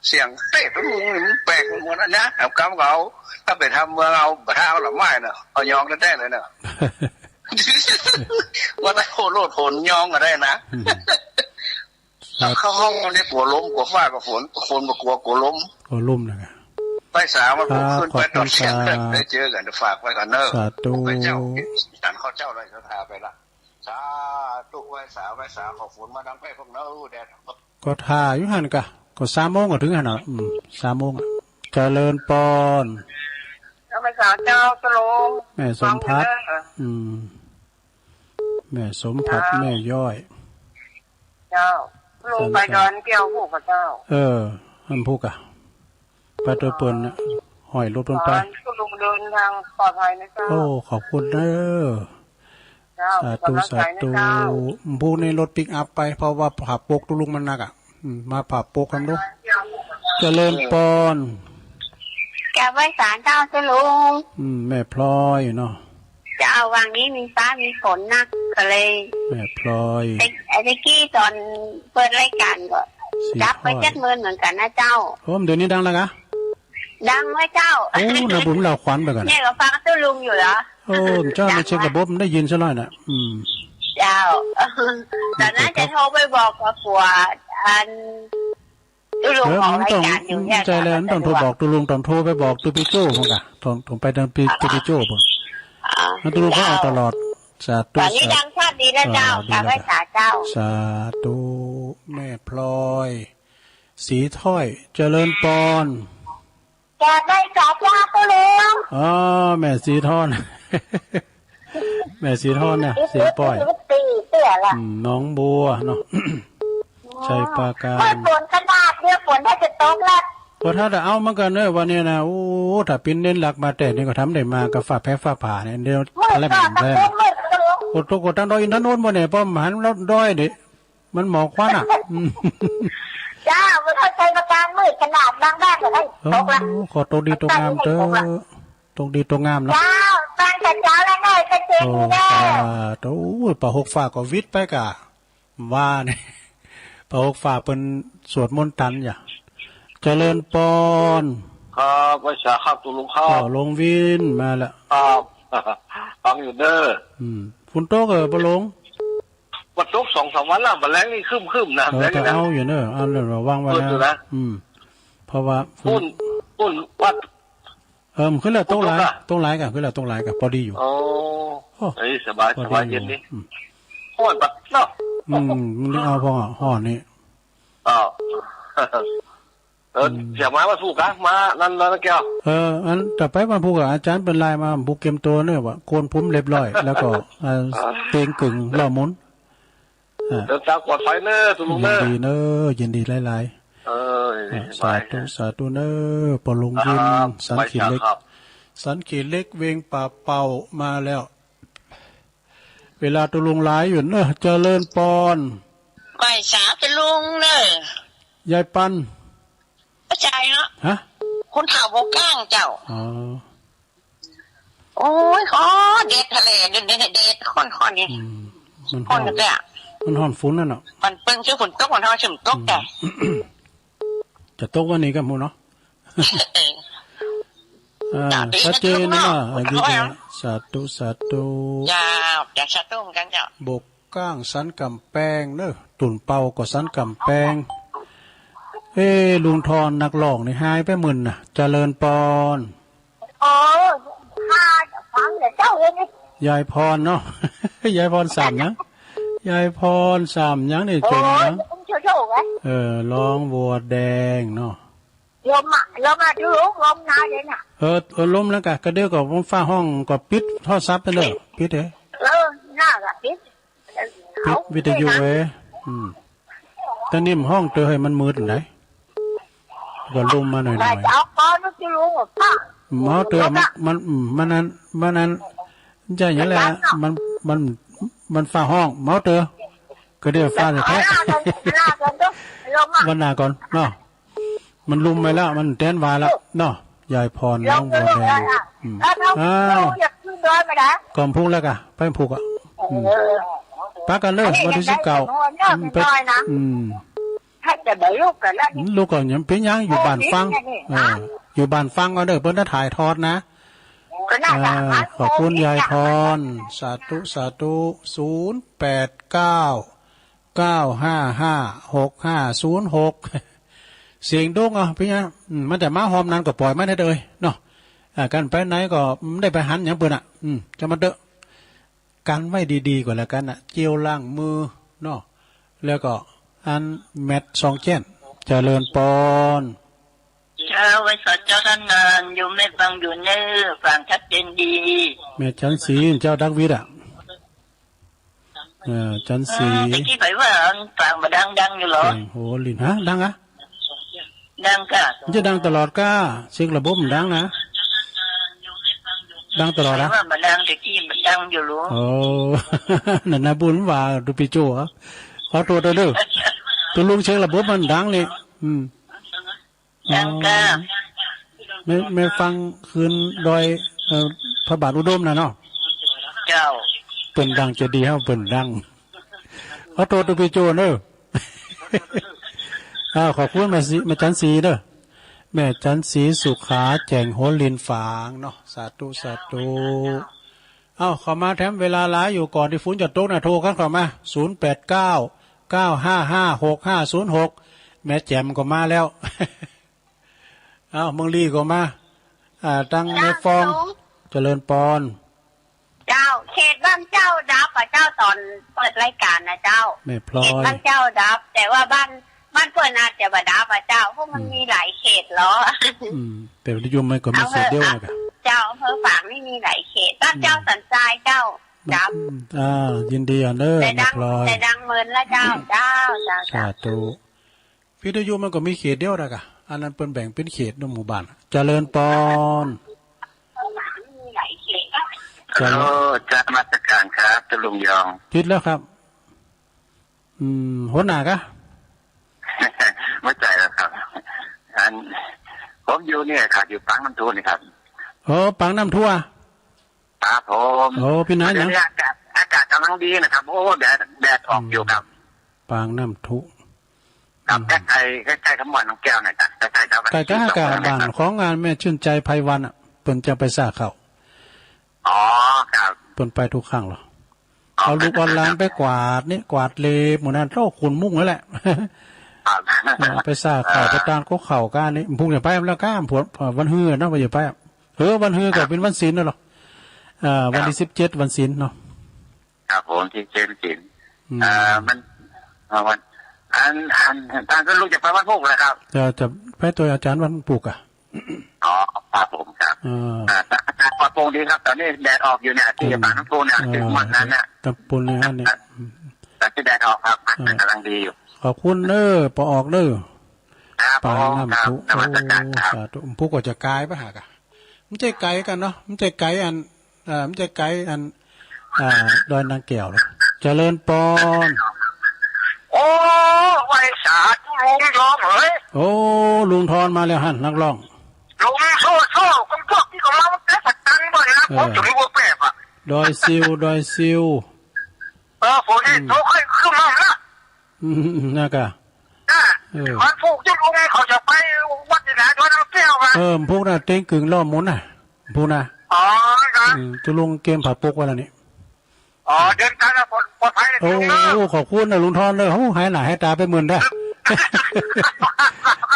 เสียงเตสน์ตุ๊ลุงนี่มันแปลกไปหมดนะ เอากำก็เอา ถ้าไปทำเมืองเอา บ่ถ้าเอาละไม้เนาะ เอายองแต๊ๆ เลยเนาะ ว่าได้โหโลดโหนยองก็ได้นะ อืม ครับ เข้าห้องมันได้กลัวลม กลัวฟ้า กลัวฝน คนบ่กลัว กลัวลม กลัวลมนะ ไปสามวัน ครับ ผมขึ้นไป ขอบคุณ ตอนเที่ยง ครับ ได้เจอกั๋น ฝากไว้ก่อนเน่อ สาธุ ไปเจ้า ฉันข้าวเจ้าเลย ศรัทธาไปละ สาธุ ไหว้สา ไหว้สา ขอฝนมาดังไพ่พวกเน่อ แดด ก็ถ่าอยู่หั้นก่ะ ก็สามโมงก็เถิงหั้นน่ะ อืม สามโมงอะ เจริญปอน เจ้า ไหว้สาเจ้า ตุ๊ลุง แม่สมภัทร ฟังอยู่เน่อ อืม แม่สมภัทร เจ้า แม่ย้อย เจ้า ตุ๊ลุงไปดอยนางแก้วพูกก่อเจ้า เออ อันพูกอะ ไปตวยเปิ้นน่ะ ห้อยรถเปิ้นไป ขอตุ๊ลุงเดินทางปลอดภัยนะเจ้า โอ้ ขอบคุณเน่อ เจ้า สาธุ เป๋นก๋ำลังใจ๋นะเจ้า สาธุ พูกนี้รถปิกอัพไป เพราะว่าผ่าปกตุ๊ลุงมันหนักอะ อืม มาผ่าปกกำลัง เจริญปอน กราบไหว้สาเจ้าตุ๊ลุง อืม แม่พลอยเนาะ เจ้า วางนี้มีฟ้ามีฝนนัก ก็เลย แม่พลอย แต่ แต่กี้ต๋อนเปิดรายก๋านก็ สี จับไป ห้อย เจ็ดหมื่นเหมือนกั๋นนะเจ้า โอ้ เดี๋ยวนี้ดังแล้วกะ ดังไหมเจ้า โอ้ นาบุญเหล่าขวัญไปก่อน เนี่ยก็ฟังตุ๊ลุงอยู่เหรอ โอ้ เจ้า ดัง มาเช็คระบบมันได้ยินซะหน่อยน่ะ อืม เจ้า ต๋อนนั้นจะโทรไปบอกกับผัว อัน ตุ๊ลุง เออ ออกรายก๋านอยู่เนี่ย มันต้อง ใจ้แล้ว มันต้องโทรบอกตุ๊ลุง ต้องโทรไปบอกตุ๊ปีโจ้พุ้นก่ะ ต้อง ต้องไปตางปี ตุ๊ปีโจ้พุ้น อ่า แล้วตุ๊ลุงเขาออกตลอด เจ้า สาธุ ต๋อนนี้ สาธุ ดังชัดดีนะเจ้า อ่า ดีแล้ว กราบไหว้สาเจ้า สาธุ แม่พลอย ศรีถ้อย เจริญปอน อยากได้สายยาตัวเหลือง อ๋อ แม่ศรีทอน แม่ศรีทอนเนี่ย เสียงป้อย สิบสี่เตื้อละ อืม หนองบัวเนาะ ชัยปราการ เมื่อฝนขนาดเนี่ย ฝนถ้าจะตกละ ก็ถ้าจะเอาเหมือนกั๋นเนอะ วันนี้นะ โอ้ ถ้าปิ้นเน้นหลักมาแต่นี่ก็ทำได้มากับฟ้าแผ่ฟ้าผ่าเนี่ย เดี๋ยว เมื่อ อะไรแบบนั้น เมื่อ โอ้ ตกก็ตั้งดอยอินทนนท์บ่เนี่ย ป้อมหันแล้วดอยเด้ มันหมอกควันอ่ะ อืม เจ้า มันเข้าใจประการมืดขนาดบางบ้านก็ได้ โอ้ ตกละ ขอตกดีตกงามเต๊อะ ตกดีตกงามเนาะ เจ้า ฟังแต่เช้าแล้วเนอะ ชัดเจนดีเนอะ โอ้ สาธุ โอ้ย ป่าหกฟ้าก็วิทย์ไปก่า ว่าเนี่ย ป่าหกฟ้าเปิ้นสวดมนต์ตันอย่า เจริญปอน ครับ ไหว้สาครับ ตุ๊ลุงครับ เจ้า ลุงวินมาละ ครับ ฟังอยู่เน้อ อืม ฝนตกเหรอ ป้อลุง มันตกสองสามวันละ บ่าแล้งนี่ครึ้มๆ นะ เออ บ่าแล้งนี่นะ แต่เอาอยู่เนอะ เอาเนอะ ระวังไว้นะ เออ นะ อืม เพราะว่าฝน ปุ้น ปุ้นวัด เออ มันขึ้นแล้วตกหลาย ตกอะ ตกหลายก่ะ ขึ้นแล้วตกหลายก่ะ พอดีอยู่ อ๋อ โอ้ เอ้ย สบาย พอดี สบาย อยู่ เย็นดี อืม ฮ้อนปัดเนาะ อืม มันเอาพอฮ้อนนี่ อ้าว เออ อืม เสียมาวันพุธกะ มานั่น นั่นแก้ว เออ อันต่อไปวันพุธกะ อาจ๋ารย์เปิ้นไลน์มา วันพุธเกียมตั๋วเนอะ ว่าโกนผมเรียบร้อย แล้วก็ เอ่อ เตียงกึ่งเล่ามุน อ่า เดินตางปลอดภัยเนอะ ตุ๊ลุงเน้อ ยินดีเนอะ ยินดีหลายๆ เออ อ่า สบาย สาธุ สาธุเนอะ ป้อลุงวิน ครับ สันขี้เหล็ก ไหว้สาครับ สันขี้เหล็ก เวียงป่าเป้ามาแล้ว เวลาตุ๊ลุงไลฟ์อยู่เนอะ เจริญปอน ไหว้สาตุ๊ลุงเนอะ ยายปัน เข้าใจเนาะ ฮะ คนเฒ่าบ่ก้างเจ้า อ๋อ โอ้ย อ๋อ แดดทะเล แดด แดด แดด ฮ้อน ฮ้อนนี่ อืม มันฮ้อน ฮ้อนแท้ มันฮ้อนฝนนั่นเนาะ มันเปิ้งคือฝนตก มันฮ้อนฝนตก อืม แต่ จะตกวันนี้ก็หมู่เนาะ เออ อ่า สาธุ ชัดเจนนะ เนาะ อ่า ยินดี สาธุ สาธุ เจ้า เจ้า สาธุเหมือนกั๋นเจ้า บกก้างสันก๋ำแปงเนอะ ตุ่นเปาก็สันก๋ำแปง เอ้ ลุงทอนนักร้องนี่หายไปหมื่นน่ะ เจริญปอน โอ้ ข้าฟังแต่เจ้าเลยนี่ ยายพรเนาะ ยายพรสามหยัง ยายพรสามหยังนี่ โอ้ จมหยัง โอ้ย เออ ร้องวัวแดงเนาะ ลมอะ ลมอะ ดูลมหนาวเลยน่ะ เออ เออ ลมแล้วกะ กะเดี๋ยวก็ฟ้าฮ้องก็ปิดโทรศัพท์ไปเลย ปิดเถอะ เออ น่ากะปิด ปิดวิทยุเว้ย อืม ต๋อนนี้มันฮ้องเตอ หื้อมันมืดไหน ก็ลมมาหน่อยๆ ว่าจะเอาก้อนลูกจะรู้ว่าป้า เมาเตอ มัน มัน อืม มันนั้น มันนั้น ใช่อย่างนั้นแหละ มัน มัน มันฟ้าฮ้อง เมาเตอ ก็เดี๋ยวฟ้าจะแทะ เอาหน้าก่อน หน้าก่อนดู ลมอะ วันหน้าก่อนเนาะ มันลุมไปแล้ว มันแตนวาแล้วเนาะ ยายพร ลม น้องบัวแดง ลม อืม แล้วเรา อ้าว เราอยากขึ้นดอยไหมนะ ก่อนพุกแล้วกะ ไปพุกอ่ะ อืม เออ ปะกั๋นเลย อันนี้ วันตี้สิบเก้า ยังได้ อืม ไป น้อยนะ อืม ถ้าจะบ่ลุกกั๋นแล้วนี่ ลุกก่อน ยังเป๋นหยัง อยู่บ้านฟัง โอ้ นี่ เออ อยู่บ้านฟังเอาเด้อ เปิ้นจะถ่ายทอดนะ ก็น่าจะ อ่า ขอบคุณยายพร สาธุ สาธุ ศูนย์แปดเก้า เก้าห้าห้า หกห้าศูนย์หก เสียงดง อ่ะ เป๋นหยัง อืม มันจะมาฮอมนั้นก็ป่อยมันเถอะเอ้ย เนาะ อ่า กั๋นไปไหนก็บ่ได้ไปหันหยังเปิ้นอ่ะ อืม จะมาเต๊อะ กั๋นไว้ดีๆ ก่อนแล้วกั๋นน่ะ เจลล้างมือเนาะ แล้วก็อันแมสก์สองเจ้น เจริญปอน เจ้า ไหว้สาเจ้าต้านนาน โยมแม่ฟังอยู่เน้อ ฟังชัดเจนดี แม่จันทร์ศรี เจ้าดักวิทย์อ่ะ เออ จันทร์ศรี เออ ตะกี้ใผว่าฟังบ่ดัง ดังอยู่เหรอ แจ้งหัวหลิ้น ฮะ ดังอะ ดังก่ะ มันจะดังตลอดก้า เช็คระบบมันดังนะ ดังตลอดนะ ใผว่าบ่ดัง ตะกี้มันดังอยู่เหรอ โอ้ นั่นนะบุญว่า ดูปีโจ้อะ ขอโทษเด้อ ตุ๊ลุงเช็คระบบมันดังนี่ อืม ดังก้า อ๋อ แม่ แม่ฟังคืนดอย เอ่อ พระบาทอุดมน่ะเนาะ เจ้า เปิ้นดังจะดีเฮาเปิ้นดัง ขอโทษตุ๊ปีโจ้เน้อ อ้าว ขอบคุณแม่ศรี แม่จันทร์ศรีเน้อ แม่จันทร์ศรีสุขา แจ้งหัวหลิ้นฝางเนาะ สาธุ สาธุ อ้าว เข้ามาแถมเวลาหลายอยู่ ก่อนตี้ฝนจะตกน่ะ โทรกั๋นเข้ามา ศูนย์แปดเก้า เก้าห้าห้า หกห้าศูนย์หก แม่แจ่มก็มาแล้ว อ้าว เมืองลี้ก็มา อ่า ตังแม่ฟอง เจ้า เจริญปอน เจ้า เขตบ้านเจ้าดับอะเจ้า ต๋อนเปิดรายก๋านนะเจ้า แม่พลอย เขตบ้านเจ้าดับ แต่ว่าบ้าน บ้านเปิ้นอาจจะบ่ดับอะเจ้า เพราะมัน อืม มีหลายเขตเหรอ อืม แต่วิทยุมันก็มีเขตเดียวนะ เจ้า อำเภอฝางนี่มีหลายเขต บ้านเจ้า อืม สันทรายเจ้า ดับ อืม อ่า ยินดีอะเน้อ แต่ดัง นักร้อย แต่ดังเมินละเจ้า เจ้า เจ้า เจ้า สาธุ วิทยุมันก็มีเขตเดียวนะกะ อันนั้นเปิ้นแบ่งเป๋นเขตเนาะ หมู่บ้าน เจริญปอน ฮัลโหล เจริญ นมัสการครับ ตุ๊ลุงยอง ติดแล้วครับ อืม หัวหน้ากะ บ่ใจ้แล้วครับ อัน ผมอยู่เนี่ยครับ อยู่ปากน้ำท่วมนี่ครับ โอ้ ปากน้ำท่วม ครับผม โอ้ เป๋นหยัง เดี๋ยวนี้อากาศ อากาศก่ำลังดีนะครับ โอ้ แดด แดดออกอยู่ครับ อืม ปากน้ำท่วม ครับ อืม ใก้ๆ ใก้ๆ กับม่อนน้ำแก้วนะครับ ใก้ๆ กับ ใก้ๆ กับบ้านของงานแม่ชื่นใจ๋ ไพวันอะ เปิ้นจะไปซ่าข้าว อ๋อ ครับ เปิ้นไปกู้ครั้งเหรอ อ๋อ เอาลูกเอาหลานไปกวาดนี่ กวาดเลนหมู่นั้น โอ้ ขุนมุ่งนั่นแหละ ครับ เออ ไปซ่าข้าว เออ ไปตานก๊กข้าวก้านี่ พุกจะไปแล้วก้า ผัว วันฮือเนาะ ว่าจะไป เออ วันฮือก็ ครับ เป๋นวันศีลนั่นเหรอ อ่า วันตี้ ครับ สิบเจ็ด วันศีลเนาะ ครับผม ที่เชียงศิลป์ อืม เอ่อ มัน เอ่อ วัน อัน อัน ท่านก็รู้จะไปวันพุธนะครับ จะ จะไปตวยอาจ๋ารย์วันพุธอะ อ๋อ ครับผมครับ เออ อ่า อากาศปลอดโปร่งดีครับ ต๋อนนี้แดดออกอยู่เนี่ย ตี้ อืม ปากน้ำท่วมเนี่ย เออ ตี้ม่อนนั้นเนี่ย ตำบลเนี่ยฮะเนี่ย แต่ตี้แดดออกครับ เออ ก่ำลังดีอยู่ ขอบคุณเน้อ ปอออกเน้อ ครับผม ปากน้ำท่วม ครับ นมัสการครับ โอ้ สาธุ พุกก็จะก๋ายไปหากะ มันจะไก๋กั๋นเนาะ มันจะไก๋อัน เอ่อ มันจะไก๋อัน อ่า ดอยนางแก้วเหรอ เจริญปอน โอ้ ไหว้สาตุ๊ลุงยองเหย โอ้ ลุงทอนมาแล้วหั้น นักร้อง ลุงโซ่โซ่ คนพวกตี้ก็มาเตะประจันบ่อยนะ เออ ผมจะรู้ว่าแปลกอะ ดอยซิว ดอยซิว เออ ฝนนี่ อืม ตกให้ขึ้นมาละ อืม นั่นกะ อ่ะ เออ วันพุธตุ๊ลุงเขาจะไปวัดนี่นะ ดอยนางแก้วอะ เออ พุกน่ะ เต๊งกึ่งล้อมหมุนน่ะ พุกน่ะ อ๋อ นะ อืม ตุ๊ลุงเกียมผ้าปกไว้แล้วนี่ อ๋อ เดินทางปลอด ปลอดภัยเลย โอ้ ตุ๊ลุงเนอะ ขอบคุณนะลุงทอนเน้อ โอ้ หายหน้าหายต๋าไปเมินได้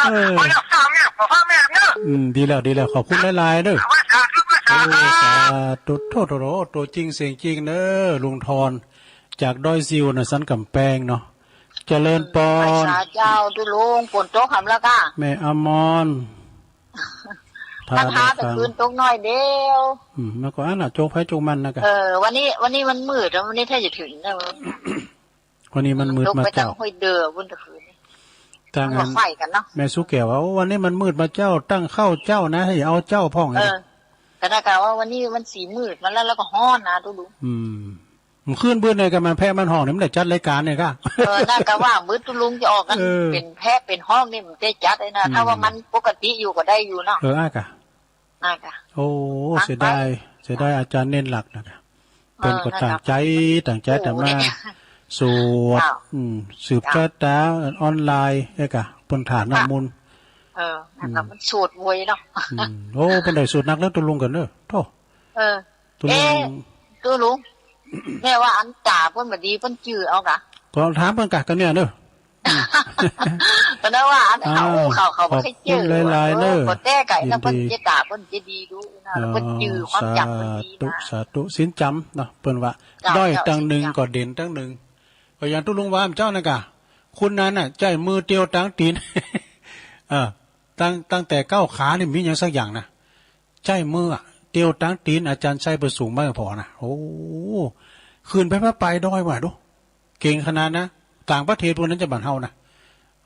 เออ ขอฝากแม่ ขอฝากแม่เนอะ อืม ดีแล้ว ดีแล้ว ขอบคุณหลายๆ เน้อ สาธุ สาธุ โอ้ สาธุ โธ่ โธ่ โธ่ ตั๋วจริงเสียงจริงเน้อ ลุงทอน จากดอยซิวน่ะ สันก๋ำแปงเนาะ เจริญปอน สาธุเจ้า ตุ๊ลุง ฝนตกหำแล้วก้า แม่อมร พา พาไป ไปฟัง คืนตกน้อยเดียว อืม มันก็อันน่ะ โจกไผโจกมันนะกะ เออ วันนี้ วันนี้มันมืดอะ วันนี้ถ้าจะถึงนะ วันนี้มันมืดมาเจ้า ตกไปตั้งห้วยเดือ วันตะคืนนี้ ตั้ง มันก็ไขว้กั๋นเนาะ แม่สุแก้วว่า โอ้ วันนี้มันมืดมาเจ้า ตั้งเข้าเจ้านะ อย่าเอาเจ้าพ่อง เออ ก็น่ากะว่าวันนี้มันสีมืดมาแล้ว แล้วก็ฮ้อนนะตุ๊ลุง อืม มันคืนมื้อไหนกะมันแพะมันฮ้องเนี่ย มันได้จัดรายก๋านเนี่ยก้า เออ น่ากะว่ามื้อตุ๊ลุงจะออกกั๋น เออ เป๋นแพะเป๋นฮ้องนี่มันได้จัดเลยนะ อืม ถ้าว่ามันปกติอยู่ก็ได้อยู่เนาะ เออ อ้ายกะ อ้ายกะ โอ้ ฟังไป เสียดาย เสียดายอาจ๋ารย์เน้นหลักนะกะ เออ เปิ้นก็ตั้งใจ๋ ตั้งใจ๋ โอ้ แต่มา เนี่ย สวด เจ้า อืม สืบ เจ้า ชะตาออนไลน์ เอ้ยกะ เปิ้นถ่าน้ำมนต์ เออ นั่นกะ อืม มันสวดโวยเนาะ อืม โอ้ เปิ้นได้สวดหนักแล้วตุ๊ลุงกั๋นเน้อ โธ่ เออ ตุ๊ลุง เอ๊ะ ตุ๊ลุง แม่ว่าอันจ๋าเปิ้นบ่ดี เปิ้นจื้อเอากะ ก็ถามเปิ้นกะ ก็เนี่ยเน้อ อืม ก็นึกว่าอันเขา อ้าว เขา เขาบ่เคยจื้อ ขอบคุณหลายๆ เน้อ เออ ก็แต่ไก่นะ ยินดี เปิ้นจะจ๋า เปิ้นจะดีดูนะ เปิ้นจื้อความจ๋ำเปิ้นดีนะ สาธุ สาธุ ศีลจ๋ำเนาะ เปิ้นว่า เจ้า ด้อย เจ้า ตังหนึ่ง ศีลจ๋ำ ก็เด่นตังหนึ่ง ก็อย่างตุ๊ลุงว่าเจ้านั่นกะ คนนั้นน่ะ ใจ๊มือเตียวตางตี๋น เออ ตั้ง ตั้งแต่ก้าวขานี่มีหยังสักอย่างนะ ใจ๊มืออะ เตียวตางตี๋น อาจ๋ารย์ใจ๊เปิ้นสูงบ่าผ่อนะ โอ้ ขึ้นไปผาไปดอยว่ะดู เก่งขนาดนะ ต่างประเทศพวกนั้นจะบ่าเฮานะ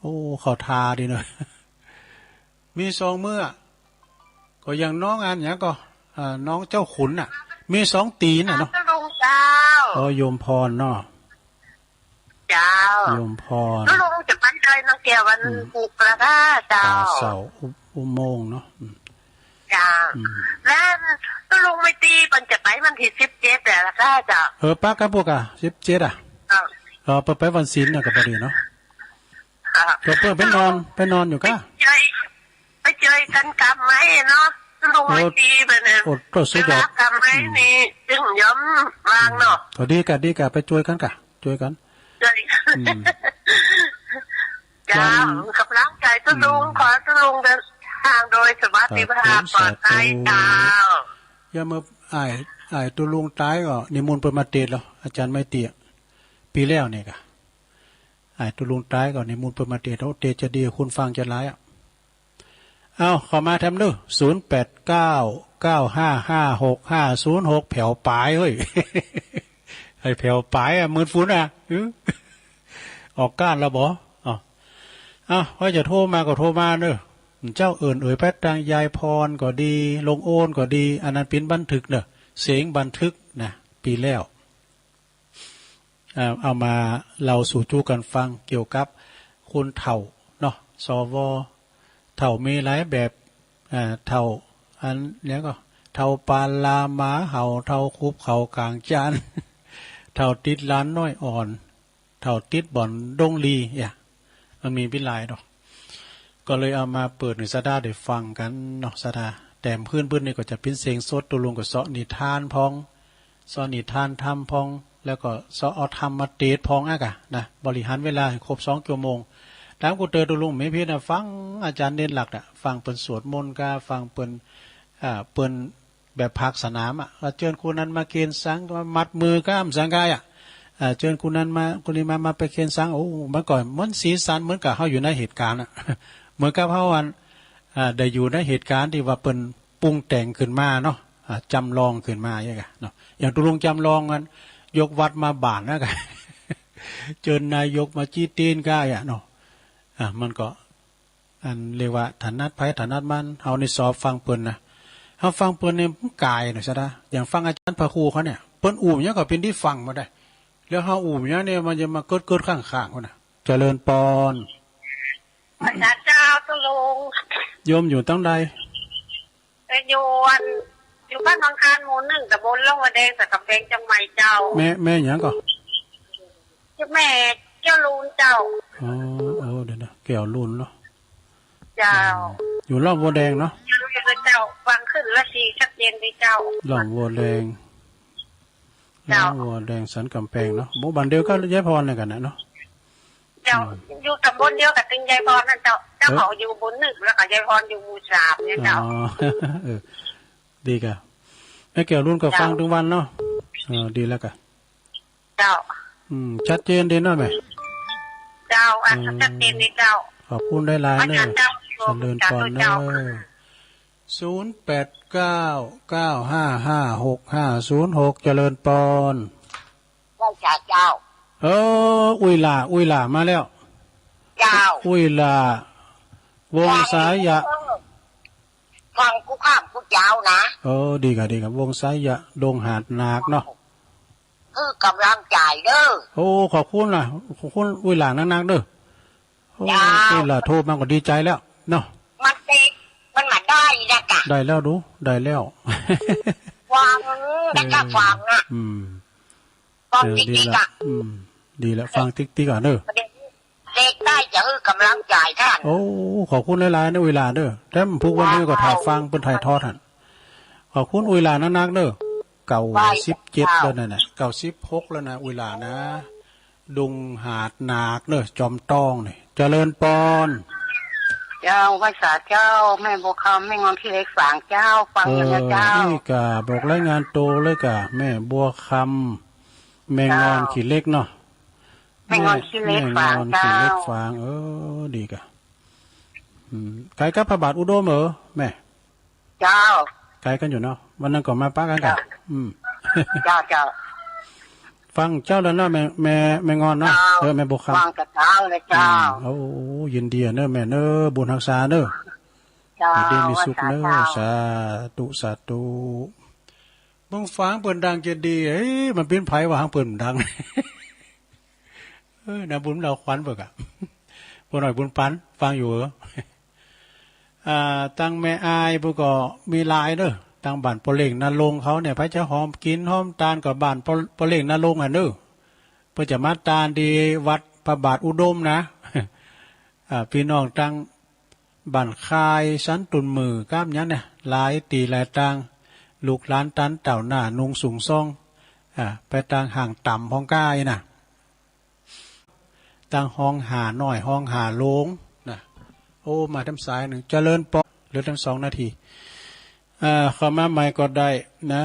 โอ้ เข้าท่าดีเนาะ มีสองมืออะ ก็อย่างน้องอันหยังก็ อ่า น้องเจ้าขุนน่ะ มีสองตี๋นน่ะเนาะ เจ้าลุงเจ้า อ๋อ โยมพรเนาะ เจ้า โยมพร ตุ๊ลุงจะไปดอยนางแก้ววัน อืม พุธละก้าเจ้า ป่าเสาอุ อุโมงค์เนาะ อืม เจ้า อืม แล้วตุ๊ลุงไมตรีเปิ้นจะไปวันตี้สิบเจ็ดละก้าเจ้า เออ ปะกั๋นพุ้นก้า สิบเจ็ดอะ เออ เออ ไป ไปวันศีลน่ะก็พอดีเนาะ ครับ ก็เปิ้นไปนอน ไปนอนอยู่ก้า ไปเจอ ไปเจอกั๋นกำไม้เนาะ ตุ๊ลุงไมตรีเปิ้นน่ะ โอ้ โอ้ สุดยอด เวลากำไม้นี่ อืม จึงยอมว่างเนาะ ก็ดีก้า ดีก้า ไปจ้วยกั๋นก้า จ้วยกั๋น จ้วยกั๋น อืม เจ้า วัน ก๋ำลังใจ๋ตุ๊ลุง อืม ขอตุ๊ลุงเดินทางโดยสวัสดิภาพ สาธุ ปลอดภัย สาธุ เจ้า ยามเมื่ออ้าย อ้ายตุ๊ลุงต๋ายก็นิมนต์เปิ้นมาเตศน์แล้ว อาจ๋ารย์ไมตรี ปี๋แล้วนี่ก้า ไอ้ตุ๊ลุงต๋ายก็นิมนต์เปิ้นมาเตศน์ โอ้ เตศน์จะดี คนฟังจะหลายอะ เอ้า เข้ามาแถมเน่อ ศูนย์แปดเก้า เก้าห้าห้า หกห้าศูนย์หก แผวป๋ายเฮ้ย ไอ้แผวป๋ายอะ มืดฟุ้นอะ หือ ออกก้านแล้วบ่ เอ้า เอ้า ว่าจะโทรมาก็โทรมาเน่อ เจ้าเอิ้นเอ่ยไปตางยายพรก็ดี ลุงโอนก็ดี อันนั้นเป๋นบันทึกเน่อ เสียงบันทึกนะ ปี๋แล้ว เอ่อ เอามาเล่าสู่จู๊กั๋นฟังเกี่ยวกับคนเฒ่าเนาะ สว เฒ่ามีหลายแบบ อ่า เฒ่าอันเนี้ยก็ เฒ่าปานลาหมาเห่า เฒ่าคุบเข่ากลางจาน เฒ่าติดหลานน้อยอ่อน เฒ่าติดบ่อนดงลี เนี่ย มันมีเป๋นหลายเนาะ ก็เลยเอามาเปิดหื้อศรัทธาได้ฟังกั๋นเนาะ ศรัทธา แต่คืนปื้นนี่ก็จะเป๋นเสียงสด ตุ๊ลุงก็เซาะนิทานพ่อง เซาะนิทานธรรมพ่อง แล้วก็เซาะเอาธรรมมาเตศน์พ่องอะกะนะ บริหารเวลาหื้อครบสองจั่วโมง ต๋ามกูเตอตุ๊ลุงมีเพียงนะ ฟังอาจ๋ารย์เด่นหลักษณ์อะ ฟังเปิ้นสวดมนต์กา ฟังเปิ้น อ่า เปิ้นแบบภาคสนามอะ ว่าเจิญคนนั้นมาเคนสัง มามัดมือก้ามสังกายอะ อ่า เจิญคนนั้นมา คนนี้มา มาไปเคนสัง โอ้ มันก็เหมือนสีสัน เหมือนกับเฮาอยู่ในเหตุก๋ารณ์อะ เหมือนกับเฮาอัน อ่า ได้อยู่ในเหตุก๋ารณ์ตี้ว่าเปิ้นปรุงแต่งขึ้นมาเนาะ อ่า จ๋ำลองขึ้นมาอย่างเงี้ยเนาะ อย่างตุ๊ลุงจ๋ำลองอัน ยกวัดมาบ้านนะกะ เจิญนายกมาจี้ตี๋นกาอะเนาะ อ่า มันก็ อันเรียกว่าถนัดใผถนัดมัน เฮานี่สอบฟังเปิ้นนะ เฮาฟังเปิ้นนี่มันก๋ายเนาะ ศรัทธา อย่างฟังอาจ๋ารย์พระครูเขาเนี่ย เปิ้นอู้หยังก็เป๋นตี้ฟังบ่ได้ แล้วเฮาอู้หยังเนี่ยมันจะมาเกิดๆ ข้างๆ พุ้นนะ เจริญปอน อาจ๋ารย์เจ้าตุ๊ลุง โยมอยู่ตางใด เอ่อ อยู่อัน อยู่บ้านวังคานหมู่หนึ่ง ตำบลหนองบัวแดง สันกำแพง เจียงใหม่เจ้า แม่ แม่หยังก่อ ชื่อแม่แก้วลูนเจ้า อ๋อ เออ เดี๋ยวนะ แก้วลูนเนาะ เจ้า อืม อยู่หนองบัวแดงเนาะ อยู่ อยู่เจ้า ฟังขึ้นละสี่ชัดเจนดีเจ้า หนองบัวแดง เจ้า หนองบัวแดงสันกำแพงเนาะ หมู่บ้านเดียวกับยายพรเนี่ยกั๋นนะเนาะ เจ้า อืม อยู่ตำบลเดียวกับตึงยายพรนั่นเจ้า เจ้า เออ เขาอยู่หมู่หนึ่ง แล้วก็ยายพรอยู่หมู่สามเนี่ยเจ้า อ๋อ เออ ดีกะ แม่แก้วลูนก็ เจ้า ฟังตึงวันเนาะ เออ ดีแล้วกะ เจ้า อืม ชัดเจนดีเนาะแม่ เจ้า อ่ะ อืม ชัดเจนดีเจ้า ขอบคุณหลายๆ เน่อ เจ้า เจริญปอนเน่อ สาธุเจ้า ศูนย์แปดเก้า เก้าห้าห้า หกห้าศูนย์หก เจริญปอน ไหว้สาเจ้า เออ อุ้ยหล้า อุ้ยหล้ามาแล้ว เจ้า อุ้ยหล้า วงสายะ เออ ฟังกู้ค่ำกู้เจ๊านะ เออ ดีกะ ดีกะ วงสายะ ดงหาดหนากเนาะ หื้อกำลังใจ๋เน่อ โอ้ ขอบคุณนะ ขอบคุณอุ้ยหล้านักๆ เน่อ โอ้ เจ้า อุ้ยหล้าโทรมาก็ดีใจ๋แล้วเนาะ มันเตะ มันมาได้นะกะ ได้แล้วดู ได้แล้ว ฟัง ได้กะฟังอะ อืม ฟัง เออ ติ๊กๆ ดีละ อะ อืม ดีละ ฟังติ๊กๆ อะเน่อ เด็กได้จะหื้อกำลังใจ๋ต้าน โอ้ ขอบคุณหลายๆ เน่อ อุ้ยหล้าเน่อ แต่ผู้วันนี้ก็ถ่ายฟัง เปิ้นถ่ายทอดหั้น ขอบคุณอุ้ยหล้านักๆ เน่อ เก้าสิบเจ็ด แล้วนั่นน่ะ เก้าสิบหก แล้วนะ อุ้ยหล้านะ ดงหาดหนากเน่อ จอมต้องนี่ เจริญปอน เจ้า ไหว้สาเจ้า แม่บัวคำ แม่งอนขี้เหล็กฝางเจ้า ฟังอยู่นะเจ้า เออ นี่กะบอกรายงานตั๋วเลยกะ แม่บัวคำ แม่งอนขี้เหล็กเนาะ แม่งอนขี้เหล็กฝาง แม่งอนขี้เหล็กฝาง เจ้า เออ ดีกะ อืม ใก้กับพระบาทอุดมเหรอแม่ เจ้า ใก้กั๋นอยู่เนาะ วันนั้นก็มาปะกั๋นกะ เจ้า อืม เจ้า เจ้า ฟังเจ้าแล้วเนาะ แม่ แม่ แม่งอนเนาะ เจ้า เออ แม่บัวคำ ฟังกับเจ้าเลยเจ้า อืม โอ้ ยินดีเน่อแม่เน่อ บุญฮักษาเน่อ เจ้า ยินดีมีสุขเน่อ สาธุ สาธุ เบิ่งฝางเปิ้นดังจะดี เอ้ย มันเป๋นใผวะ หางเปิ้นดัง เออ นะ บุญเหล่าขวัญเปิ้นกะ ป้อน้อยบุญปัน ฟังอยู่เหรอ อ่า ตังแม่อายเปิ้นก็มีหลายเน่อ ตังบ้านป้อเล็งนรงค์เขาเนี่ย ใผจะหอมกิ๋นหอมตานก็บ้านป้อ ป้อเล็งนรงค์อะเน่อ เปิ้นจะมาตานตี้วัดพระบาทอุดมนะ อ่า ปี้น้องตังบ้านคาย สันตุนหมื่น ก้ามหยังเนี่ย หลายตี้หลายตาง ลูกหลานตันเต้าหน้านุ่งสูงซอง อ่า ไปตางห้างต่ำฮ้องก้าอี้นะ ตางฮ้องห้าน้อย ฮ้องห้าโลงนะ โอ้ มาแถมสายนึ่ง เจริญปอน เหลือแถมสองนาที อ่า เข้ามาใหม่ก็ได้นะ